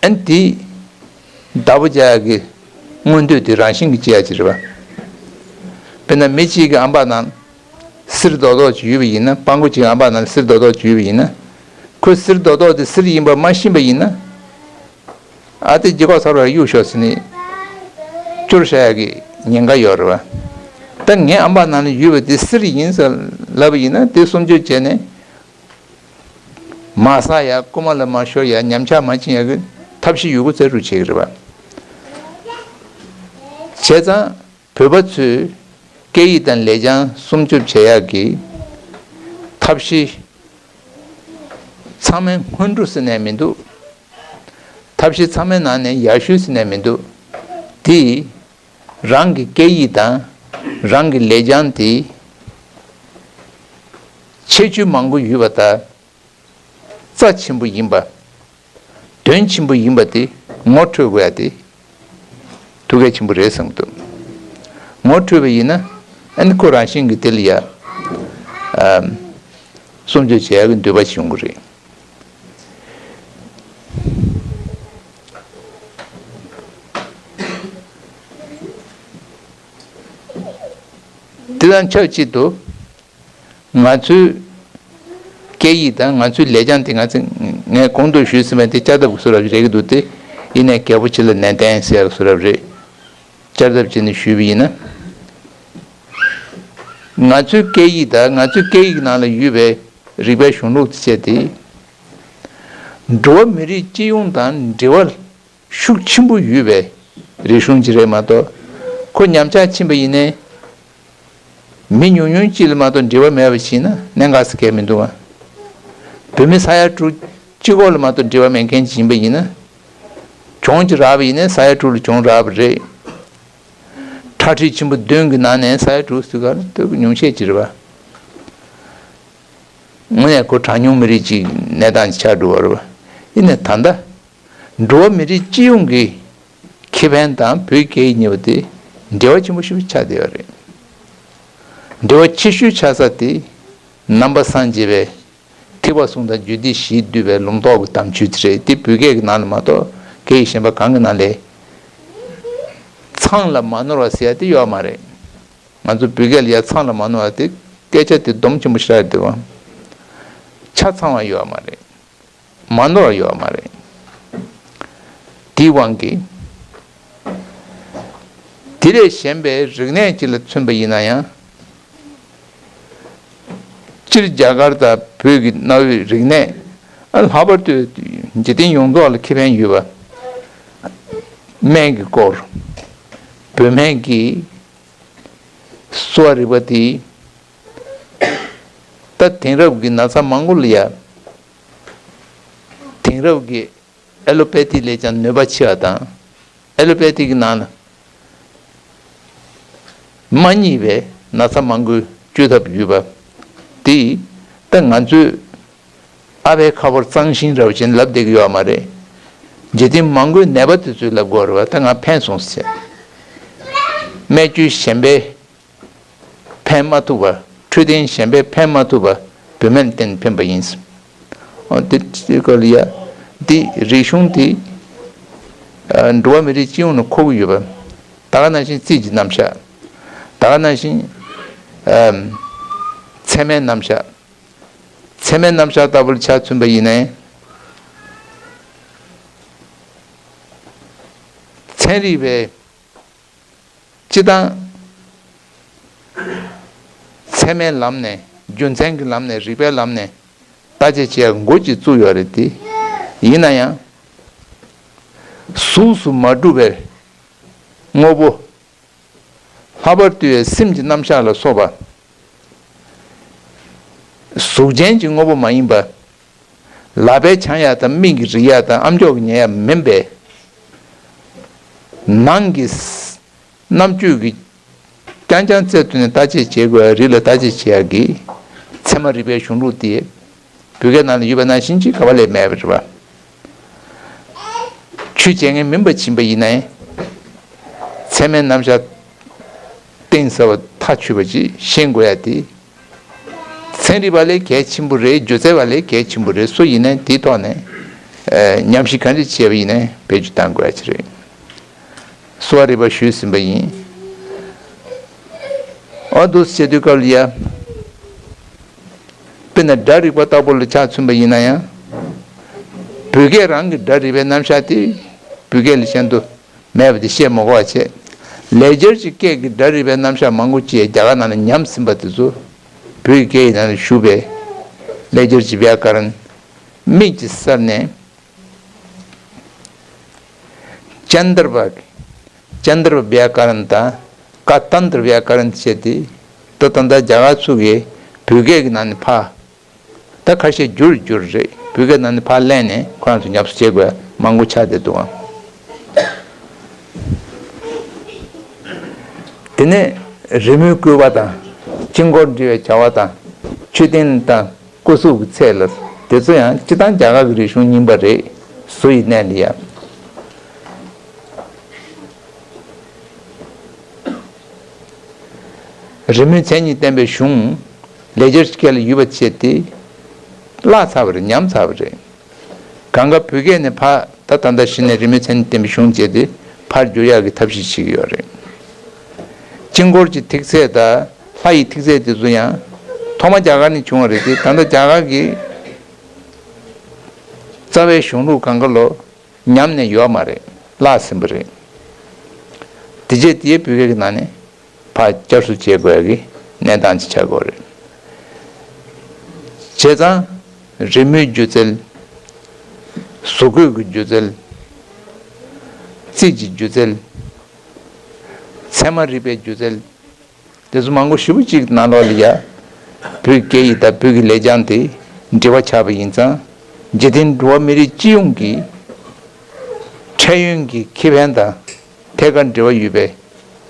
ཨ་ནི་དེ་བདག་པོ་རྒྱག་ཡག་གི་མངོན་འདོད་དེ་རང་བཞིན་གྱིས་སྐྱེ་ཡག་ཅིག་རེད་པ། དཔེར་ན་མི་གཅིག་གི་ཨམ་པ་ནང་སིལ་རྡོག་རྡོག་ཅིག་ཡོད་པ་ཡིན་ན། སྤྲང་པོ་གཅིག་གི་ཨམ་པ་ནང་ལ་སིལ་རྡོག་རྡོག་ཅིག་ཡོད་པ་ཡིན་ན། ཁོས་སིལ་རྡོག་རྡོག་དེ་སིལ་ཡིན་པ་མ་ཤེས་པ་ཡིན་ན། ཨ་དེ་རྗེས་ཁ་ཚར་བར་གཡུག་ཤོག་ཟེར་ནས་སྐྱུར་བཞག་ཡག་གི་ཉེན་ཁ་ཡོད་རེད་པ། ད་ངའི་ཨམ་པ་ནང་ལ་ཡོད་པ་དེ་སིལ་ཡིན་ཟེར་ལབ་པ་ཡིན་ན། དེ་སྲུང་སྐྱོབ་བྱས་ནས་མ་ཟ་ཡག་རྐུ་མ་ལ་མ་ཤོར་ཡག་ཉམས་ཆག་མ་ཕྱིན་ཡག་གི་ཐབས་ཤེས་ཡོད་རྒུ་རྩལ་སྤྲུགས་བྱེད་ཀྱི་རེད་པ། བྱས་ཙང་བོད་པ་ཚོས་སྐད་ཡིག་དང་ལེགས་བྱང་སྲུང་སྐྱོབ་བྱེད་ཡག་གི་ཐབས་ཤེས་ཚང་མའི་སྔོན་འགྲོ་ཟེར་ནས་མི་འདུག་ཐབས་ཤེས་ཚང་མའི་ནང་ནས་ཡག་ཤོས་ཟེར་ནས་མི་འདུག་དེ་རང་གི་སྐད་ཡིག་དང་རང་གི་ལེགས་བྱང་དེ་ཁྱད་ཆོས་མང་པོ་ཡོད་པ་དང་། རྩ་ཆེན་པོ་ཡིན་པ། དོན་ཆེན་པོ་ཡིན་པ་དེ་ངོ་འཕྲོད་དགོས་ཡ་དེ་ཐུགས་གལ་ཆེན་པོ་རེད་བསམ་གྱི་འདུག་ངོ་འཕྲོད་པ་ཡིན་ན། ཨ་ནི་ཁོ་རང་བཞིན་གྱིས་དེ་ལ་ཡ་ ཨ་སྲུང་སྐྱོབ་བྱེད་ཡག་གི་འདོད་པ་ཞིག་ཡོང་གི་རེད། དེ་དང་ཆབས་ཅིག་ཏུ། ང་ཚོའི་སྐད་ཡིག་དང་ང་ཚོའི་ལེགས་བྱང་དེ། ང་ཚོས་ངས་གོང་དུ་ཞུས་ཟིན་པ་དེ་བསྐྱར་ལྡབ་ཀྱི་བཟོ་འདྲ་རེད་ཀྱི་འདུག་སྟེ། ཡིན་ནའི་རྒྱལ་པོ་ཁྱེད་ལ་ནན་ཏན་ཟེར་ཡག་བཟོ་འདྲ་རེད། བསྐྱར་ལྡབ་བྱས་ནས་ཞུས་པ་ཡིན་ན། ང་ཚོའི་སྐད་ཡིག་དང་ང་ཚོའི་སྐད་ཡིག་ནང་ལ་ཡོད་པའི་རིག་པའི་གཞུང་ལུགས་བཅས་དེ། འགྲོ་བ་མི་རིགས་སྤྱི་ཡོངས་དང་འབྲེལ་བ་ཤུགས་ཆེན་པོ་ཡོད་པའི་རིག་གཞུང་ཅིག་རེད་མ་གཏོགས། ཁོ་ཉམས་ཆག་ཕྱིན་པ་ཡིན་ནའི། མི་ཉུང་ཉུང་ཅིག་ལ་མ་གཏོགས་འབྲེལ་བ་མེད་པ་ཞིག་ན་གནད་འགག་ཟེར་གང་ཡང་མི་འདུག་བ། བོད་མི་ས་ཡ་དྲུག་གཅིག་སྐོར་ལ་མ་གཏོགས་འབྲེལ་བ་མེད་མཁན་ཅིག་ཡིན་པ་ཡིན་ན། གྱོང་ཅིག་རག་པ་ཡིན་ན་ས་ཡ་དྲུག་ལ་གྱོང་རག་པ་རེད། ཁྲག་ཁྲིག་ཆེན་པོ་བདུན་གྱི་ནང་ནས་ས་ཡ་དྲུག་ཟེར་ག་ལ་སྟོད་གི་ཉུང་ཤས་ཅིག་རེད་བ། དངོས་གནས་ཁོ་གྲངས་ཉུང་མི་རིགས་ཅིག་གནས་སྟངས་ཅིག་ཆགས་འགྲོ་བ་རེད་བ། ཡིན་ནའི་ད་ལྟ། འགྲོ་བ་མི་རིགས་སྤྱི་ཡོངས་ཀྱི་ཁེ་ཕན་དང་བོད་སྐད་ཡིག་གཉིས་པོ་དེ་འབྲེལ་བ་ཆེན་པོ་ཞིག་ཆགས་བསྡད་ཡོད་རེད། འབྲེལ་བ་ཆེ་ཤོས་ཆགས་ས་དེ་ནང་པ་སངས་རྒྱས་པའི་ཐེག་པ་གསུམ་དང་རྒྱུད་སྡེ་བཞིས་བསྡུས་པའི་ལུང་རྟོགས་ཀྱི་དམ་ཆོས་དེ་རེད། དེ་བོད་སྐད་ཀྱི་ནང་ལ་མ་གཏོགས་སྐད་ཡིག་གཞན་པ་གང་གི་ནང་ལས་ཚང་ལ་མ་ནོར་བ་ཟེར་ཡ་དེ་ཡོད་མ་རེད། ང་ཚོ་བོད་སྐད་ལ་ཡ་ཚང་ལ་མ་ནོར་བ་དེ་སྐད་ཆ་དེ་སྡོམ་ཆེན་པོ་ཞིག་རེད་འདུག་བ། ཆ་ཚང་བ་ཡོད་མ་རེད། མ་ནོར་ཡོད་མ་རེད། དེའི་དབང་གིས་དེ་ལས་གཞན་པའི་རིག་གནས་ཅིག་ལ་མཚོན་པ་ཡིན་ན་ཡང་། སྤྱིར་རྒྱ་གར་དང་བོད་ཀྱི་གནའ་བོའི་རིག་གནས། ཨ་ལྷག་པར་དུ་འཇིག་རྟེན་ཡོངས་རྫོགས་ལ་ཁེ་ཕན་ཡོད་པ། སྨན་གྱི་སྐོར། བོད་སྨན་གྱི་གསོ་བ་རིག་པ་དེ། ད་དེང་རབས་ཀྱི་ན་ཚ་མང་པོ་ལ་ཡ། དེང་རབས་ཀྱི་ཨེ་ལོ་པེ་ཐི་ལས་ཀྱང་ནུས་པ་ཆེ་བ་དང་། ཨེ་ལོ་པེ་ཐི་གི་ནང་ལ་མ་རྙེད་པའི་ན་ཚ་མང་པོའི་བཅོས་ཐབས་ཡོད་པ། དེ་ད་ང་ཚོས་ཨ་ཕའི་ཁ་ཕོར་གཙང་ཞིང་རེད་བ་ཅན་ལབ་བསྡད་ཀྱི་ཡོད་མ་རེད། འཇིག་རྟེན་མང་པོའི་ནད་པ་དེ་ཚོས་ལབ་དགོས་རེད་བ། ད་ང་ཕན་སོང་ཟེར། སྨན་བཅོས་གཞན་པས་ཕན་མ་ཐུབ་པ། འཕྲོད་བསྟེན་གཞན་པས་ཕན་མ་ཐུབ་པ་བོད་སྨན་བསྟེན་ཕན་པ་ཡིན། འོ་དེ་སྐོར་ལ་ཡ། འདི་རིག་གཞུང་འདི་ཨ་འགྲོ་བ་མི་རིགས་སྤྱི་ཡོངས་ལ་མཁོ་གི་ཡོད་པ། ད་ག་ནང་བཞིན་རྩིས་ཀྱི་རྣམ་གཞག། ད་ག་ནང་བཞིན་ཨ་ཚད་མའི་རྣམ་གཞག། ཚད་མའི་རྣམ་གཞག་ལྟ་བུར་ཆ་མཚོན་པ་ཡིན་ནའི། ཚན་རིག་པའི་སྤྱི་བཏང་ཚད་མའི་ལམ་ནས། རྒྱུ་མཚན་གྱི་ལམ་ནས། རིགས་པའི་ལམ་ནས་བརྟག་དཔྱད་བྱེད་ཡག་འགོ་ཅིག་བཙུགས་ཡོད་རེད་དེ། ཡིན་ན་ཡང་། གཟུགས་སུ་མ་གྲུབ་པའི་དངོས་པོ། ལྷག་པར་དུ་སེམས་ཀྱི་རྣམ་གཞག་ལ་སོགས་པ། གཟུགས་ཅན་གྱི་དངོས་པོ་མ་ཡིན་པ། ལག་པས་འཆང་ཡག་དང་མིག་གིས་རིག་ཡག་དང་ཨ་མཆོག་གིས་ཉན་ཡག་མིན་པའི། ནང་གི་རྣམ་དཔྱོད་ཀྱིས་རྐྱང་རྐྱང་རྩལ་བཏོན་ནས་བརྟག་དཔྱད་བྱེད་དགོས་ཡག། རིགས་ལ་བརྟག་དཔྱད་བྱེད་ཡག་གི་ཚད་མ་རིག་པའི་གཞུང་ལུགས་དེ། བོད་སྐད་ནང་ལ་ཡོད་པ་ནང་བཞིན་ཅིག་ག་པ་ལས་མེད་པ་རེད་བ། ཆོས་བྱེད་མཁན་མིན་པ་ཕྱིན་པ་ཡིན་ནའི། ཚད་མའི་རྣམ་གཞག་གཏིང་ཟབ་པ་ཐག་ཆོད་པ་ཅིག་ཤེས་དགོས་ཡག་དེ། ཚན་རིག་པ་ལས་གལ་ཆེན་པོ་རེད། སྒྱུ་རྩལ་བ་ལས་གལ་ཆེན་པོ་རེད། སུ་ཡིན་ནའི་དེའི་ཐོག་ནས་ཨ་ཉམས་ཞིབ་ག་འདྲ་བྱས་པ་ཡིན་ནའི་བེད་སྤྱོད་གཏང་དགོས་ཡག་ཅིག་རེད། གསོ་བ་རིག་པ་ཞུས་ཟིན་པ་ཡིན། འོ་འདུག་སེ་བྱེད་དུས་སྐབས་ལ་ཡ། དཔེར་ན་སྒྲ་རིག་པ་ལྟ་བུ་ལ་ཆ་མཚོན་པ་ཡིན་ན་ཡང་། བོད་སྐད་རང་གི་སྒྲ་རིག་པའི་རྣམ་གཞག་དེ་བོད་སྐད་ལས་གཞན་དུ་མེད་པ་དེ་བཤད་མི་དགོས་པ་བྱས། ལེགས་སྦྱར་གྱི་སྐད་ཀྱི་སྒྲ་རིག་པའི་རྣམ་གཞག་མང་པོ་ཅིག་རྒྱ་གར་ནང་ལ་ཉམས་ཟིན་པ་དེ་ཚོ་བོད་ཀྱི་སྐད་ཡིག་ནང་ལ་བཞུགས་པའི་ལེགས་སྦྱར་གྱི་བྱཱ་ཀ་ར་ཎ། མིག་གི་སར་ནས། ཅན་དར་བ། ཅན་དར་བ་བྱཱ་ཀ་ར་ཎ་དང་། ཀ་ཏན་དར་བྱཱ་ཀ་ར་ཎ་བྱས་ཏེ། ད་ད་ལྟ་རྒྱ་གར་ཚོ་གིས་བོད་སྐད་ཀྱི་ནང་ནས་ཕར། ད་ཁ་ཤས་བསྒྱུར་བསྒྱུར་རེད། བོད་སྐད་ནང་ནས་ཕར་ལེན་ནས་ཁོ་རང་ཚོ་ཉམས་གསོ་བྱེད་དགོས་མང་པོ་ཆགས་བསྡད་འདུག་ཨང་། དེ་ནས་རི་མོའི་བརྐོས་པ་དང་། དཀྱིལ་འཁོར་འབྲི་བའི་བྱ་བ་དང་། མཆོད་རྟེན་དང་སྐུ་གཟུགས་ཀྱི་ཚད་ལ། དེ་ཚོ་ཡང་སྤྱིར་བཏང་རྒྱ་གར་གྱི་རིག་གཞུང་རྙིང་པ་རེད། བཟོ་ཡི་གནས་ལ་ཡ། རི་མོའི་མཚན་ཉིད་བསྟན་པའི་གཞུང་། ལེགས་སྦྱར་སྐད་ལ་ཡུལ་བ་བྱས་ཏེ་བརླག་ཚར་བ་རེད། ཉམས་ཚར་བ་རེད། གང་ག་བོད་སྐད་ནས་ཕར་ད་ད་ལྟ་གཞི་ནས་རིས་མེད་མཚན་ཉིད་བསྟན་པའི་གཞུང་བྱས་ཏེ་ཕར་བསྒྱུར་ཡག་གི་ཐབས་ཤེས་བྱེད་ཀྱི་ཡོད་རེད། དཀྱིལ་འཁོར་གྱི་ཐིག་ཚད་དང་ལྷ་ཡི་ཐིག་ཚད་དེ་ཚོ་ཡང་ཐོག་མ་རྒྱ་གར་ནས་བྱུང་བ་རེད་དེ། ད་ལྟ་རྒྱ་གར་གྱི་རྩ་བའི་གཞུང་ལུགས་གང་ག་ལོ་ཉམས་ནས་ཡོད་མ་རེད། བརླག་ཟིན་པ་རེད། དེ་རྗེས་དེའི་བོད་སྐད་ཀྱི་ནང་ནས་ཕར་བསྐྱར་གསོ་བྱེད་དགོས་ཡག་གི་གནས་སྟངས་ཅིག་ཆགས་ཀྱི་ཡོད་རེད། བྱས་ཙང་རི་མོའི་སྒྱུ་རྩལ། བཟོ་བཀོད་ཀྱི་སྒྱུ་རྩལ། རྩིས་ཀྱི་སྒྱུ་རྩལ། ཚད་མ་རིག་པའི་སྒྱུ་རྩལ། དེ་ཚོ་མང་པོ་ཞེ་པོ་ཅིག་ནང་ལོགས་ལ་ཡ། བོད་སྐད་ཡིག་དང་བོད་ཀྱི་ལེགས་བྱང་དེ་འབྲེལ་བ་ཆགས་པ་ཡིན་ཙང་། འཇིག་རྟེན་འགྲོ་བ་མི་རིགས་སྤྱི་ཡོངས་ཀྱི་འཕྲལ་ཡུན་གྱི་ཁེ་ཕན་དང་ཐད་ཀར་འབྲེལ་བ་ཡོད་པའི་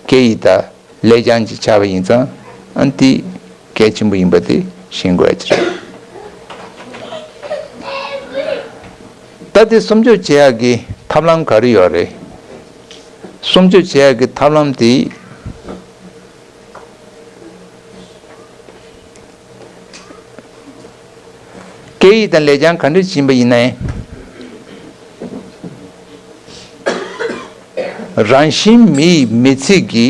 སྐད་ཡིག་དང་ལེགས་བྱང་ཅིག་ཆགས་པ་ཡིན་ཙང་། ཨ་ནི་དེ་གལ་ཆེན་པོ་ཡིན་པ་དེ་ཤེས་དགོས་ཡ་ཅིག་རེད། ད་དེ་སྲུང་སྐྱོབ་བྱེད་ཡག་གི་ཐབས་ལམ་ག་རེ་ཡོད་རེད། སྲུང་སྐྱོབ་བྱེད་ཡག་གི་ཐབས་ལམ་དེ། སྐད་ཡིག་དང་ལེགས་བྱང་ག་འདྲ་ཞིག་ཡིན་པ་ཡིན་ནའི། རང་བཞིན་མི་ཡི་མི་ཚེ་གི་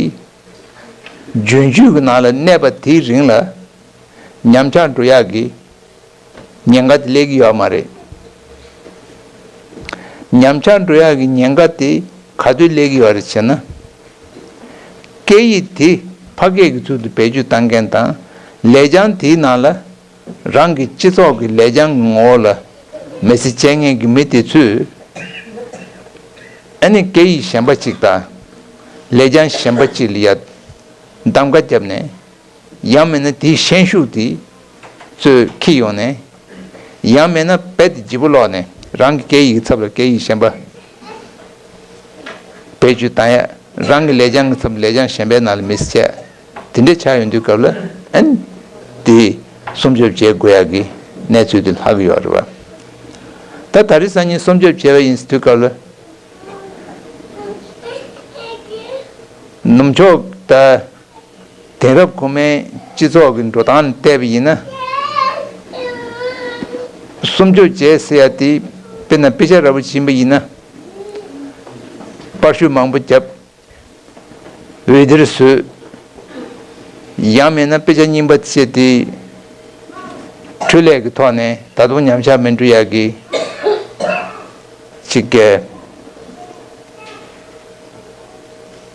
རྒྱུན་སྤྱོད་ཀྱི་ནང་ལ་གནས་པ་དེའི་རིང་ལ་ཉམས་ཆག་འགྲོ་ཡག་གི་ཉེན་ཁ་དེ་སླེབས་ཀྱི་ཡོད་མ་རེད། ཉམས་ཆག་འགྲོ་ཡག་གི་ཉེན་ཁ་དེ་ག་དུས་སླེབས་ཀྱི་ཡོད་རེད་ཟེར་ན། སྐད་ཡིག་དེ་ཕ་སྐད་ཀྱི་ཚུལ་དུ་བེད་སྤྱོད་བཏང་མཁན་དང་། ལེགས་བྱང་དེའི་ནང་ལ་རང་གི་སྤྱི་ཚོགས་ཀྱི་ལེགས་བྱང་གི་ངོ་བོ་ལ་མི་ཚེ་སྐྱེལ་མཁན་གྱི་མི་དེ་ཚོས། ཨ་ནི་སྐད་ཡིག་གཞན་པ་གཅིག་དང་ལེགས་བྱང་གཞན་པ་གཅིག་ལ་ཡ་གདམ་ག་བརྒྱབ་ནས། ཡང་མིན་ན་དེའི་ཤན་ཤུགས་དེ་ཚོས་འཁྱེར་ཡོང་ནས། ཡང་མིན་ན་རྦད་དེ་ལྗིད་པོ་སློག་ནས་རང་གི་སྐད་ཡིག་གི་ཚབ་ལ་སྐད་ཡིག་གཞན་པ་བེད་སྤྱོད་བཏང་ཡ། རང་གི་ལེགས་བྱང་གི་ཚབ་ལ་ལེགས་བྱང་གཞན་པའི་ནང་ལ་མི་ཚེ་སྐྱེལ། དེ་འདྲ་ཆགས་ཡོང་དུས་སྐབས་ལ་ཨ་ནི་དེ་སྲུང་སྐྱོབ་བྱེད་དགོས་ཡག་གི་གནས་ཚུལ་དེ་ལྷག་གི་ཡོད་རེད་བ། ད་ད་རེས་སང་ཉིན་སྲུང་སྐྱོབ་བྱས་པ་ཡིན་དུས་སྐབས་ལ། ནུབ་ཕྱོགས་དང་དེང་རབས་གོང་མའི་སྤྱི་ཚོགས་ཀྱི་འགྲོ་སྟངས་ལ་བལྟས་པ་ཡིན་ན། སྲུང་སྐྱོབ་བྱས་ཟེར་ཡ་དེ་དཔེར་ན་དཔེ་ཆ་འདྲ་པོ་ཕྱིན་པ་ཡིན་ན། པར་ཤུ་མང་པོ་བརྒྱབ། འོད་སྡེར་བཟོས། ཡང་མིན་ན་དཔེ་ཆ་རྙིང་པ་བྱས་ཏེ། འཕྲུལ་ལས་ཀྱི་ཐོག་ནས་ད་དུང་ཉམས་ཆག་མི་འགྲོ་ཡག་གི་ཅིག་གི་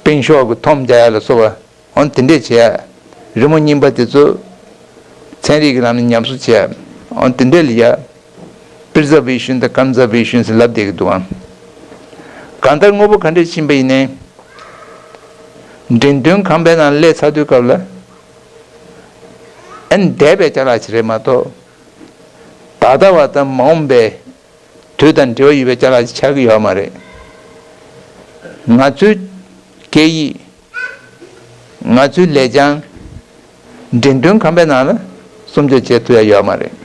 སྤེན་ཤོག་གི་ཐོམ་རྒྱག་ཡ་ལ་སོགས་པ། འོན་དེ་འདྲས་བྱེད་ཡ། རི་མོ་རྙིང་པ་དེ་ཚོ་ཚན་རིག་གི་ལམ་ནས་ཉམས་གསོ་བྱེད་ཡ། འོན་དེ་འདྲས་ལ་ཡ། པི་རི་ཛར་ཝེ་ཤན་དང་ཀོན་ཛར་ཝེ་ཤན་ཟེར་ལབ་བསྡད་ཀྱི་འདུག་ཨང་། གང་ལྟར་དངོས་པོ་ག་འདྲས་ཕྱིན་པ་ཡིན་ནའི། འགྲེམས་སྟོན་ཁང་པའི་ནང་སླེབས་ཚར་དུས་སྐབས་ལ། ཨ་ནི་འདས་པའི་ཅ་ལག་ཅིག་རེད་མ་གཏོགས། ད་ལྟ་བ་དང་མ་འོངས་པའི་དུས་དང་འབྲེལ་བ་ཡོད་པའི་ཅ་ལག་ཅིག་ཆགས་ཀྱི་ཡོད་མ་རེད། ང་ཚོའི་སྐད་ཡིག་ང་ཚོའི་ལེགས་བྱང་། འགྲེམས་སྟོན་ཁང་པའི་ནང་ལ་སྲུང་སྐྱོབ་བྱེད་ཐུབ་ཡ་ཡོད་མ་རེད།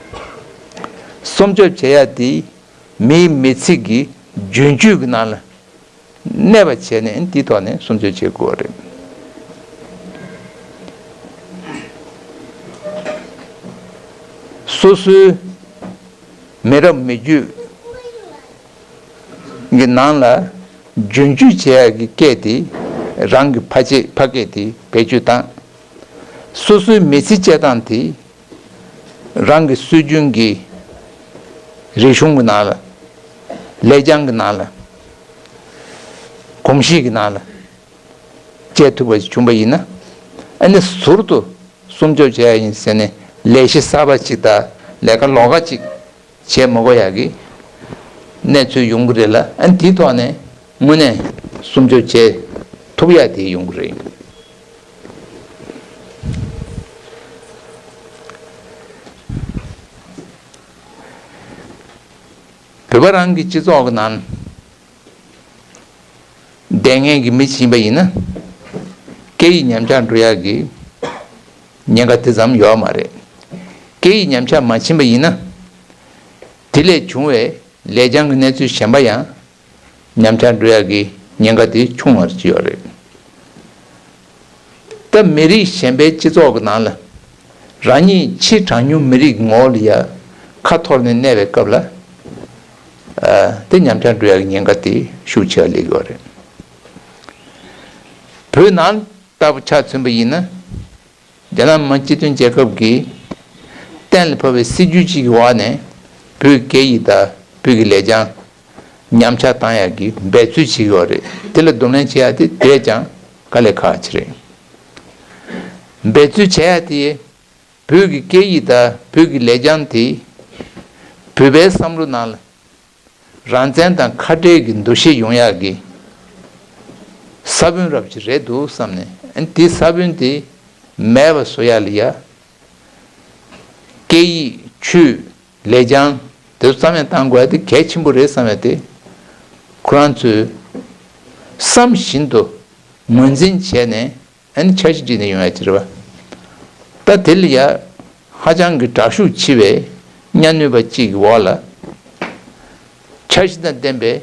སྲུང་སྐྱོབ་བྱེད་ཡ་དེ་མིའི་མི་ཚེ་གི་རྒྱུན་སྤྱོད་ཀྱི་ནང་ལ་གནས་པ་བྱས་ནས་འདིའི་ཐོག་ནས་སྲུང་སྐྱོབ་བྱེད་དགོས་པ་རེད། སོ་སོའི་མི་རབས་མི་རྒྱུད་ཀྱི་ནང་ལ་རྒྱུན་སྤྱོད་བྱེད་ཡག་གི་སྐད་དེ་རང་གི་ཕ་སྐད་ཕ་སྐད་དེ་བེད་སྤྱོད་བཏང་། སོ་སོའི་མི་ཚེ་སྐྱེལ་སྟངས་དེ་རང་གི་སྲོལ་རྒྱུན་གྱི་རིག་གཞུང་གི་ནང་ལ། ལེགས་བྱང་གི་ནང་ལ། གོམས་གཤིས་ཀྱི་ནང་ལ་སྐྱེལ་ཐུབ་པ་ཞིག་བྱུང་པ་ཡིན་ན། ཨ་ནི་ཟུར་དུ་སྲུང་སྐྱོབ་བྱས་ཡ་ཡིན་ཟེར་ནས་ལས་གཞི་གསར་པ་ཅིག་དང་ལས་ཀ་ལོགས་ཀ་ཅིག་བྱེད་མ་དགོས་ཡག་གི་གནས་ཚུལ་ཡོང་གི་རེད་ལ། ཨ་ནི་དེའི་ཐོག་ནས་དངོས་གནས་སྲུང་སྐྱོབ་བྱེད་ཐུབ་ཡག་དེ་ཡོང་གི་རེད། བོད་པ་རང་གི་སྤྱི་ཚོགས་ཀྱི་ནང་བསྡད་མཁན་གྱི་མི་ཞིག་ཡིན་པ་ཡིན་ན། སྐད་ཡིག་ཉམས་ཆག་འགྲོ་ཡག་གི་ཉེན་ཁ་དེ་ཙམ་ཡོད་མ་རེད། སྐད་ཡིག་ཉམས་ཆག་མ་ཕྱིན་པ་ཡིན་ན། དེ་ལས་བྱུང་བའི་ལེགས་བྱང་གི་གནས་ཚུལ་གཞན་པ་ཡང་ཉམས་ཆག་འགྲོ་ཡག་གི་ཉེན་ཁ་དེ་ཆུང་བ་ཅིག་ཡོད་རེད། ད་མི་རིགས་གཞན་པའི་སྤྱི་ཚོགས་ཀྱི་ནང་ལ་ རང་ཉིད་ཕྱིའི་གྲངས་ཉུང་མི་རིགས་ངོ་ལ་ཡ་ཁ་འཐོར་ནས་གནས་པའི་སྐབས་ལ། ཨ། དེ་ཉམས་ཆག་འགྲོ་ཡག་གི་ཉེན་ཁ་དེ་ཤུགས་ཆེ་བ་སླེབས་ཡོད་རེད། བོད་ནང་ལྟ་བུ་ཆ་མཚོན་པ་ཡིན་ན། རྒྱ་ནག་མི་དམངས་སྤྱི་མཐུན་རྒྱལ་ཁབ་ཀྱིས་གཏན་ལ་ཕབ་པའི་སྲིད་ཇུས་གཅིག་གི་འོག་ནས་བོད་སྐད་ཡིག་དང་བོད་ཀྱི་ལེགས་བྱང་ཉམས་ཆག་བཏང་ཡག་གི་འབད་རྩོལ་བྱེད་ཀྱི་ཡོད་རེད། དེ་ལ་གདོང་ལེན་བྱེད་ཡག་དེ་དེ་བས་ཀྱང་དཀའ་ལས་ཁག་ཅིག་རེད། འབད་རྩོལ་བྱེད་ཡག་དེ་བོད་ཀྱི་སྐད་ཡིག་དང་བོད་ཀྱི་ལེགས་བྱང་དེ་བོད་པའི་བསམ་བློ་ནང་ལ་རང་བཙན་དང་ཁ་བྲལ་གྱི་འདུ་ཤེས་ཡོང་ཡག་གི་ས་བོན་རབ་ཅིག་རེད་འདུག་བསམ་ནས། ཨ་ནི་དེ་ས་བོན་དེ་མེད་པ་བཟོ་ཡག་ལ་ཡ། སྐད་ཡིག་ཆོས་ལེགས་བྱང་དེ་ཚོ་རྩ་མེད་བཏང་དགོས་ཡག་དེ་གལ་ཆེན་པོ་རེད་བསམ་ཡག་དེ། ཁོ་རང་ཚོས་བསམ་བཞིན་དུ་ངོས་འཛིན་བྱས་ནས། ཨ་ནི་འཆར་གཞི་བྲིས་ནས་ཡོང་ཡག་ཅིག་རེད་པ། ད་དེ་ལ་ཡ་ཧ་ཅང་གི་དྲག་ཤུགས་ཆེ་བའི་གཉའ་གནོན་པ་གཅིག་གི་འོག་ལ། འཆར་གཞི་དང་ལྡན་པའི་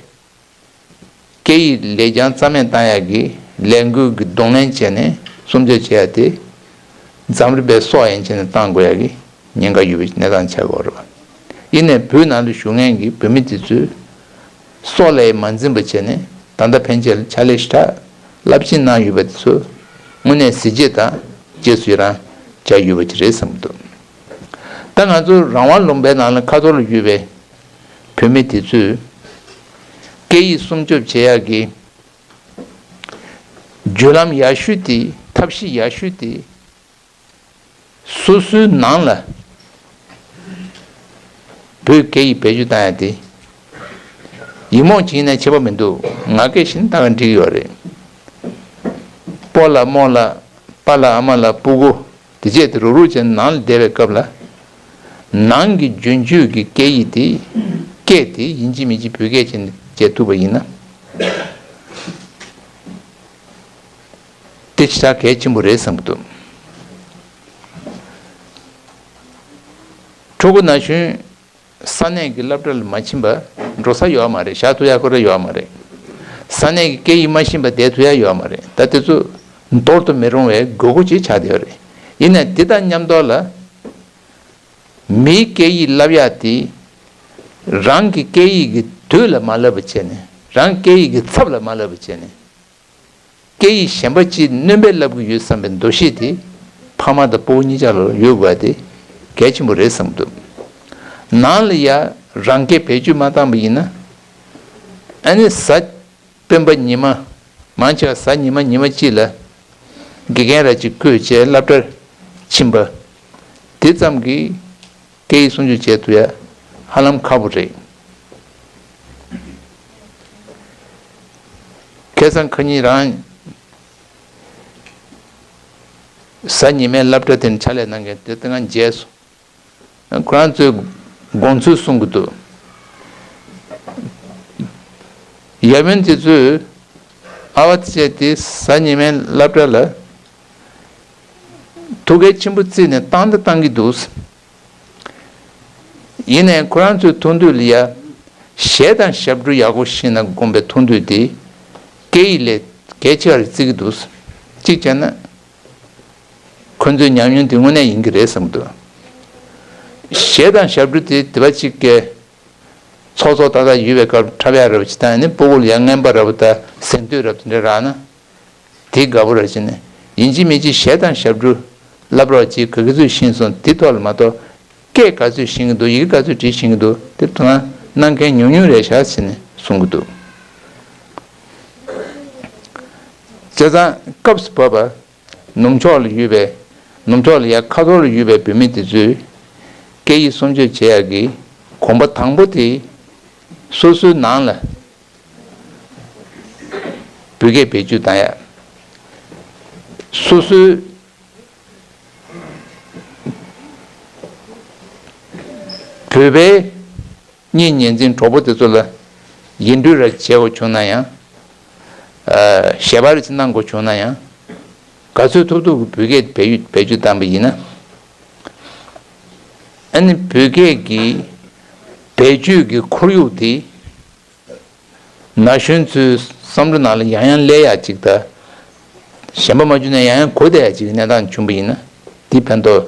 སྐད་ཡིག་ལེགས་བྱང་རྩ་མེད་བཏང་ཡག་གི་ལས་འགུལ་གྱི་གདོང་ལེན་བྱས་ནས་སྲུང་སྐྱོབ་བྱེད་ཡག་དེ། འཛམ་རི་པའི་སྲོག་ཡན་ཆད་ནས་བཏང་དགོས་ཡག་གི་ཉེན་ཁ་ཡོད་པའི་གནས་སྟངས་ཆགས་ཀྱི་ཡོད་རེད་པ། ཡིན་ནའི་བོད་ནང་དུ་བཞུགས་མཁན་གྱི་བོད་མི་དེ་ཚོས་སྲོག་ལ་ཡང་མ་འཛེམས་པ་བྱས་ནས། ད་ལྟ་ཕན་ཆད་ལ་ཕྱག་ལས་ཞེ་དྲག་རླབས་ཆེན་གནང་ཡོད་པ་དེ་ཚོ་དངོས་གནས་གཟི་བརྗིད་དང་རྗེས་སུ་ཡི་རང་བྱ་ཡོད་པ་ཅིག་རེད་བསམ་གྱི་འདུག། ད་ང་ཚོ་རང་དབང་ལུང་པའི་ནང་ལ་ཁ་ཐོར་ལ་ཡོད་པའི་བོད་མི་དེ་ཚོས་སྐད་ཡིག་སྲུང་སྐྱོབ་བྱེད་ཡག་གི་བརྒྱུད་ལམ་ཡག་ཤོས་དེ། ཐབས་ཤེས་ཡག་ཤོས་དེ། སོ་སོའི་ནང་ལ་བོད་སྐད་ཡིག་བེད་སྤྱོད་བཏང་ཡག་དེ། ཡིག་རྨོངས་ཅིག་ཡིན་ན་ཁྱད་པར་མི་འདུག། ང་སྐད་བཤད་ན་ད་ག་འགྲིག་གི་ཡོད་རེད། སྤོ་ལགས་རྨོ་ལགས། པཱ་ལགས་ཨ་མ་ལགས། སྤུ་གུ། དེ་བྱས་ཏེ་རུག་རུག་བྱས་ནས་ནང་ལ་བསྡད་པའི་སྐབས་ལ། ནང་གི་རྒྱུན་སྤྱོད་ཀྱི་སྐད་ཡིག་དེ། སྐད་དེ་ཡིན་གཅིག་མིན་གཅིག་བོད་སྐད་ཅིག་བྱེད་ཐུབ་པ་ཡིན་ན། དེ་ཞེ་དྲག་གལ་ཆེན་པོ་རེད་བསམ་གྱི་འདུག། ཕྲུ་གུ་ན་གཞོན་ས་གནས་ཀྱི་སློབ་གྲྭ་ལ་མ་ཕྱིན་པ་འགྲོ་ས་ཡོད་མ་རེད། བཞག་ཐུབ་ཡག་ཁོ་རང་ཡོད་མ་རེད། ས་གནས་ཀྱི་སྐད་ཡིག་མ་ཤེས་པ་བསྡད་ཐུབ་ཡག་ཡོད་མ་རེད། ད་དེ་ཚོ་འདོར་དུ་མི་རུང་བའི་དགོས་མཁོ་ཅིག་ཆགས་བསྡད་ཡོད་རེད། ཡིན་ནའི་དེ་དང་མཉམ་དུ་ལ། མིའི་སྐད་ཡིག་བསླབ་ཡག་དེ་རང་གི་སྐད་ཡིག་གི་དུས་ལ་མ་བསླབ་པ་བྱས་ནས། རང་སྐད་ཡིག་གི་ཚབ་ལ་མ་བསླབ་པ་བྱས་ནས། སྐད་ཡིག་གཞན་པ་ཅིག་སྣོན་པ་བསླབ་ཀྱི་ཡོད་བསམ་པའི་འདུ་ཤེས་དེ་ཕ་མ་དང་སྤུ་གུ་གཉིས་ཆ་ལ་ཡོད་དགོས་པ་དེ་གལ་ཆེན་པོ་རེད་བསམ་གྱི་འདུག། ནང་ལ་ཡ་རང་སྐད་བེད་སྤྱོད་མ་བཏང་པ་ཡིན་ན། ཨ་ནི་གཟའ་སྤེན་པ་ཉི་མ། མང་ཆེ་བ་གཟའ་ཉི་མ་ཉི་མ་གཅིག་ལ་དགེ་རྒན་ར་གཅིག་བསྐོས་བྱས་སློབ་གྲྭར་ཕྱིན་པ། དེ་ཙམ་གྱིས་སྐད་ཡིག་སྲུང་སྐྱོབ་བྱེད་ཐུབ་ཡ་ཧ་ལམ་ཁག་པོ་རེད། ཁ་སང་ཁ་ཉིན་རང་གཟའ་ཉི་མའི་སློབ་གྲྭ་དེར་ཕྱག་ལས་གནང་མཁན་དེ་ལྟ་ང་མཇལ་སོང་། ཁོ་རང་ཚོའི་དགོངས་ཚུལ་གསུང་གི་འདུག། ཡབ་ཡུམ་དེ་ཚོས་ཨ་བ་དེ་བྱས་ཏེ་གཟའ་ཉི་མའི་སློབ་གྲྭ་ལ་ཐུགས་གལ་ཆེན་པོ་བརྩིས་ནས་བཏང་དང་བཏང་གི་འདུག། ཡིན་ནའི་ཁོ་རང་ཚོའི་མཐོང་འདོད་ལ་ཡ། གཞས་དང་ཞབས་བྲོ་ཡག་པོ་ཤེས་ན་དགོངས་པའི་མཐོང་འདོད་དེ། སྐད་ཡིག་ལས་གལ་ཆེ་བ་རེད་བརྩི་གི་འདུག། གཅིག་བྱས་ན། ཁོ་ཚོའི་ཉམས་མྱོང་དེ་དངོས་གནས་ཡིན་གྱི་རེད་བསམ་གྱི་འདུག། གཞས་དང་ཞབས་བྲོ་དེ་དེ་བ་གཅིག་གི་ཚོགས་ཚོགས་ཏག་ཏག་ཡོད་པའི་སྐབས་འཁྲབ་ཡག་རབ་ཅིག་དང་ནི་སྤུ་གུ་ལ་ཡང་རྔན་པ་རབ་དང་གཟེངས་བསྟོད་རབ་དེ་འདྲ་རག་ན། དེ་དགའ་པོ་ར་བྱས་ནས་ཡིན་གཅིག་མིན་གཅིག་གཞས་དང་ཞབས་བྲོ་བསླབ་རོགས་གྱིས། ག་ག་ཚོད་ཤེས་སོང་དེ་ཐོག་ལ་མ་གཏོགས། སྐད་ག་ཚོད་ཤེས་ཀྱི་འདུག། ཡི་གེ་ག་ཚོད་འབྲི་ཤེས་ཀྱི་འདུག། དེ་དོ་སྣང་གནང་མཁན་ཉུང་ཉུང་རེད་ཤག་ཟེར་ནས་གསུང་གི་འདུག། བྱས་ཙང་སྐབས་སུ་བབ་པ། ནུབ་ཕྱོགས་ལ་ཡོད་པའི། ནུབ་ཕྱོགས་ལ་ཡ་ཁ་ཐོར་ལ་ཡོད་པའི་བོད་མི་དེ་ཚོས་སྐད་ཡིག་སྲུང་སྐྱོབ་བྱེད་ཡག་གི་གོམ་པ་དང་པོ་དེ་སོ་སོའི་ནང་ལ་བོད་སྐད་བེད་སྤྱོད་བཏང་ཡག། སོ་སོའི་བོད་པའི་གཉེན་ཉེ་འཛིན་གྲོགས་པོ་དེ་ཚོ་ལ་ཡིག་འབྲེལ་ར་བྱེད་དགོས་བྱུང་ན་ཡང་། ཨ། ཞལ་པར་ཅིག་གནང་དགོས་བྱུང་ན་ཡང་། ག་ཚོད་ཐུབ་ཐུབ་ཀྱི་བོད་སྐད་བེད་སྤྱོད་བེད་སྤྱོད་བཏང་པ་ཡིན་ན། ཨ་ནི་བོད་སྐད་ཀྱི་བེད་སྤྱོད་ཀྱི་ཁོར་ཡུག་དེ། ན་གཞོན་ཚོའི་བསམ་བློ་ནང་ལ་ཡང་ཡང་སླེབས་ཡག་ཅིག་དང་། གཞན་པ་མ་བྱུང་ན་ཡང་ཡང་གོ་བསྡད་ཡག་ཅིག་གི་གནས་སྟངས་བྱུང་པ་ཡིན་ན། དེ་ཕན་ཐོགས་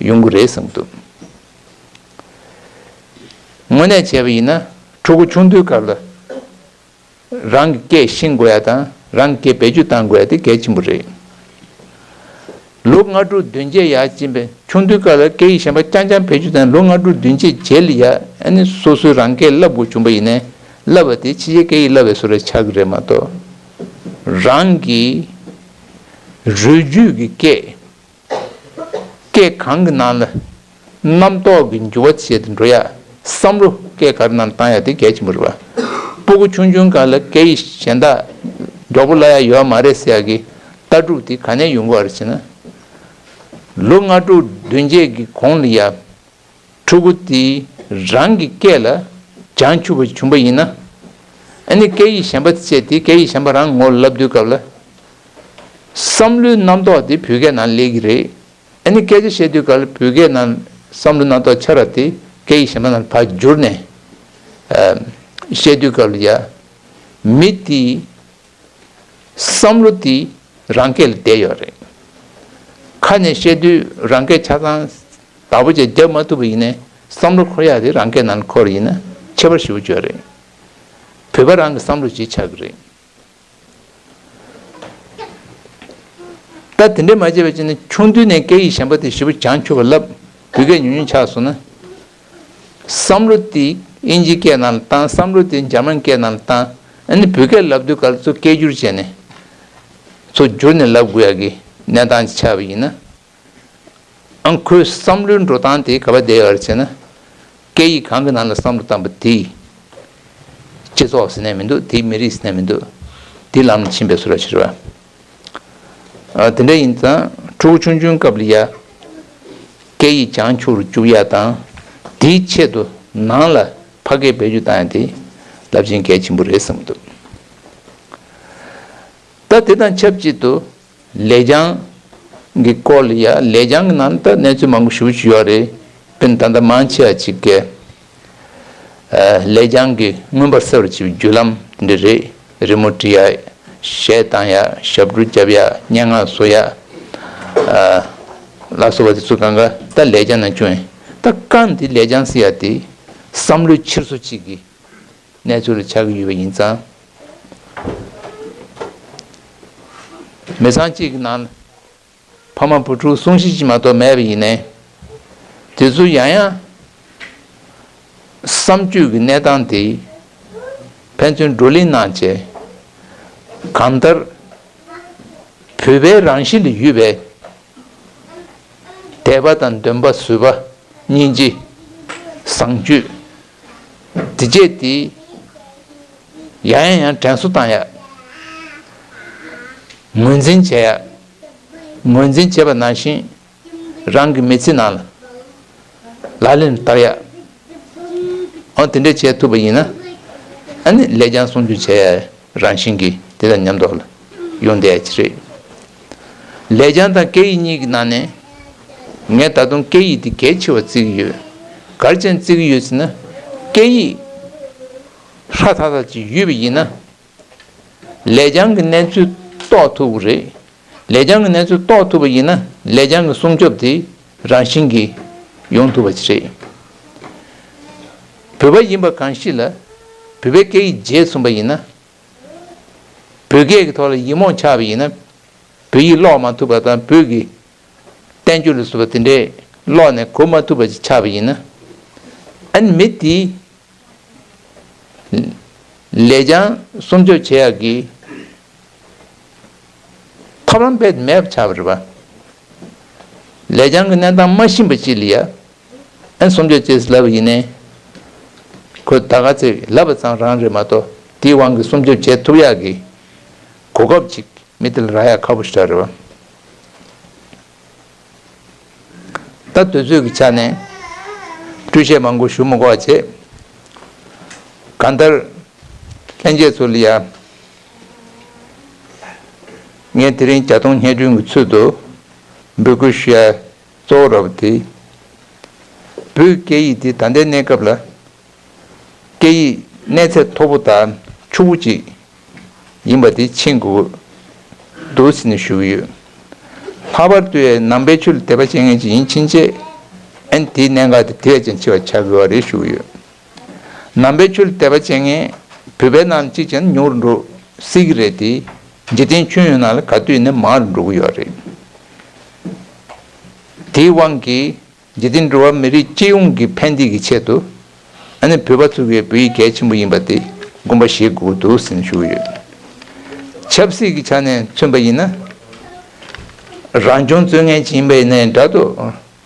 ཡོང་གི་རེད་བསམ་གྱི་འདུག་དངོས་གནས་བྱས་པ་ཡིན་ན་ཕྲུ་གུ་ཆུང་དུས་སྐབས་ལ་རང་གི་སྐད་ཤེས་དགོས་ཡ་དང་རང་གི་སྐད་བེད་སྤྱོད་གཏང་དགོས་ཡ་དེ་གལ་ཆེན་པོ་རེད། ལོ་ལྔ་དྲུག་བདུན་བརྒྱད་ཡར་ཕྱིན་པའི་ཆུང་དུས་སྐབས་ལ་སྐད་ཡིག་གཞན་པ་རྐྱང་རྐྱང་བེད་སྤྱོད་བཏང་ལོ་ལྔ་དྲུག་བདུན་བརྒྱད་རྗེས་ལ་ཡ་ཨ་ནི་སོ་སོའི་རང་སྐད་བསླབ་དགོས་བྱུང་པ་ཡིན་ནའི་བསླབ་པ་དེ་ཕྱི་རྒྱལ་སྐད་ཡིག་བསླབ་པའི་བཟོ་འདྲ་ཆགས་ཀྱི་རེད་མ་གཏོགས། རང་གི་རུས་རྒྱུད་ཀྱི་སྐད། སྐད་གང་གི་ནང་ལ་རྣམ་རྟོག་གི་འགྱུར་བ་བྱས་ཏེ་འགྲོ་ཡ། བསམ་བློ་སྐད་ག་རེ་ནང་བཏང་ཡ་དེ་གལ་ཆེན་པོ་རེད་པ། སྤུ་གུ་ཆུང་ཆུང་སྒང་ལ་སྐད་ཡིག་གཞན་དག་མགྱོགས་པོ་བསླབ་ཡ་ཡོད་མ་རེད་ཟེར་ཡ་གི་ལྟ་གྲུབ་དེ་ག་ནས་ཡོང་གི་ཡོད་རེད་ཟེར་ན། ལོ་ལྔ་དྲུག་བདུན་བརྒྱད་ཀྱི་གོང་ལ་ཡ། ཕྲུ་གུ་དེས་རང་གི་སྐད་ལ་སྦྱང་ཆོག་པ་བྱུང་པ་ཡིན་ན། ཨ་ནི་སྐད་ཡིག་གཞན་པ་སྤྱད་དེ་སྐད་ཡིག་གཞན་པ་རང་ངོ་ལ་བསླབ་དུས་སྐབས་ལ། བསམ་བློའི་རྣམ་རྟོག་དེ་བོད་སྐད་ནང་སླེབས་ཀྱི་རེད། ཨ་ནི་སྐད་ཆ་བཤད་དུས་སྐབས་ལ་བོད་སྐད་ནང་བསམ་བློའི་རྣམ་རྟོག་ཆ་ར་དེ་སྐད་ཡིག་གཞན་པ་ནང་ཕར་བསྒྱུར་ནས་ཨ་བཤད་དུས་སྐབས་ལ་ཡ། མི་དེའི་བསམ་བློ་དེ་རང་སྐད་ལ་བསྡད་ཡོད་རེད། ཁ་ནས་བཤད་དུས་རང་སྐད་ཆ་ཚང་བདག་པོ་བྱས་རྒྱབ་མ་ཐུབ་པ་ཡིན་ནའི་བསམ་བློ་འཁོར་ཡག་དེ་རང་སྐད་ནང་འཁོར་ཡིན་ན་ཁྱད་པར་ཞེ་པོ་ཅིག་ཡོད་རེད། བོད་པ་རང་གི་བསམ་བློ་ཅིག་ཆགས་ཀྱི་རེད། ད་དེ་འདྲས་མ་བྱས་པ་བྱས་ན་ཆུང་དུས་ནས་སྐད་ཡིག་གཞན་པ་དེ་ཞེ་པོ་སྦྱང་ཆོག་པ་ལབ། བོད་སྐད་ཉུང་ཉུང་ཆགས་སོང་ན། བསམ་བློ་དེ་ཨིན་ཇི་སྐད་ནང་ལ་བཏང་བསམ་བློ་དེ་འཇར་མན་སྐད་ནང་ལ་བཏང་ཨ་ནི་བོད་སྐད་ལབ་དུས་ག་ལ་ཚུར་སྐད་སྒྱུར་བྱས་ནས་ཚུར་བསྒྱུར་ནས་ལབ་དགོས་ཡག་གི་གནས་སྟངས་ཅིག་ཆགས་པ་ཡིན་ན། ཨང་ཁོའི་བསམ་བློའི་འགྲོ་སྟངས་དེ་ག་པར་བསྡད་ཡོད་རེད་ཟེར་ན། སྐད་ཡིག་གང་གི་ནང་ལ་བསམ་བློ་བཏང་པ་དེ། སྤྱི་ཚོགས་ཟེར་ནས་མི་འདུག་དེ་མི་རིགས་ཟེར་ནས་མི་འདུག་དེ་ལམ་ལ་ཕྱིན་པའི་བཟོ་འདྲ་ཞིག་རེད་བ། ཨ། དེ་འདྲ་ཡིན་ཙང་ཕྲུ་གུ་ཆུང་ཆུང་སྐབས་ལ་ཡ། སྐད་ཡིག་སྦྱང་ཆོག་རུ་བཅུག་ཡ་དང་། དེའི་ཆེད་དུ་ནང་ལ་ཕ་སྐད་བེད་སྤྱོད་བཏང་ཡ་དེ་རླབས་ཆེན་གལ་ཆེན་པོ་རེད་བསམ་གྱི་འདུག་ད་དེ་དང་ཆབས་ཅིག་ཏུ་ལེགས་སྦྱང་གི་སྐོར་ལ་ཡ་ལེགས་སྦྱང་གི་ནང་ད་གནས་ཚུལ་མང་པོ་ཞེ་པོ་ཅིག་ཡོད་རེད། དཔེར་ན་ད་ལྟ་མང་ཆེ་བ་ཅིག་གིས་ཨ། ལེགས་སྦྱང་གི་མངོན་པར་གསལ་བར་བྱེད་པའི་རྒྱུ་ལམ་འདི་རེད། རི་མོ་འབྲི་ཡ། གཞས་བཏང་ཡ། ཞབས་བྲོ་རྒྱབ་ཡ། སྙན་ངག་བཟོ་ཡ། ཨ། ལ་སོགས་པ་དེ་ཚོ་གང་ག་ད་ལེགས་སྦྱང་ནང་བཅུག་ཡིན། ད་གང་དེ་ལེགས་སྦྱང་ཟེར་ཡ་དེ་བསམ་བློའི་འཁྱེར་སོ་གཅིག་གི་གནས་ཚུལ་ལ་ཆགས་ཀྱི་ཡོད་པ་ཡིན་ཙང་། མི་ཚང་གཅིག་གི་ནང་ལ་ཕ་མ་བུ་ཕྲུག་སྲུང་བཞི་གཅིག་མ་གཏོགས་མེད་པ་ཡིན་ནའི། དེ་ཚོ་ཡང་ཡང་བསམ་སྤྱོད་ཀྱི་གནས་སྟངས་དེ་ཕན་ཚུན་བགྲོ་གླེང་གནང་བྱས། གང་ལྟར་བོད་པའི་རང་གཤིས་ལ་ཡོད་པའི་དད་པ་དང་འདུན་པ་བཟོད་པ། སྙིང་རྗེ། བཟང་སྤྱོད། དེ་བཅས་དེ་ཡང་ཡང་ཡང་དྲན་གསོ་བཏང་ཡ། ངོས་འཛིན་བྱེད་ཡ། ངོས་འཛིན་བྱེད་པ་ནང་བཞིན་རང་གི་མི་ཚེ་ནང་ལ་ལག་ལེན་བསྟར་ཡ། འོ་དེ་འདྲ་བྱེད་ཐུབ་པ་ཡིན་ན། ཨ་ནི་ལེགས་སྦྱང་སྲུང་སྐྱོབ་བྱེད་ཡ། རང་བཞིན་གྱིས་དེ་དང་མཉམ་དུ་ཡོང་བསྡད་ཀྱི་རེད། ལེགས་སྦྱང་དང་སྐད་ཡིག་གཉིས་ཀྱི་ནང་ནས་ངས་ད་དུང་སྐད་ཡིག་དེ་གལ་ཆེ་བ་བརྩི་གི་ཡོད། ག་རེ་བྱས་ནས་བརྩི་གི་ཡོད་ཟེར་ན། སྐད་ཡིག་ཧྲ་ཐག་ཐག་ཅིག་ཡོད་པ་ཡིན་ན། ལེགས་སྦྱང་གི་གནས་ཚུལ་རྟོགས་ཐུབ་ཀྱི་རེད། ལེགས་སྦྱང་གི་གནས་ཚུལ་རྟོགས་ཐུབ་པ་ཡིན་ན་ལེགས་སྦྱང་གི་སྲུང་སྐྱོབ་དེ་རང་བཞིན་གྱིས་ཡོང་ཐུབ་པ་ཅིག་རེད། བོད་པ་ཡིན་པ་གང་ཞིག་ལ་བོད་པའི་སྐད་ཡིག་བརྗེད་སོང་པ་ཡིན་ན། བོད་སྐད་ཀྱི་ཐོག་ལ་ཡིག་རྨོངས་ཆགས་པ་ཡིན་ན། བོད་ཡིག་ཀློག་མ་ཐུབ་པ་དང་བོད་ཀྱི་བསྟན་བཅོས་ལ་སོགས་པ་དེ་འདྲས་ཀློག་ནས་གོ་མ་ཐུབ་པ་ཅིག་ཆགས་པ་ཡིན་ན། ཨ་ནི་མི་དེས་ལེགས་སྦྱང་སྲུང་སྐྱོབ་བྱེད་ཡག་གི་ཐབས་ལམ་རྦད་དེ་མེད་པ་ཆགས་པ་རེད་པ། ལེགས་སྦྱང་གི་གནས་སྟངས་མ་ཤེས་པ་ཅིག་ལ་ཡ། ཨ་ནི་སྲུང་སྐྱོབ་བྱེད་ཟེར་ལབ་པ་ཡིན་ནའི། ཁོས་ད་ག་ཚོད་ལབ་པ་ཙམ་རང་རེད་མ་གཏོགས་དེའི་དབང་གིས་སྲུང་སྐྱོབ་བྱེད་ཐུབ་ཡག་གི་གོ་སྐབས་ཅིག་མི་དེ་ལ་རག་ཡག་ཁག་པོ་ཞེ་དྲག་རེད་པ། ད་དུས་ཚོད་ཀྱི་ཆ་ནས་སྤྲོས་བཤད་མང་པོ་ཞུ་མི་དགོས་པ་བྱས། གང་ལྟར་ལྷན་རྒྱས་ཚོ་ལ་ཡ་ངས་དེ་རིང་བརྒྱད་སྟོང་སྙན་སྒྲོན་གྱི་ཚུལ་དུ་འབོད་སྐུལ་ཞུ་ཡ། གཙོ་བོ་ར་བ་དེ། བོད་སྐད་ཡིག་དེ་ད་ལྟའི་གནས་སྐབས་ལ་སྐད་ཡིག་གནས་ཚད་མཐོ་པོ་དང་ཕྱུག་པོ་ཅིག་ཡིན་པ་དེ་མཁྱེན་དགོས་འདུག་ཟེར་ནས་ཞུ་གི་ཡོད། ལྷག་པར་དུ་ནང་པའི་ཆོས་ལ་དད་པ་བྱེད་མཁན་ཅིག་ཡིན་ཕྱིན་ཆད་ ཨན་དེའི་གནད་འགག་དེ་དེ་བས་ཀྱང་ཆེ་བ་ཆགས་དགོས་པ་རེད་ཞུ་གི་ཡོད། ནང་པའི་ཆོས་ལ་དད་པ་བྱེད་མཁན་བོད་པའི་ནང་ལ་གཅིག་ཀྱང་ཉུང་རུ་འགྲོ་སྲིད་ཀྱི་རེད་དེ། འཇིག་རྟེན་ཁྱོན་ཡོངས་ནང་ལ་ག་དུས་ཡིན་ན་མང་རུ་འགྲོ་གི་ཡོད་རེད། དེའི་དབང་གིས་འཇིག་རྟེན་འགྲོ་བ་མི་རིགས་སྤྱི་ཡོངས་ཀྱི་ཕན་བདེ་གི་ཆེད་དུ། ཨ་ནི་བོད་པ་ཚོ་གིས་བོད་ཡིག་གལ་ཆེན་པོ་ཡིན་པ་དེ་དགོངས་པ་བཞེས་དགོས་འདུག་ཟེར་ནས་ཞུ་གི་ཡོད། ཆབ་སྲིད་ཀྱི་ཆ་ནས་མཚོན་པ་ཡིན་ན། རང་བྱུང་རྩོད་མཁན་ཅིག་ཡིན་པ་ཡིན་ནའི་འདྲ་འདུག་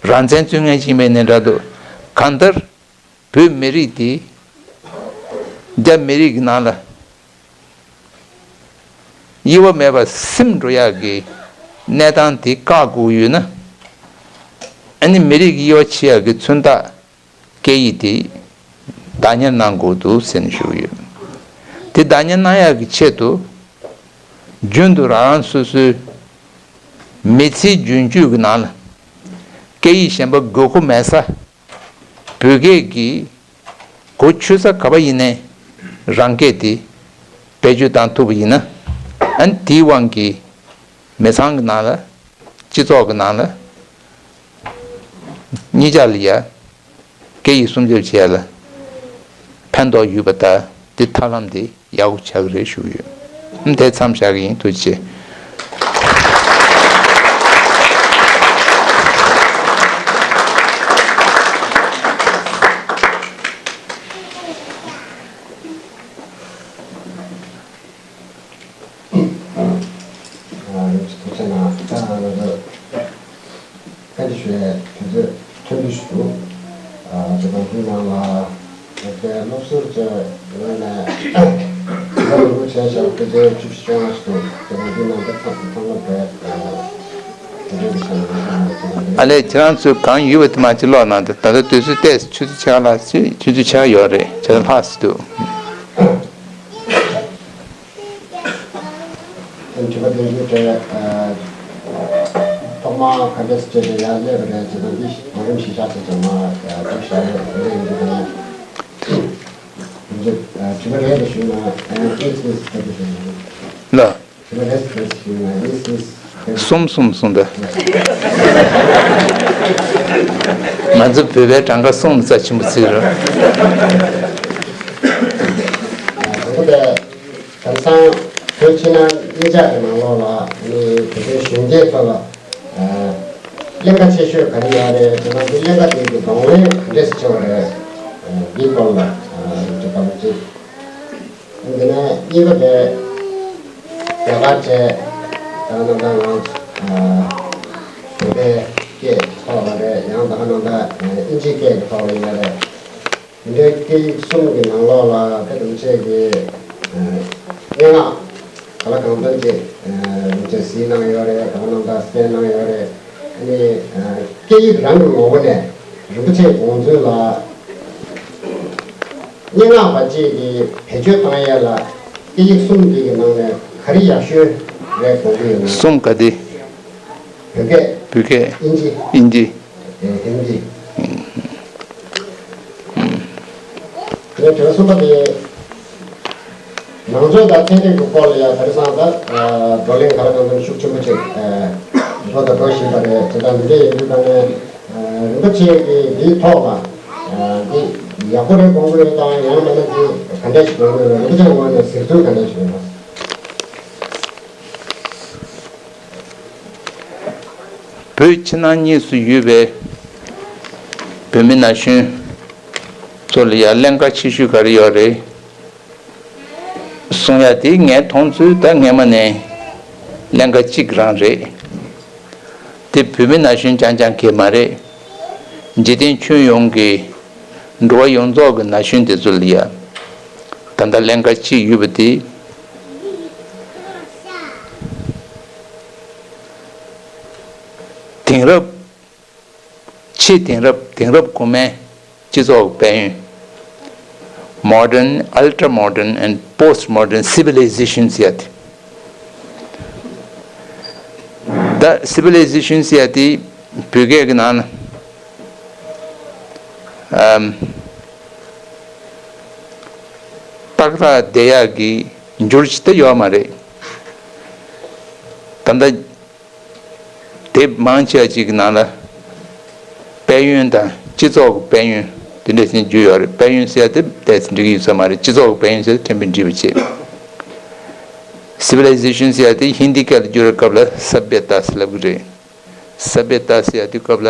རང་བཙན་རྩོད་མཁན་ཅིག་ཡིན་པ་ཡིན་ནའི་འདྲ་འདུག་གང་ལྟར། བོད་མི་རིགས་དེ་རྒྱ་མི་རིགས་ཀྱི་ནང་ལ་དབྱེ་བ་མེད་པར་སིམ་འགྲོ་ཡག་གི་གནས་སྟངས་དེ་བཀག་དགོས་ཡོད་ན། ཨ་ནི་མི་རིགས་ཀྱི་དབྱེ་བ་ཕྱེ་ཡག་གི་མཚོན་རྟགས་སྐད་ཡིག་དེ་བདག་གཉེར་གནང་དགོས་འདུག་ཟེར་ནས་ཞུ་གི་ཡོད། དེ་བདག་གཉེར་གནང་ཡག་གི་ཆེད་དུ། རྒྱུན་དུ་རང་རང་སོ་སོའི་མི་ཚེའི་རྒྱུན་སྤྱོད་ཀྱི་ནང་ལ་སྐད་ཡིག་གཞན་པ་དགོས་མཁོ་མེད་ས། བོད་སྐད་ཀྱི་གོ་ཆོད་ས་ག་པ་ཡིན་ནའི་རང་སྐད་དེ་བེད་སྤྱོད་བཏང་ཐུབ་པ་ཡིན་ན། ཨ་ནི་དེའི་དབང་གིས་མི་ཚང་གི་ནང་ལ་སྤྱི་ཚོགས་ཀྱི་ནང་ལ་གཉིས་ཆ་ལ་ཡ་སྐད་ཡིག་སྲུང་སྐྱོབ་བྱེད་ཡ་ལ་ཕན་ཐོགས་ཡོད་པ་ལྟར་དེ་ཐབས་ལམ་དེ་ཡག་པོ་ཆགས་ཀྱི་རེད་ཞུ་གི་ཡོད། ཨ་ནི་དེ་མཚམས་བཞག་གི་ཡིན། ཐུགས་རྗེ་ཆེ། ཐུགས་རྗེ་གནང་། ད་ང་ཚོ་བཀའ་འདྲི་ཞུ་ཡའི་དུས་ཚོད་ཐོན་ཐུབ་ཞུ། ཨ་ཇོ་དང་ཕུ་ནང་ལ་བོད་པའི་སློབ་ཟུར་ཚོའི་ངོས་ནས་ལོ་རིན་པོ་ཆེ་ཞབས་སྐུ་ཚེ་བཅུ་བཞི་བཅོ་ལྔ་ཞིག་ཏུ་ཇོ་དང་ཕུ་ནང་དུ་ཚང་ཚང་མ་བོད་དུས་ཚོད་ཀྱི་ཆ་ནས་ང་ཚོ་ནང་ལ་ཅི་ལ་ཨ་ལས་ཁྱེད་རང་ཚོས་གང་ཡོད་པ་དེ་མ་ཅི་ཀློག་གནང་དེ། ད་ལྟ་དུས་ཚོད་ཏོག་ཙམ་ཆུ་ཚོད་ཕྱེད་ཀ་ལྷག་ཙམ་ཆུ་ཚོད་ཕྱེད་ཀ་ཡོད་རེད། ཆུ་ཚོད་ལྷག་ཙམ་འདུག་དྲི་བ་དོན་ཚན་དེ། ཐོག་མར་ག་འདྲས་སེ་བྱས་ཏེ་ཡར་སླེབས་པ་རེད་ཅེས་དང་འདི་གོ་རིམ་གཞིར་བཞག་བྱས་ཙང་མར་བསྒྲུབས་བཞག་ཡོད་རེད་ཡིན་དུས་ཀྱང་། དྲི་བ་རེད་དེ་ཞུས་ན་ཨེ་ཨིས་ཨིས་ག་འདྲས་ཞུས་ན། ལ། དྲི་བ་རེད་དེ་ཞུས་ན་ཨིས་ཨིས། གསུམ་གསུམ་གསུམ་དང་། ང་ཚོ་བོད་པའི་གྲངས་ཀ་གསུམ་རྩ་ཆེན་པོ་བརྩིས་རོགས། དང་པོ་དེ། དེང་སང་བོད་ཕྱི་ནང་གཉིས་ཆར་གྱི་ནང་ལོགས་ལ་ནི་བོད་པའི་གཞོན་སྐྱེས་ཚོ་ལ་ཨ་ཀླན་ཀ་ཆེ་ཤོས་ག་རེ་ཡོད་རེད་ཅེ་ན། འདི་ཀླན་ཀ་དེ་གི་གདོང་ལེན་ག་འདྲས་སེ་བྱེད་དགོས་རེད། ཨ་འདིའི་སྐོར་ལ་ཨ་ཅིག་བཀའ་མོལ་ཅིག་འདི་ནས་གཉིས་པ་དེ་རྒྱ་གར་བྱས། ད་ག་ནང་ད་ང་ཨ་བོད་པའི་སྐད་ཀྱི་ཐོག་ལ་རེད། ཡང་ད་ག་ནང་ད་ཨ་དབྱིན་ཇིའི་སྐད་ཀྱི་ཐོག་ལ་ཡིན་ན་རེད། དེ་འདྲའི་སྐད་ཡིག་གསུམ་གྱི་ནང་ལོགས་ལ་དཔེ་དུམ་བྱས་ཀྱི་ཨ་སྙན་ངག་ག་ལ་གང་འཚམ་ཅིག་ཨ་དུམ་བྱས་གཟིགས་གནང་ཡོད་རེད། ད་ག་ནང་ད་གསན་གནང་ཡོད་རེད། ཨ་ནི་ཨ་སྐད་ཡིག་རང་གི་ངོ་བོ་ནས་རིན་པོ་ཆེའི་དགོངས་ཚུལ་ལ་སྙན་ངག་པ་གཅིག་གིས་བེད་སྤྱོད་བཏང་ཡས་ལ་སྐད་ཡིག་གསུམ་འདི་གི་ནང་ནས་ག་རེ་ཡག་ཤོས་རེད་དགོངས་ཀྱི་ཡོད་ན། གསུམ་ག་དེ། བོད་སྐད། བོད་སྐད། དབྱིན་ཇི། དབྱིན་ཇི། དེ་དབྱིན་ཇི། ངས་དྲི་བ་གསུམ་པ་དེ། ནང་ཆོས་དང་ཚན་རིག་གི་སྐོར་ལ་ཡང་དེང་སང་ད་བགྲོ་གླེང་ག་ལ་གང་འཚམ་ཤུགས་ཆེན་པོ་ཅིག་འགྲོ་དང་འགྲོ་བཞིན་པ་རེད། དེ་དང་འདི་འདྲ་ཡིན་དུས་ད་ནས་རིན་པོ་ཆེ་གིས་འདིའི་ཐོག་ལ་འདི་ཡག་པོ་རེད་དགོངས་ཀྱི་ཡོད་དང་། ཡང་མིན་ན་འདི་ག་འདྲ་ཞིག་དགོངས་ཀྱི་ཡོད་ན། རིན་པོ་ཆེ་ངོས་ནས་གཟིགས་ཚུལ་ག་འདྲ་ཞིག་ཡོད་ན། བོད་ཕྱི་ནང་གཉིས་སུ་ཡོད་པའི་བོད་མི་ན་གཞོན་ཚོ་ལ་ཡང་ཀླན་ཀ་ཆེ་ཤོས་ག་རེ་ཡོད་རེད་གསུང་ཡ་དེ་ངའི་མཐོང་ཚུལ་ད་སྔས་མ་ནས་ཀླན་ཀ་གཅིག་རང་རེད། དེ་བོད་མི་ན་གཞོན་རྐྱང་རྐྱང་གི་མ་རེད། འཇིག་རྟེན་ཁྱོན་ཡོངས་ཀྱི་འགྲོ་བ་ཡོངས་རྫོགས་ཀྱི་ན་གཞོན་དེ་ཚོ་ལ་ཡང་ད་ལྟ་ཀླན་ཀ་གཅིག་ཡོད་པ་དེ། དེང་རབས། ཆེས་དེང་རབས། དེང་རབས་གོང་མའི་སྤྱི་ཚོགས་ཀྱི་དཔལ་ཡོན། Modern, ultra modern and post modern civilizations ཟེར་ཡ་དེ། ད་civilizations ཟེར་ཡ་དེ་བོད་སྐད་ཀྱི་ནང་ན་ཨམ་ཏག་ཏག་བསྡད་ཡག་གི་འགྱུར་ཅིག་ད་ཡོད་མ་རེད། ད་ལྟ་དེབ་མང་ཆེ་བ་ཅིག་གི་ནང་ལ་དཔེ་ དཔལ་ཡོན་དང་སྤྱི་ཚོགས་ཀྱི་དཔལ་ཡོན་དེ་འདྲ་ཞིག་འཇུ་ཡོད་རེད། དཔལ་ཡོན་ཟེར་ཡ་དེ་ཏོག་ཙམ་འགྲིག་གི་ཡོད་ས་མ་རེད། སྤྱི་ཚོགས་ཀྱི་དཔལ་ཡོན་ཟེར་ཡ་དེ་ཕྲན་བུ་འགྲིག་པ་བྱས། Civilization ཟེར་ཡ་དེ་ཧིན་དི་སྐད་ལ་བསྒྱུར་བའི་སྐབས་ལ་སབ་བྱ་ཏཱ་ཟེར་ལབ་གི་རེད། སབ་བྱ་ཏཱ་ཟེར་ཡ་དེ་སྐབས་ལ་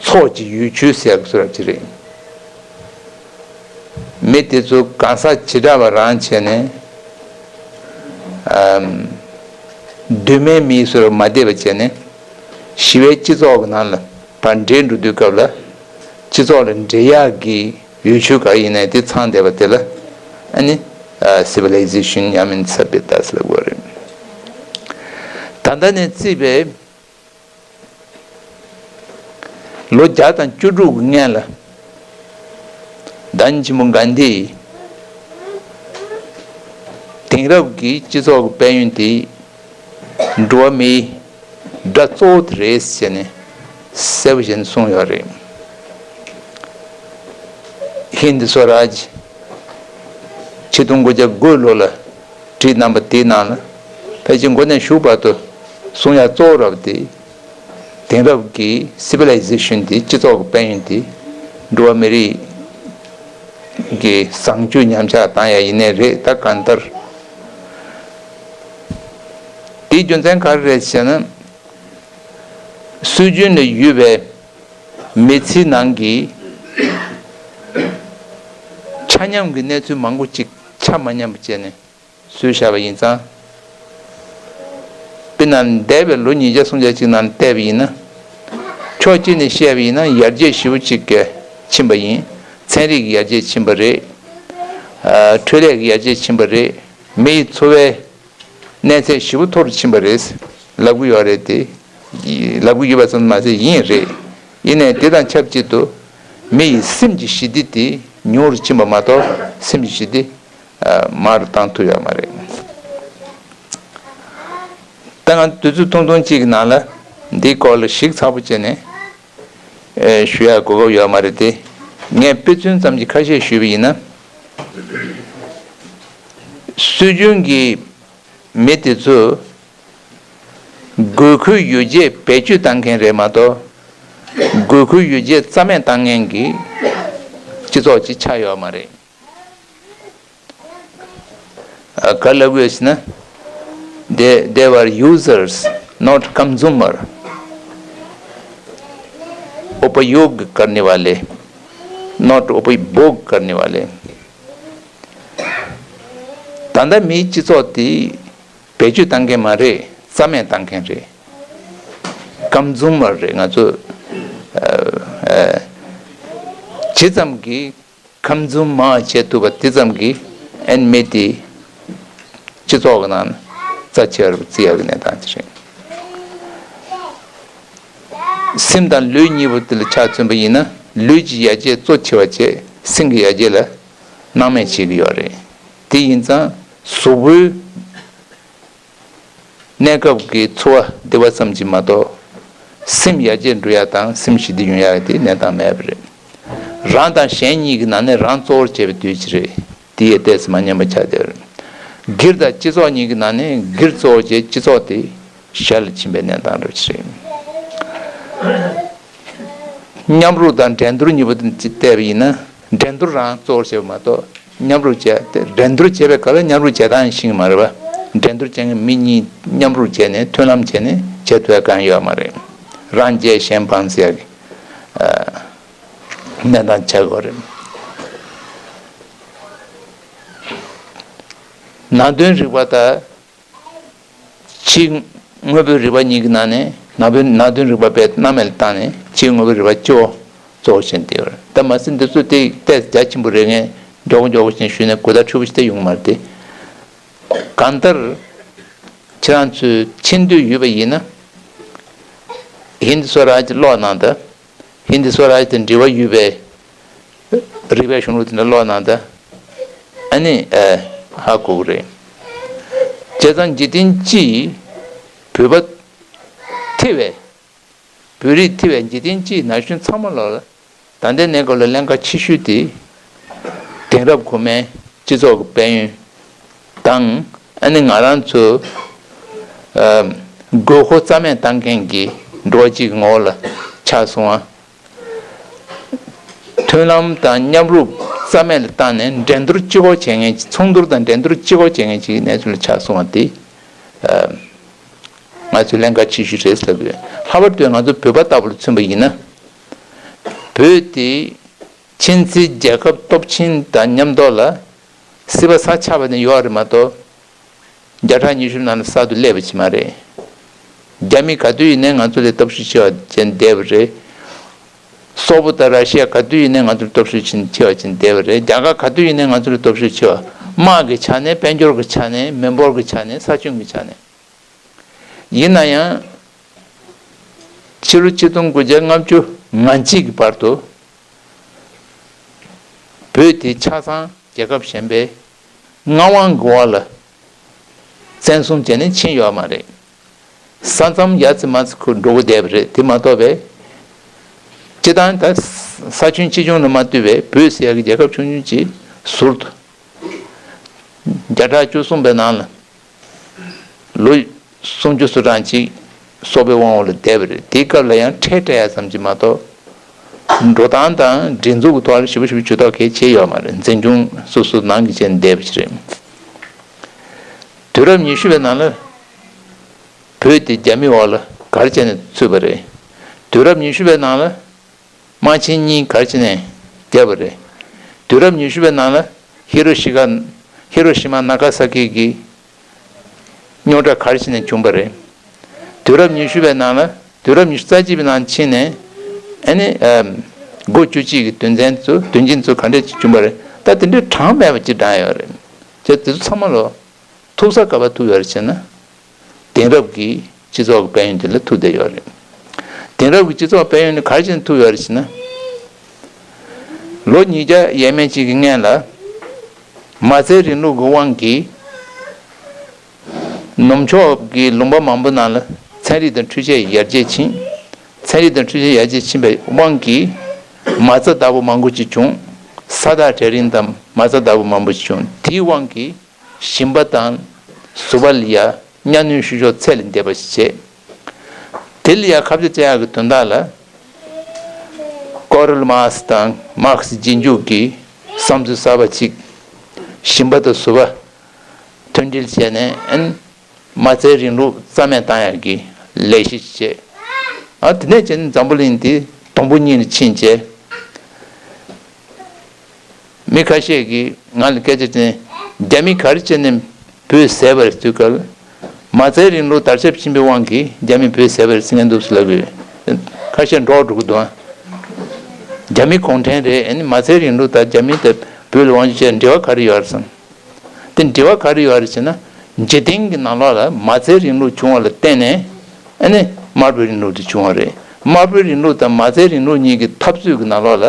ཚོགས་ཀྱི་ཡུལ་ཆོས་ཟེར་ཡག་བཟོ་འདྲ་ཅིག་རེད། མི་དེ་ཚོ་གང་ཟག་བྱེ་བྲག་པ་རང་བྱས་ནས། ཨམ། གདོད་མའི་མིའི་བཟོ་འདྲ་མ་བསྡད་པ་བྱས་ནས། ཞི་བའི་སྤྱི་ཚོགས་ཀྱི་ནང་ལ་ཕར་འདྲེས་འགྲོ་དུས་སྐབས་ལ། སྤྱི་ཚོགས་ལ་འདྲེས་ཡག་གི་ཡུལ་ཆོས་ག་ཡིན་ནའི་དེ་ཚང་བསྡད་པ་དེ་ལ། ཨ་ནི། ཨ། Civilization ཡང་མིན་སབ་བྱ་ཏཱ་ཟེར་ལབ་དགོས་རེད། ད་ལྟ་ནས་བརྩིས་པའི་ལོ་བརྒྱ་དང་བཅུ་དྲུག་གི་སྔན་ལ། བདག་ཉིད་ཆེན་པོ་གྷན་དྷིས་དེང་རབས་ཀྱི་སྤྱི་ཚོགས་ཀྱི་དཔལ་ཡོན་དེ་འགྲོ་བ་མིའི་དགྲ་གཙོ་བོ་དེ་རེད་ཟེར་ནས་གསལ་པོ་བྱས་ནས་གསུངས་ཡོད་རེད། ཧིན་དི་སོ་རཱཇ་ཆིག་སྟོང་དགུ་བརྒྱ་དགུ་ལོ་ལ་བྲིས་གནང་བ་དེའི་ནང་ལ། ཕལ་ཆེར་མགོ་ནས་མཇུག་བར་དུ་གསུང་ཡག་གཙོ་བོ་ར་བ་དེ། དེང་རབས་ཀྱི་Civilization དེ། སྤྱི་ཚོགས་ཀྱི་དཔལ་ཡོན་དེ་འགྲོ་བ་མི་རིགས་ཀྱི་བཟང་སྤྱོད་ཉམས་ཆག་བཏང་ཡག་ཡིན་ནའི་རེད། ད་གང་ལྟར་དེའི་རྒྱུ་མཚན་ག་རེ་རེད་ཟེར་ན། སྲོལ་རྒྱུན་ལ་ཡོད་པའི་མི་ཚེའི་ནང་གི་ཆ་མཉམ་གྱི་གནས་ཚུལ་མང་པོ་ཅིག་ཆ་མ་མཉམ་པ་བྱས་ནས་བཟོས་བཞག་པ་ཡིན་ཙང་། དཔེར་ན་འདས་པའི་ལོ་ཉིས་བརྒྱ་སུམ་བརྒྱ་ཅིག་ནང་བལྟས་པ་ཡིན་ན། ཕྱོགས་གཅིག་ནས་བཤད་པ་ཡིན་ན་ཡར་རྒྱས་ཞེ་པོ་ཅིག་གི་ཕྱིན་པ་ཡིན། ཚན་རིག་གི་ཡར་རྒྱས་ཕྱིན་པ་རེད། ཨ། འཕྲོད་ལས་ཀྱི་ཡར་རྒྱས་ཕྱིན་པ་རེད། མི་ཡི་འཚོ་བའི་གནས་ཚད་ཞེ་པོ་མཐོ་རུ་ཕྱིན་པ་རེད་ལབ་གི་ཡོད་རེད་དེ། ལབ་གི་ཡོད་པ་ཙམ་མ་ཟད་ཡིན་རེད། ཡིན་ནའི་དེ་དང་ཆབས་ཅིག་ཏུ་མི་ཡི་སེམས་ཀྱི་ཞི་བདེ་དེ་ཉུང་རུ་ཕྱིན་པ་མ་གཏོགས་སེམས་ཀྱི་ཞི་བདེ་མར་བཏང་ཐུབ་ཡོད་མ་རེད། ད་ང་དུས་ཚོད་ཐུང་ཐུང་གཅིག་གི་ནང་ལ་འདིའི་སྐོར་ལ་ཞིབ་ཚགས་པོ་བྱས་ནས་ཞུ་ཡག་གོ་སྐབས་ཡོད་མ་རེད་དེ། ངས་དཔེ་མཚོན་ཙམ་གྱི་ཁ་ཤས་ཞུས་པ་ཡིན་ན། སྲོལ་རྒྱུན་གྱི་མི་དེ་ཚོས་དགོས་མཁོའི་ཡོ་བྱད་བེད་སྤྱོད་བཏང་མཁན་རེད་མ་གཏོགས། དགོས་མཁོའི་ཡོ་བྱད་རྩ་མེད་བཏང་མཁན་གྱི་སྤྱི་ཚོགས་ཅིག་ཆགས་ཡོད་མ་རེད། ཨ། ག་ལབ་དགོས་ཟེར་ན། They, they were users, not consumer. उपयोग करने वाले, not उपभोग करने वाले. ད་ལྟ་མིའི་སྤྱི་ཚོགས་དེ་བེད་སྤྱོད་བཏང་མཁན་མ་རེད། རྩ་མེད་བཏང་མཁན་རེད། ཀམ་ཛུམ་མར་རེད། ང་ཚོ་ཨ་ཨ་ཇི་ཙམ་གྱིས་ཀམ་ཛུམ་མར་བྱེད་ཐུབ་པ་དེ་ཙམ་གྱིས་ཨན་མི་དེ་སྤྱི་ཚོགས་ཀྱི་ནང་ན་རྩ་ཆེ་བར་བརྩི་ཡག་གི་གནས་སྟངས་ཅིག་རེད། སེམས་དང་ལུས་གཉིས་པོ་དེ་ལ་ཆ་མཚོན་པ་ཡིན་ན། ལུས་ཀྱི་ཡར་རྒྱས་གཙོ་ཆེ་བ་བྱས། སེམས་ཀྱི་ཡར་རྒྱས་ལ་སྣང་མེད་བྱེད་ཀྱི་ཡོད་རེད། དེ་ཡིན་ཙང་གཟུགས་པོའི་གནས་སྐབས་ཀྱི་འཚོ་བ་བདེ་བ་ཙམ་གྱིས་མ་གཏོགས། སེམས་ཡར་རྒྱས་འགྲོ་ཡག་དང་སེམས་ཞི་བདེ་ཡོང་ཡག་དེ་གནས་སྟངས་མེད་པ་རེད། རང་དང་གཞན་གཉིས་ཀྱི་ནང་ནས་རང་གཙོ་བོར་བྱས་པའི་དུས་ཅིག་རེད། དེ་ཡང་ཏོག་ཙམ་མ་མཉམ་པ་ཆགས་བསྡད་ཡོད་རེད། སྒེར་དང་སྤྱི་ཚོགས་གཉིས་ཀྱི་ནང་ནས་སྒེར་གཙོ་བོར་བྱས། སྤྱི་ཚོགས་དེ་ཞར་ལ་ཕྱིན་པའི་གནས་སྟངས་རེད་ཅིག་རེད། མཉམ་རུབ་དང་འགྲན་བསྡུར་གཉིས་པོ་དེ་བལྟས་པ་ཡིན་ན། འགྲན་བསྡུར་རང་གཙོ་བོར་བྱས་པ་མ་གཏོགས། མཉམ་རུབ་བྱས་ཏེ། འགྲན་བསྡུར་བྱས་པའི་སྐབས་ལ་མཉམ་རུབ་བྱེད་སྟངས་ཤེས་ཀྱི་མ་རེད་པ། འགྲན་བསྡུར་བྱེད་མཁན་མི་གཉིས་མཉམ་རུབ་བྱས་ནས་མཐུན་ལམ་བྱས་ནས་བྱེད་ཐུབ་ཡ་གང་ཡོད་མ་རེད། རང་རྒྱལ་གཞན་ཕམ་ཟེར་ཡ་གི་ཨ་གནས་སྟངས་ཆགས་ཡོད་རེད། ནང་དོན་རིག་པ་དང་། ཕྱིའི་དངོས་པོའི་རིག་པ་གཉིས་ཀྱི་ནང་ནས་ནང་པའི་ནང་དོན་རིག་པ་དཔེ་སྣང་མེད་ལ་བཏང་ནས། ཕྱིའི་དངོས་པོའི་རིག་པ་སྤྱི་བོ་གཙོ་བོ་བྱས་ཏེ་ཡོད་རེད། ད་མ་ཟད་འདི་ཚོ་དེ་ཏོག་ཙམ་རྒྱ་ཆེན་པོ་རེད། ངས་མགྱོགས་པོ་མགྱོགས་པོ་བྱས་ནས་ཞུས་ནས་གོ་བརྡ་འཁྲུལ་པོ་ཞིག་སྟེར་ཡོང་གི་མ་རེད་དེ། གང་ལྟར་ཁྱེད་རང་ཚོས་མཁྱེན་འདོད་ཡོད་པ་ཡིན་ན། ཧིན་དི་སོ་རཱཇ་ཀློག་གནང་དང་། ཧིན་དི་སོ་རཱཇ་དང་འབྲེལ་བ་ཡོད་པའི་རིག་པའི་གཞུང་ལུགས་དེ་འདྲ་ཀློག་གནང་དང་། ཨ་ནི་ཨ་ཧ་གོ་གི་རེད། བྱས་ཙང་འཇིག་རྟེན་སྤྱིའི་བོད་པ་ཐེ་བའི། བོད་རིགས་ཐེ་བའི་འཇིག་རྟེན་སྤྱིའི་ན་གཞོན་ཚང་མ་ལོག་ལ། ད་ལྟའི་གནས་སྐབས་ལ་ཀླན་ཀ་ཆེ་ཤོས་དེ། དེང་རབས་གོང་མའི་སྤྱི་ཚོགས་ཀྱི་དཔལ་ཡོན་དང་། ཨ་ནི་ང་རང་ཚོ་ཨ་དགོས་མཁོ་རྩ་མེད་བཏང་མཁན་གྱི་ འགྲོ་བ་གཅིག་གི་ངོ་བོ་ལ་ཆགས་སོང་བ། མཐུན་ལམ་དང་མཉམ་རུབ་རྩ་མེད་ལ་བཏང་ནས་འགྲན་བསྡུར་ལྕི་པོ་བྱེད་མཁན་གྱི་མཚུངས་བསྡུར་དང་འགྲན་བསྡུར་ལྕི་པོ་བྱེད་མཁན་གྱི་གནས་ཚུལ་ལ་ཆགས་སོང་བ་དེ། ང་ཚོའི་ཀླན་ཀ་ཆེ་ཤོས་རེད་ཟེར་དགོས། ལྷག་པར་དུ་ང་ཚོ་བོད་པ་ལྟ་བུ་ལ་མཚོན་པ་ཡིན་ན། བོད་དེ་ཆེན་སྲིད་རྒྱལ་ཁབ་སྟོབས་ཆེན་དང་མཉམ་དུ་ལ་སྲིད་པ་ས་ཆགས་པ་ནས་ཡོད་རེད་མ་གཏོགས། བརྒྱ་ཕྲག་ཉི་ཤུ་ནང་ལ་གསར་དུ་སླེབས་པ་ཅིག་མ་རེད། རྒྱ་མི་ག་དུས་ཡིན་ནའི་ང་ཚོ་ལས་སྟོབས་ཤུགས་ཆེ་བ་ཅན་བསྡད་པ་རེད། སོག་པོ་དང་ར་ཤི་ཡ་ག་དུས་ཡིན་ནའི་ང་ཚོ་ལས་སྟོབས་ཤུགས་ཆེ་ཆེ་བ་ཅན་བསྡད་པ་རེད། རྒྱ་གར་ག་དུས་ཡིན་ནའི་ང་ཚོ་ལས་སྟོབས་ཤུགས་ཆེ་བ། དམག་གི་ཆ་ནས། དཔལ་འབྱོར་གྱི་ཆ་ནས། མི་འབོར་གྱི་ཆ་ནས། ས་ཁྱོན་གྱི་ཆ་ནས། ཡིན་ན་ཡང་། ཕྱི་ལོ་ཆིག་སྟོང་དགུ་བརྒྱ་ལྔ་བཅུ་ང་གཅིག་གི་བར་དུ། བོད་དེ་ཆ་ཚང་རྒྱལ་ཁབ་གཞན་པའི་མངའ་དབང་གི་འོག་ལ་བཙན་བཟུང་བྱས་ནས་ཕྱིན་ཡོད་མ་རེད། ས་མཚམས་ཡ་ཙི་མ་ཙི་ཁུར་འགྲོ་གི་བསྡད་པ་རེད། དེ་མ་གཏོགས་པའི་སྤྱི་བཏང་ད་ས་ཁྱོན་ཆེ་ཆུང་ལ་མ་ལྟོས་པའི་བོད་ཟེར་ཡག་གི་རྒྱལ་ཁབ་ཆུང་ཆུང་ཅིག་ཟུར་དུ་བརྒྱ་ཕྲག་བཅུ་གསུམ་པའི་ནང་ལ་ལོ་སུམ་ཅུ་སོ་གྲངས་ཅིག་སོག་པོའི་དབང་འོག་ལ་བསྡད་པ་རེད། དེའི་སྐབས་ལ་ཡང་ཁྲལ་སྤྲད་ཡ་ཙམ་ཅིག་མ་གཏོགས། འགྲོ་སྟངས་དང་སྒྲིག་འཛུགས་ཀྱི་ཐོག་ལ་ཞེ་པོ་ཞེ་པོ་ཇུས་གཏོགས་གལ་ཆེ་ཡོད་མ་རེད། འཛིན་སྐྱོང་སོ་སོ་ནང་གི་བྱས་ནས་བསྡད་པ་ཞིག་རེད། དུས་རབས་ཉི་ཤུ་པའི་ནང་ལ་བོད་དེ་རྒྱ་མིའི་འོག་ལ་ག་རེ་བྱས་ནས་ཚུད་པ་རེད། དུས་རབས་ཉི་ཤུ་པའི་ནང་ལ་དམག་ཆེན་གཉིས་ག་རེ་བྱས་ནས་བརྒྱབ་པ་རེད། དུས་རབས་ཉི་ཤུ་པའི་ནང་ལ་ཧི་རོ་ཤི་ཀ་ཧི་རོ་ཤི་མ་ན་ཀ་ས་ཀི་གི་རྙོག་དྲ་ག་རེ་བྱས་ནས་བྱུང་པ་རེད། དུས་རབས་ཉི་ཤུ་པའི་ནང་ལ། དུས་རབས་ཉི་ཤུ་རྩ་གཅིག་པའི་ནང་ཕྱིན་ནས། ཨ་ནི། ཨམ། འགོ་བཅུ་གཅིག་གི་དོན་ཚན་ཚོ། དོན་རྐྱེན་ཚོ་ག་འདྲས་ཅིག་བྱུང་པ་རེད། ད་དེ་འདྲའི་གྲངས་མེད་པ་ཅིག་བགྲངས་ཡོད་རེད། བྱས་དེ་ཚོ་ཚང་མ་ལོ་ཐུག་ས་ག་པར་ཐུག་ཡོད་རེད་ཟེར་ན། དེང་རབས་ཀྱི་སྤྱི་ཚོགས་ཀྱི་དཔལ་ཡོན་དེ་ལ་ཐུག་བསྡད་ཡོད་རེད། དེང་རབས་ཀྱི་སྤྱི་ཚོགས་དཔལ་ཡོན་ནི་ག་རེ་བྱས་ནས་ཐུག་ཡོད་རེད་ཟེར་ན། ལོ་ཉིས་བརྒྱ་ཡས་མས་ཅིག་གི་སྔོན་ལ། མ་རྩའི་རིང་ལུགས་ཀྱི་དབང་གིས། ནུབ་ཕྱོགས་ཀྱི་ལུང་པ་མང་པོ་ནང་ལ་ཚན་རིག་དང་འཕྲུལ་ཆས་ཡར་རྒྱས་ཕྱིན། ཚན་རིག་དང་འཕྲུལ་ཆས་ཡར་རྒྱས་ཕྱིན་པའི་དབང་གིས། མ་རྩ་བདག་པོ་མང་པོ་ཅིག་བྱུང་། ས་ཐག་གྲལ་རིམ་དང་མ་རྩ་བདག་པོ་མང་པོ་ཅིག་བྱུང་། དེའི་དབང་གིས་ཞིང་པ་དང་གཟུགས་པོ་ལ་ཡ་གཉའ་གནོན་བཤུ་གཞོག་ཚད་ལས་འདས་པ་ཞིག་བྱས། དེ་ལ་ཡ་ཁ་གཏད་བཅག་ཡག་གི་དོན་དག་ལ། ཀོ་རལ་མཱར་ཀསི་དང་མཱར་ཀསི་རྗེས་འཇུག་གི་བསམ་ཚུལ་གསར་པ་ཅིག་ཞིང་པ་དང་གཟུགས་པོ་མཐུན་སྒྲིལ་བྱས་ནས། ཨན། མ་རྩའི་རིང་ལུགས་རྩ་མེད་བཏང་ཡག་གི་ལས་གཞི་བྱས། ཨ། དེ་ནས་བྱས་ནས་འཛམ་བུ་གླིང་འདི་དུམ་བུ་གཉིས་ལ་ཕྱིན་བྱས། མི་ཁ་ཤས་ཀྱིས་ང་ལ་སྐད་ཆ་དྲིས། རྒྱ་མི་ག་རེ་བྱས་ནས་བོད་བཟས་པ་རེད་ཟེར་དུས་སྐབས། མ་རྩའི་རིང་ལུགས་དར་ཁྱབ་ཕྱིན་པའི་དབང་གིས་རྒྱ་མི་བོད་བཟས་པ་རེད་ཟེར་མཁན་འདུག་ཟེར་ལབ་ཀྱི་ཡོད། ཁ་ཤས་འདྲོག་འགྲོ་གི་འདུག་ཨ། རྒྱ་མི་གུང་ཁྲན་རེད། ཨ་ནི་མ་རྩའི་རིང་ལུགས་དང་རྒྱ་མི་དང་བོད་ལ་དབང་ཆ་བྱས་འབྲེལ་བ་ག་རེ་ཡོད་རེད་བསམ། དེ་འབྲེལ་བ་ག་རེ་ཡོད་རེད་ཟེར་ན། འཇིག་རྟེན་གྱི་ནང་ལོགས་ལ་མ་རྩའི་རིང་ལུགས་བྱུང་བ་ལ་བརྟེན་ནས། ཨ་ནི་དམར་པོའི་རིང་ལུགས་དེ་བྱུང་བ་རེད། དམར་པོའི་རིང་ལུགས་དང་མ་རྩའི་རིང་ལུགས་གཉིས་ཀྱི་འཐབ་རྩོད་ཀྱི་ནང་ལོགས་ལ།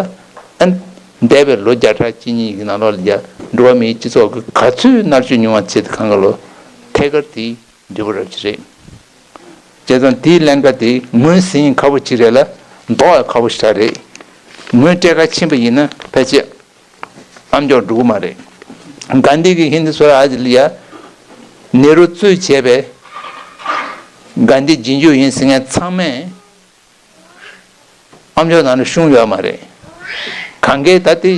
ཨ་ནི་འདས་པའི་ལོ་བརྒྱ་ཕྲག་གཅིག་གཉིས་ཀྱི་ནང་ལོགས་ལ་ཡ་འགྲོ་བ་མིའི་སྤྱི་ཚོགས་ཀྱི་ག་ཚོད་མནར་གཅོད་མྱོང་བ་བྱས་ཏེ་གང་ག་ལོ། ཐད་ཀར་དེའི་འབྲས་བུ་རབ་ཅིག་རེད། བྱས་ཙང་དེའི་ཀླན་ཀ་དེ་ངོས་ཟིན་ཁག་པོ་ཅིག་རེད་ལ། ལྡོག་ཡ་ཁག་པོ་ཞིག་རེད། ངོས་སྤྲད་ཁ་ཕྱིན་པ་ཡིན་ན་ཕལ་ཆེར་ཨ་མཆོག་འགྲོ་གི་མ་རེད། གྷན་དྷི་གིས་ཧིན་དི་སུ་རཱཇ་ལ་ཡ་ནེ་རུ་གཙོས་བྱས་པའི་གྷན་དྷི་རྗེས་འཇུག་ཡིན་ཟེར་མཁན་ཚང་མས་ཨ་མཆོག་ནང་ལ་ཤོང་ཡོད་མ་རེད། གང་གས་ད་དེ་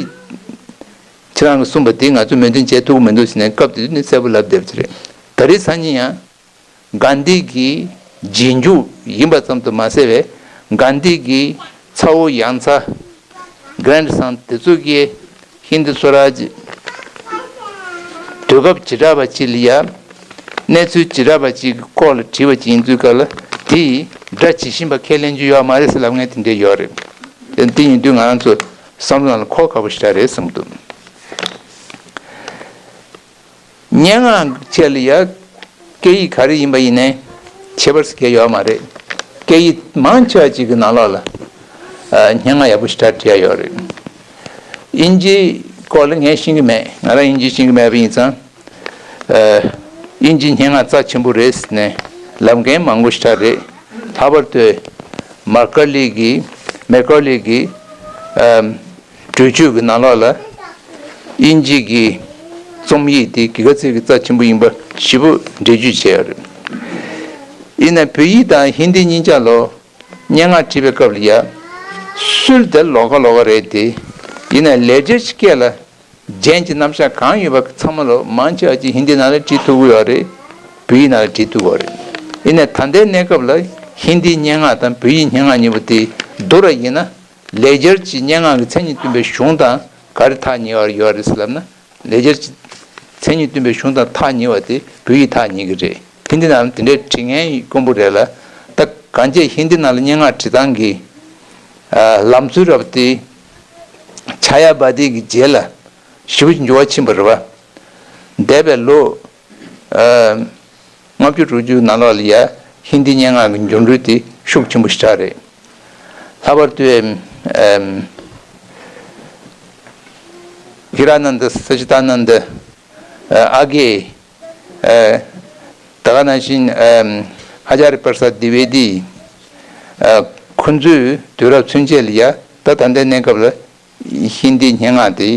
ཁྱེད་རང་གིས་གསུངས་པ་དེ་ང་ཚོས་མོས་མཐུན་བྱེད་ཐུབ་ཀྱི་མི་འདུག་ཟེར་ནས་སྐབས་དེ་དུས་ནས་གསལ་པོ་ལབ་བསྡད་པ་ཅིག་རེད། ད་རེས་སང་ཉིན་ཡང་། གྷན་དྷི་གི་རྗེས་འཇུག་ཡིན་པ་ཙམ་དུ་མ་ཟད་པའི། གྷན་དྷི་གི་ཚ་བོ་ཡང་ཚ། གྷ་རན་ཌི་སན་དེ་ཚོ་གིས་ཧིན་དི་སུ་རཱཇ་དུས་སྐབས་བྱེ་བྲག་པ་ཅིག་ལ་ཡ། གནས་ཚུལ་བྱེ་བྲག་པ་ཅིག་གི་སྐོར་ལ་དྲིས་པ་ཅིག་ཡིན་དུས་སྐབས་ལ། དེ་ཡི་སྒྲ་ཇི་བཞིན་པ་ཁས་ལེན་རྒྱུ་ཡོད་མ་རེད་ཟེར་ལབ་མཁན་དེ་འདྲ་ཡོད་རེད། དེ་ཡིན་དུས་ང་རང་ཚོ་བསམ་བློ་ནང་ལ་འཁོར་ཁག་པོ་ཞིག་རེད་བསམ་གྱི་འདུག་སྙན་ངག་ཆེད་ལ་ཡ། སྐད་ཡིག་ག་རེ་ཡིན་པ་ཡིན་ནའི་ཁྱད་པར་ཞིག་གང་ཡང་ཡོད་མ་རེད། སྐད་ཡིག་མང་ཆེ་བ་ཅིག་གི་ནང་ལོགས་ལ། ཨ། སྙན་ངག་ཡག་པོ་ཞེ་དྲག་བྲིས་ཡ་ཡོད་རེད། དབྱིན་ཇིའི་སྐོར་ལ་ངས་ཤེས་ཀྱི་མེད། ང་རང་དབྱིན་ཇི་ཤེས་ཀྱི་མེད་པ་ཡིན་ཙང་། ཨ། དབྱིན་ཇིའི་སྙན་ངག་རྩ་ཆེན་པོ་རེད་ཟེར་ནས་ལབ་མཁན་མང་པོ་ཞེ་དྲག་རེད། ལྷག་པར་དུ་མར་ཀར་ལི་གི། མེ་ཀར་ལི་གི། ཨ། གྲོས་ཆོད་ཀྱི་ནང་ལོགས་ལ། དབྱིན་ཇི་གི་རྩོམ་ཡིག་དེ་ག་ཚོད་ཀྱི་རྩ་ཆེན་པོ་ཡིན་པ་ཞིབ་པོ་འགྲེལ་བརྗོད་བྱས་ཡོད་རེད། ཡིན་ན་བོད་ཡིག་དང་ཧིན་དི་གཉིས་ཆ་ལོ། སྙན་ངག་བྲིས་པའི་སྐབས་ལ་ཡ། སྲོལ་དེ་ལོགས་ཀ་ལོགས་ཀ་རེད་དེ། ཡིན་ནའི་ལེགས་སྦྱར་གྱི་སྐད་ལ་རྒྱན་གྱི་རྣམ་གཞག་གང་ཡོད་པ་ཚང་མ་ལོ་མང་ཆེ་བ་ཅིག་ཧིན་དི་ནང་ལ་བྲིས་ཐུབ་ཀྱི་ཡོད་རེད། བོད་ཡིག་ནང་ལ་བྲིས་ཐུབ་ཀྱི་ཡོད་རེད། ཡིན་ནའི་ད་ལྟའི་གནས་སྐབས་ལ་ཧིན་དིའི་སྙན་ངག་དང་བོད་ཡིག་སྙན་ངག་གཉིས་པོ་དེ་བསྡུར་བ་ཡིན་ན། ལེགས་སྦྱར་གྱི་སྙན་ངག་གི་མཚན་ཉིད་སྟོན་པའི་གཞུང་དང་ག་རེ་ཐག་ཉེ་བ་ཡོད་རེད་ཟེར་ལབ་ན། ལེགས་སྦྱར་གྱི་མཚན་ཉིད་སྟོན་པའི་གཞུང་དང་ཐག་ཉེ་བ་དེ་བོད་ཡིག་ཐག་ཉེ་གི་རེད། ཧིན་དི་ནང་ལ་དེ་འདྲའི་བྲིས་མཁན་དཀོན་པོ་རེད་ལ། ད་གང་ཅི་ཧིན་དི་ནང་ལ་སྙན་ངག་བྲིས་སྟངས་ཀྱི་ཨ་ལམ་སྲོལ་རབ་དེ་ཆ་ཡ་བ་དི་གི་རྗེས་ལ་ཞེ་པོ་ཅིག་འགྱུར་བ་ཕྱིན་པ་རེད་པ། འདས་པའི་ལོ་ཨ་ལྔ་བཅུ་དྲུག་ཅུ་ནང་ལོགས་ལ་ཡ་ཧིན་དི་སྙན་ངག་གི་འགྱུར་འགྲོས་དེ་ཤུགས་ཆེན་པོ་ཞེ་དྲག་རེད། ལྷག་པར་དུ་ཨམ་ཧི་ར་ནན་དི་ས་ཅི་ཏ་ནན་དི་ཨ་གེ་ཨ་ད་ག་ནང་བཞིན་ཨམ་ཨ་ཅཱ་རི་པར་སཱད་དི་ཝེ་དི་ཨ་ཁོ་ཚོས་དུས་རབས་ཚུན་ཆད་ལ་ཡ། ད་ད་ལྟའི་གནས་སྐབས་ལ་ཧིན་དིའི་སྙན་ངག་དེ་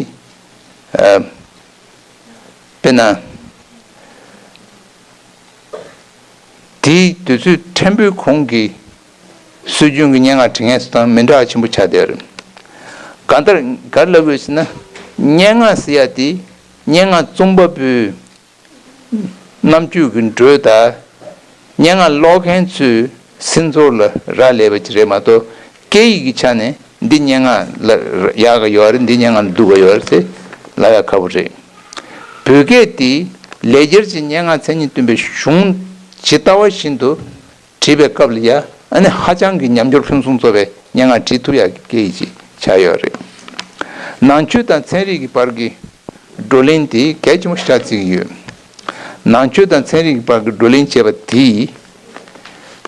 ཨ་དཔེར་ན་དེའི་དུས་ཚོད་ཕྲན་བུའི་གོང་གི་སྲོལ་རྒྱུན་གྱི་སྙན་ངག་བྲིས་མཁན་ཚོ་དང་མི་འདྲ་བ་ཆེན་པོ་ཆགས་བསྡད་ཡོད་རེད། གང་ལྟར་ག་རེ་ལབ་དགོས་ཟེར་ན། སྙན་ངག་ཟེར་ཡ་དེ་སྙན་ངག་རྩོམ་པ་པོའི་རྣམ་དཔྱོད་ཀྱི་འགྲོས་དང་། སྙན་ངག་ཀློག་མཁན་ཚོའི་སེམས་ཚོར་ལ་རག་ལས་པ་ཅིག་རེད་མ་གཏོགས། སྐད་ཡིག་གི་ཆ་ནས་འདི་སྙན་ངག་ལ་ཡག་ག་ཡོད་རེད། འདི་སྙན་ངག་ལ་སྡུག་ག་ཡོད་རེད་ཟེར་ལབ་ཡ་ཁག་པོ་རེད། བོད་སྐད་དེ་ལེགས་སྦྱར་གྱི་སྙན་ངག་མཚན་ཉིད་སྟོན་པའི་གཞུང་ཇི་ལྟ་བ་བཞིན་དུ་བྲིས་པའི་སྐབས་ལ་ཡ། ཨ་ནི་ཧ་ཅང་གི་ཉམས་འགྱུར་ཕུན་སུམ་ཚོགས་པའི་སྙན་ངག་བྲིས་ཐུབ་ཡ་གི་སྐད་ཡིག་ཅིག་ཆགས་ཡོད་རེད། ནང་ཆོས་དང་ཚན་རིག་གི་བར་གྱི་བགྲོ་གླེང་དེ་གལ་ཆེན་པོ་ཞེ་དྲག་བརྩི་གི་ཡོད། ནང་ཆོས་དང་ཚན་རིག་གི་བར་གྱི་བགྲོ་གླེང་བྱས་པ་དེས་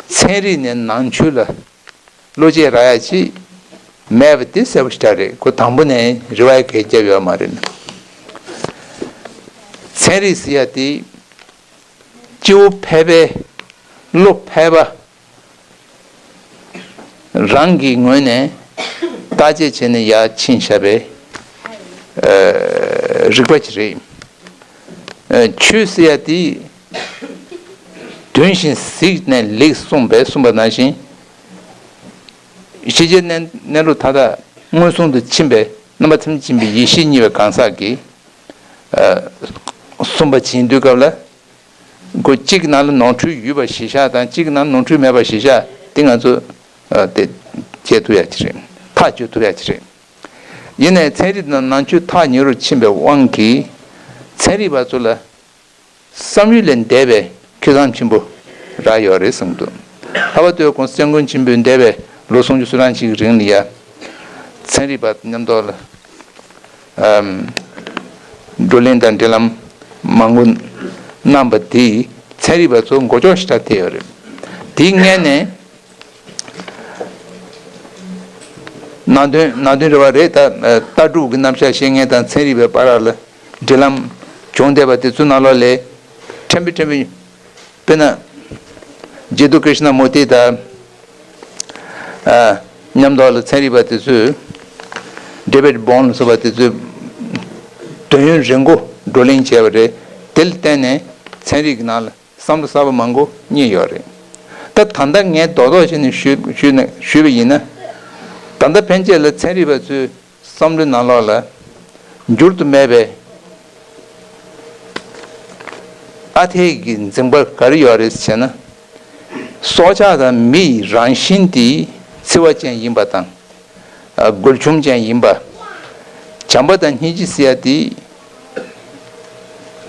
ཚན་རིག་ནས་ནང་ཆོས་ལ་བློ་སྐྱེད་རག་ཡ་ཅིག་མེད་པ་དེ་གསལ་པོ་ཞེ་དྲག་རེད། ཁོ་དང་པོ་ནས་རེ་བ་གལ་བརྒྱབ་ཡོད་མ་རེད། ཚན་རིག་ཟེར་ཡ་དེ་སྐྱེ་བོ་ཕལ་པའི་བློ་ཕལ་པ་རང་གི་ངོས་ནས་བརྟག་དཔྱད་བྱས་ནས་ཡར་ཕྱིན་བཞག་པའི་ཨ་རིག་པ་ཅིག་རེད། ཨ་ཆོས་ཟེར་ཡ་དེ་དོན་བཞིན་གཟིགས་ནས་ལེགས་གསུངས་པས་གསུངས་པ་ནང་བཞིན། ཤེས་བྱའི་གནས་གནས་ལུགས་མཐའ་དག་མངོན་སུམ་དུ་ཕྱིན་པའི་རྣམ་པ་ཐམས་ཅད་མཁྱེན་པའི་ཡེ་ཤེས་བརྙེས་པའི་གང་ཟག་གིས་ཨ་གསུངས་པ་ཇི་བཞིན་དུ་སྐབས་ལ། སྒོ་གཅིག་ནང་ལ་ནོར་འཁྲུལ་ཡོད་པ་གཞི་བཞག་དང་གཅིག་ནང་ནོར་འཁྲུལ་མེད་པ་གཞི་བཞག་དེ་ང་ཚོ་ཨ་དེ་བྱེད་ཐུབ་ཡ་ཅིག་རེད། ཐག་གཅོད་ཐུབ་ཡ་ཅིག་རེད། ཡིན་ནའི་ཚན་རིག་དང་ནང་ཆོས་ཐག་ཉེ་རུ་ཕྱིན་པའི་དབང་གིས་ཚན་རིག་པ་ཚོ་ལ་བསམ་ཡུལ་ལས་འདས་པའི་ཁེ་བཟང་ཆེན་པོ་རག་ཡོད་རེད་བསམ་གྱི་འདུག་ལྷག་པར་དུ་༸གོང་ས་༸སྐྱབས་མགོན་ཆེན་པོའི་འདས་པའི་ལོ་སུམ་ཅུ་སོ་གྲངས་ཤིག་གི་རིང་ལ་ཡ། ཚན་རིག་པ་མཉམ་དུ་ལ་ཨམ་བགྲོ་གླེང་དང་འབྲེལ་ལམ་མང་པོ་གནང་པ་དེས་ཚན་རིག་པ་ཚོ་མགོ་ལྕོག་ཞེ་དྲག་ཐེབས་ཡོད་རེད། དེའི་སྔོན་ནས་ནང་དོན་ནང་དོན་རེ་བ་རེད། ད་ལྟ་གྲུབ་ཀྱི་རྣམ་གཞག་ཤེས་མཁན་དང་ཚན་རིག་པའི་བར་ལ་འབྲེལ་ལམ་བྱུང་བསྡད་པ་དེ་ཚོའི་ནང་ལོགས་ལས་ཕྲན་བུ་ཕྲན་བུ། དཔེར་ན། རྗེ་བདུད་ཀྲིཤ་ན་མུར་ཏི་དང་། ཨ་མཉམ་དུ་ལ་ཚན་རིག་པ་དེ་ཚོས། ཌེ་བིཌ་བྷོན་ལ་སོགས་པ་དེ་ཚོས། དུས་ཡུན་རིང་པོ་བགྲོ་གླེང་བྱས་པ་རེད། དེ་ལ་བརྟེན་ནས་ཚན་རིག་གི་ནང་ལ་བསམ་བློ་གསར་པ་མང་པོ་རྙེད་ཡོད་རེད། ད་ད་ལྟ་ངས་རྡོག་རྡོག་བྱས་ནས་ཞུས་ཞུས་ན་ཞུས་པ་ཡིན་ན། ད་ལྟ་ཕན་ཆད་ལ་ཚན་རིག་པ་ཚོས། བསམ་བློའི་ནང་ལོགས་ལ་འགྱུར་དུ་མེད་པའི་ཨ་འཐས་ཀྱི་འཛིན་པ་ག་རེ་ཡོད་རེད་ཟེར་ན། སྲོག་ཆགས་དང་མི་ཡི་རང་བཞིན་དེ་འཚེ་བ་ཅན་ཡིན་པ་དང་། ཨ་རྒོལ་ཆུང་ཅན་ཡིན་པ། བྱམས་པ་དང་སྙིང་རྗེ་ཟེར་ཡ་དེ་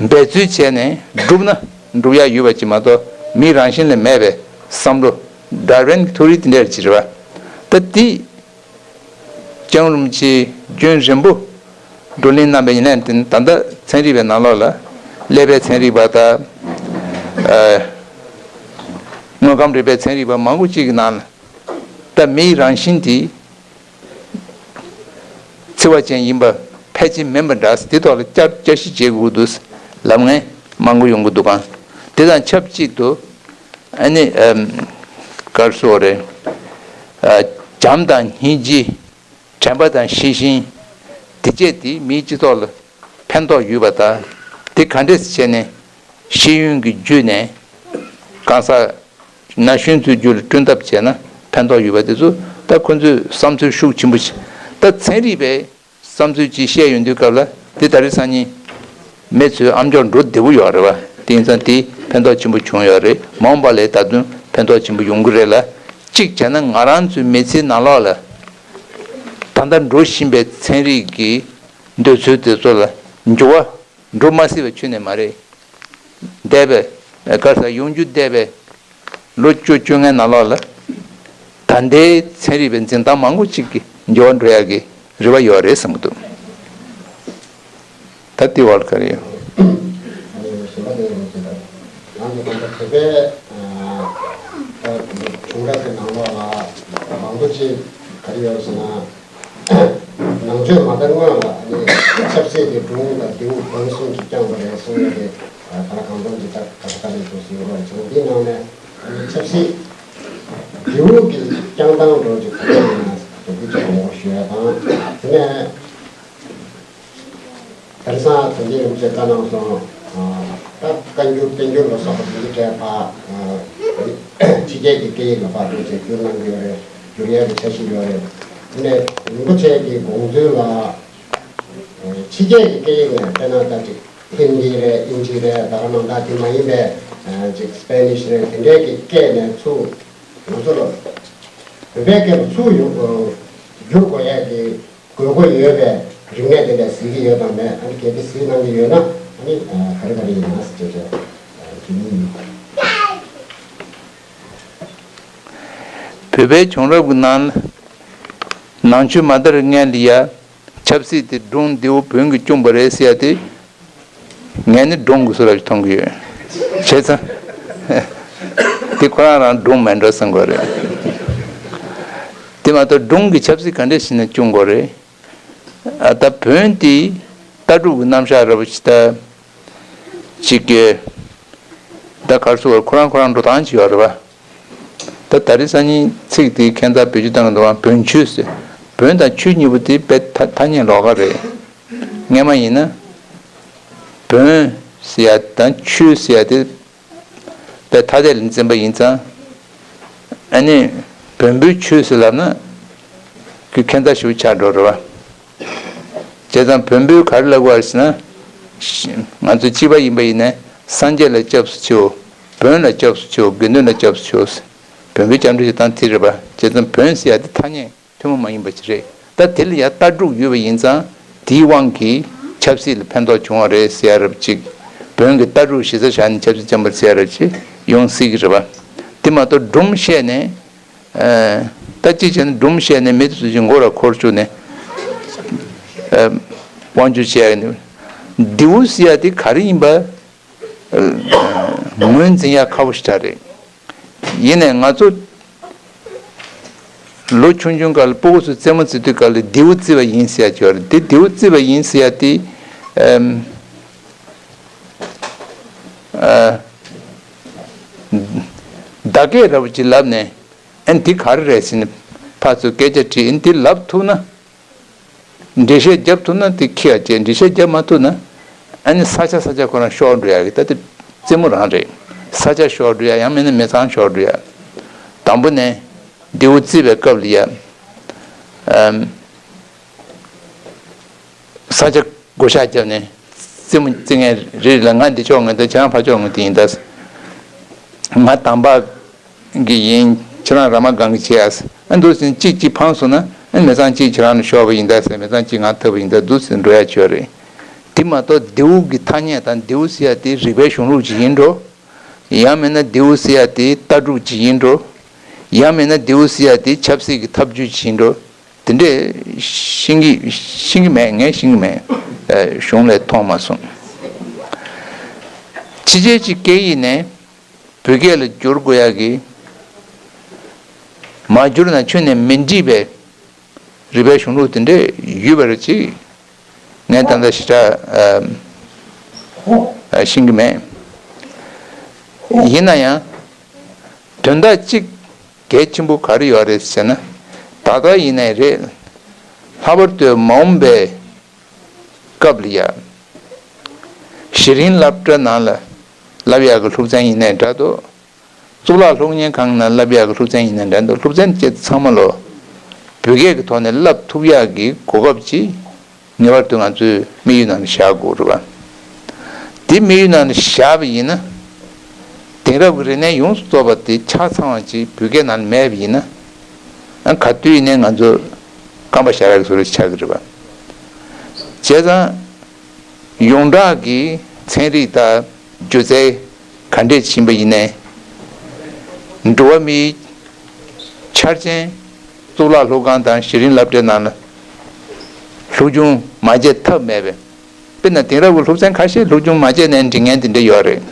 འབད་རྩོལ་བྱས་ནས་བསྒྲུབས་ན་འགྲུབ་ཡ་ཡོད་པ་ཅིག་མ་གཏོགས་མིའི་རང་བཞིན་ལ་མེད་པའི་བསམ་བློ། ཌར་ཝིན་གྱི་ཐོ་རི་དེ་འདྲ་ཅིག་རེད་པ། ད་དེ། ལྕང་རིན་པོ་ཆེ་རྒྱུན་རིང་པོ་བགྲོ་གླེང་གནང་བའི་ཡིན་ནའི་དེ་ད་ལྟ་ཚན་རིག་པའི་ནང་ལོགས་ལ་ཀླད་པའི་ཚན་རིག་པ་དང་། ཨ་དངོས་ཁམས་རིག་པའི་ཚན་རིག་པ་མང་པོ་གཅིག་གི་ནང་ལ་ད་མིའི་རང་བཞིན་དེ་འཚེ་བ་ཅན་ཡིན་པ་ཕལ་ཆེར་མིན་པ་འདྲ། དེ་ཐོག་ལ་བསྐྱར་བསྐྱར་ཞིབ་བྱེད་དགོས་འདུག་ལབ་མཁན་མང་པོ་ཡོང་གི་འདུག་ག་དེ་དང་ཆབས་ཅིག་ཏུ། ཨ་ནི་ཨམ་ག་རེ་ཟེར་དགོས་རེད། ཨ་བྱམས་དང་སྙིང་རྗེ། དྲན་པ་དང་ཤེས་བཞིན། དེ་བཅས་དེ་མིའི་སྤྱི་ཚོགས་ལ་ཕན་ཐོགས་ཡོད་པ་དང་། དེ་ག་འདྲས་བྱས་ནས་ཤེས་ཡོན་གྱི་བརྒྱུད་ནས་གང་ཟག་ན་གཞོན་ཚོའི་རྒྱུད་ལ་བསྐྲུན་ཐབས་བྱས་ན་ ཕན་ཐོགས་ཡོད་པ་དེ་ཚོ་ད་ཁོ་ཚོས་བསམ་ཚུལ་ཤུགས་ཆེན་པོ་ཞིག་ད་ཚན་རིག་པས་བསམ་ཚུལ་ཅིག་བཤད་ཡོང་དུས་སྐབས་ལ་དེ་ད་རེས་སང་ཉིན་མི་ཚོས་ཨ་མཆོག་འགྲོ་བདེ་པོ་ཡོད་རེད་བ། དེ་ཡིན་ཙང་དེ་ཕན་ཐོགས་ཆེན་པོ་བྱུང་ཡོད་རེད། མ་འོངས་པ་ལ་ད་དུང་ཕན་ཐོགས་ཆེན་པོ་ཡོང་གི་རེད་ལ། གཅིག་བྱས་ན་ང་རང་ཚོའི་མི་ཚེའི་ནང་ལོགས་ལ་ད་ལྟ་འགྲོ་བཞིན་པའི་ཚན་རིག་གི་འདོད་ཚུལ་དེ་ཚོ་ལ་འགྱུར་བ་འགྲོ་མ་སྲིད་པའི་ཁྱོན་ནས་མ་རེད། འདས་པའི་ག་རེ་ཟེར་ཡོང་རྒྱུ་འདས་པའི་ལོ་བཅུ་བཅོ་ལྔའི་ནང་ལོགས་ལ་ད་ལྟའི་ཚན་རིག་པའི་འཛིན་སྟངས་མང་པོ་གཅིག་གི་འགྱུར་བ་འགྲོ་ཡག་གི་རེ་བ་ཡོད་རེད་བསམ་གྱི་འདུག་ད་ལྟའི་བར་ག་རེ་ཡོད། ཞེས་པ་དེ་ཡིན་ཟེར། ང་ཚོ་གང་ལྟར་བོད་པའི་ད་བྱུང་རབས་ཀྱི་ནང་ལོགས་ལ་མང་པོ་ཅིག་ག་རེ་ཡོད་ཟེར་ན། ནང་ཆོས་མ་དར་སྔོན་ལ་ནི་ཆབ་སྲིད་དེ་སྒྲུང་དང་ལྡེའུ་བོན་གསུམ་གྱིས་བསྐྱངས་པ་རེད་གསུང་ཡོད་རེད། ད་ལ་གང་འདོན་གྱི་ད་ག་ས་ག་ནས་འདུག་ཟེར་བ་བྱུང་། འདིའི་ནང་ནས་ཆབ་སྲིད་ལྡེའུ་གི་བསྐྱངས་སྟངས་འགྲོ་གི་ག་རེ་ཡིན་ན་དོ་ཁུར་ཅིག་ཡོང་བ་ཞུ་ཡ་དང་། དེ་ནས་དེང་སང་དོན་གཅོད་རིན་པོ་ཆེ་བཀའ་གནང་སོང་། ད་བཀའ་འགྱུར་བསྟན་འགྱུར་ལ་སོགས་པ་དེ་འདྲའི་གྲས་ཕ་ཕྱི་རྒྱལ་གྱི་སྐད་ཡིག་ལ་ཕ་འགྱུར་བྱས་བསྒྱུར་གནང་གི་ཡོད་རེད། བསྒྱུར་ཡ་གི་འཆར་གཞི་ཡོད་རེད། དེ་ནས་རིན་པོ་ཆེ་གི་དགོངས་ཚུལ་ལ། ཕྱི་རྒྱལ་གྱི་སྐད་ཡིག་ནས་དཔེར་ན་ད་ཅིག་ཧིན་དི་རེད། ཨིན་ཇི་རེད། ད་ག་ནང་ད་དེ་མ་ཡིན་པའི་ཅིག་སི་པེ་ནིཤ་རེད། དེ་འདྲའི་གི་སྐད་ནས་ཚུར་ང་ཚོ་ལ་བོད་པའི་སྐད་ལ་ཚུར་ཡོང་བསྒྱུར་དགོས་ཡ་གི་དགོས་མཁོ་ཡོད་པའི་རིག་གནས་དེ་འདྲ་གཟིགས་ཀྱི་ཡོད་དམ་མེད། ཨ་ནི་གལ་ཏེ་གཟིགས་གནང་གི་ཡོད་ན་ཨ་ནི་ག་རེ་ག་རེ་ཡིན་ན་ཟེར་བྱས་དྲི་བ་ཡིན། བོད་པའི་བྱུང་རབས་ཀྱི་ནང་ལ་ནང་ཆོས་མ་དར་སྔོན་ལ་ཡ། ཆབ་སྲིད་དེ་སྒྲུང་ལྡེའུ་བོན་གྱིས་སྐྱོང་པ་རེད་ཟེར་ཡ་དེ། ངས་ནི་སྒྲུང་གི་བཟོ་འདྲ་ཞིག་མཐོང་གི་ཡོད། བྱས་ཙང་། དེ་ཁོ་རང་རང་སྒྲུང་མིན་འགྲོ་བསམ་གྱི་རེད། དེ་མ་གཏོགས་སྒྲུང་གི་ཆབ་སྲིད་ག་འདྲ་ཞིག་ནས་སྐྱོང་དགོས་རེད། ཨ་ད་བོན་དེ་ལྟ་གྲུབ་ཀྱི་རྣམ་གཞག་འདྲ་པོ་ཞིག་ད། ཅིག་གི། ད་ག་རེ་ཟེར་དགོས་རེད། ཁོ་རང་ཁོ་རང་འགྲོ་སྟངས་ཅིག་ཡོད་རེད་པ། ད་ད་རེས་སང་ཉིན་ཚིག་དེ་ཁྱད་མཚར་བེད་སྤྱོད་བཏང་གི་འདུག་པ། བོན་ཆོས་ཟེར། བོན་དང་ཆོས་གཉིས་པོ་དེ་དཔེ་ཐ་ཐ་སྙད་ལོགས་ཀ་རེད། སྔན་མ་ཡིན་ན། བོན་ཟེར་ཡ་དང་ཆོས་ཟེར་ཡ་དེ་དཔེ་ཐ་དད་ལ་འཛིན་པ་ཡིན་ཙང་། ཨ་ནི་བོན་པོའི་ཆོས་ཟེར་ལབ་ན་ཁྱད་མཚར་ཞིག་ཆགས་འགྲོ་རེད་པ། བྱས་ཙང་བོན་པོས་ག་རེ་ལབ་དགོས་རེད་ཟེར་ན། ང་ཚོ་གཅིག་པ་ཡིན་པ་ཡིན་ནའི་སངས་རྒྱས་ལ་སྐྱབས་སུ་མཆིའོ། བོན་ལ་སྐྱབས་སུ་མཆིའོ། དགེ་འདུན་ལ་སྐྱབས་སུ་མཆིའོ་ཟེར། བོན་པོའི་སྐྱབས་འགྲོ་ཞིག་དང་དེ་རེད་པ། བྱས་ཙང་བོན་ཟེར་ཡ་དེ་ཐ་སྙད་ཐུན་མོང་མ་ཡིན་པ་ཞིག་རེད། ད་དེ་ལ་ཡ་ལྟ་གྲུབ་ཡོད་པ་ཡིན་ཙང་དེའི་དབང་གིས་ཆབ་སྲིད་ལ་ཕན་ཐོགས་བྱུང་བ་རེད་ཟེར་ཡ་རབ་ཅིག་བོན་གྱི་ལྟ་གྲུབ་གཞི་རྩར་བཞག་ནས་ཆབ་སྲིད་བསྐྱངས་པ་རེད་ཟེར་ཡ་རབ་ཅིག་ཡོང་སྲིད་ཀྱི་རེད་པ། དེ་མ་གཏོགས་སྒྲུང་བཤད་ནས། ད་གཅིག་བྱས་ན་སྒྲུང་བཤད་ནས་མི་དེ་ཚོ་ཅིག་མགོ་ལ་འཁོར་བཅུག་ནས་དབང་སྒྱུར་བྱས་ནས། ལྡེའུ་ཟེར་ཡ་དེ་ག་རེ་ཡིན་པ་ངོས་འཛིན་ཡ་ཁག་པོ་ཞིག་ཆགས་རེད། ཡིན་ནའི་ང་ཚོ་ལོ་ཆུང་ཆུང་སྐབས་ལ་སྤུ་གུ་ཚོ་རྩེད་མོ་རྩེ་དུས་སྐབས་ལ་ལྡེའུ་རྩེ་བ་ཡིན་ཟེར་ཡ་ཅིག་ཡོད་རེད། དེ་ལྡེའུ་རྩེ་བ་ཡིན་ཟེར་ཡ་དེ། བརྡ་སྐད་འདྲ་པོ་ཅིག་ལབ་ནས། ཨ་ནི་དེ་ག་རེ་རེད་ཟེར་ནས་ཕར་ཚུར་སྐད་ཆ་དྲིས། ཨ་ནི་དེ་ལབ་ཐུབ་ན། འགྲེལ་བཤད་རྒྱབ་ཐུབ་ན་དེ་ཁྱི་ཡ་བྱས། འགྲེལ་བཤད་རྒྱབ་མ་ཐུབ་ན། ཨ་ནི་ས་ཆ་ས་ཆ་ཁོ་རང་ཤོར་འགྲོ་ཡ་གི་ད་དེ་རྩེད་མོ་རང་རེད། ས་ཆ་ཤོར་འགྲོ་ཡ། ཡང་མིན་ན་མི་ཚང་ཤོར་འགྲོ་ཡ། དང་པོ་ནས་ལྡེའུ་རྩེ་བའི་སྐབས་ལ་ཡ། ཨམ། ས་ཆ་བགོ་བཤའ་བརྒྱབ་ནས་རྩེད་མོ་རྩེ་མཁན་རེ་རེ་ལ་ང་འདི་ཕྱོགས་ངོས་དང་ཁྱེད་རང་ཕར་ཕྱོགས་ངོས་དེ་ཡིན་ད། ང་དམ་པ་གི་ཡིན། ཁྱེད་རང་ར་མ་སྒང་གི་བྱེད་ཨ་ཟེར། ཨ་འདུག་ཟེར་གཅིག་གཅིག་འཕངས་སོང་ན་ཨ་མི་ཚང་གཅིག་ཁྱེད་རང་ལ་ཤོར་བ་ཡིན་ད་ཟེར། མི་ཚང་གཅིག་ང་ཐུབ་པ་ཡིན་ད་འདུག་ཟེར་འགྲོ་ཡ་ཆོས་རེད། དེ་མ་གཏོགས་ལྡེའུ་གི་ཐ་སྙད་དང་ལྡེའུ་ཟེར་ཡ་དེ་རིག་པའི་གཞུང་ལུགས་ཅིག་ཡིན་འགྲོ། ཡང་མིན་ན་ལྡེའུ་ཟེར་ཡ་དེ་ལྟ་གྲུབ་ཅིག་ཡིན་འགྲོ། ཡང་མིན་ན་ལྡེའུ་ཟེར་ཡ་དེ་ཆབ་སྲིད་ཀྱི་ཐབས་ཇུས་ཅིག་ཡིན་འགྲོ། དེ་འདྲས་ཤེས་ཀྱི་ཤེས་ཀྱི་མེད། ངས་ཤེས་ཀྱི་མེད། ཨ་གཞུང་ལས་མཐོང་མ་སོང་། ཕྱི་རྒྱལ་གྱི་སྐད་ཡིག་ནས་བོད་སྐད་ལ་བསྒྱུར་དགོས་ཡག་གི་མ་བསྒྱུར་ན་ཁྱོན་ནས་མི་འགྲིག་པའི་རིག་པའི་གཞུང་ལུགས་དེ་འདྲས་ཡོད་པ་རེད་ཅིག་ངས་ད་ལྟ་ཞེ་དྲག་ཨ་ཨ་ཤེས་ཀྱི་མེད། ཡིན་ན་ཡང་དོན་དག་གཅིག་གལ་ཆེན་པོ་ག་རེ་ཡོད་རེད་ཟེར་ན། ད་ལྟ་ཡིན་ནའི་རེད། ལྷག་པར་དུ་མ་འོངས་པའི་སྐབས་ལ་ཡ། གཞི་རིམ་སློབ་གྲྭ་ནང་ལ་བསླབ་ཡག་གི་སློབ་ཚན་ཡིན་ནའི་འདྲ་འདུག་གཙུག་ལག་སློབ་གཉེར་ཁང་ནང་བསླབ་ཡག་གི་སློབ་ཚན་ཡིན་ན་འདྲ་འདུག་སློབ་ཚན་བཅས་ཚང་མ་ལོ་བོད་སྐད་ཀྱི་ཐོག་ནས་བསླབ་ཐུབ་ཡག་གི་གོ་སྐབས་ཅིག་ངེས་པར་དུ་ང་ཚོས་དམིགས་ཡུལ་ནང་ལ་བཞག་དགོས་རེད་བ། དེ་དམིགས་ཡུལ་ནང་ལ་བཞག་པ་ཡིན་ན། དེང་རབས་ཀྱི་རིག་གནས་ཡོངས་སུ་རྫོགས་པ་དེ་ཆ་ཚང་བ་ཅིག་བོད་སྐད་ནང་ལ་མེད་པ་ཡིན་ན། ཨ་ག་དུས་ཡིན་ནའི་ང་ཚོ་རྐང་པ་བཞག་ཡག་གི་བཟོ་འདྲ་ཆགས་ཀྱི་རེད་བ། བྱས་ཙང་། ཡོངས་གྲགས་ཀྱི་ཚན་རིག་དང་སྒྱུ་རྩལ་ག་འདྲས་ཕྱིན་པ་ཡིན་ནའི། འགྲོ་བ་མིའི་ཆ་རྐྱེན་གཙུག་ལག་སློབ་ཁང་དང་གཞི་རིམ་སློབ་གྲྭའི་ནང་ལ་སློབ་སྦྱོང་མ་བྱས་ཐབས་མེད་པས། དཔེར་ན་དེང་རབས་ཀྱི་སློབ་ཚན་ཁ་ཤས་སློབ་སྦྱོང་མ་བྱས་ནའི་འགྲིག་མཁན་དེ་འདྲ་ཡོད་རེད།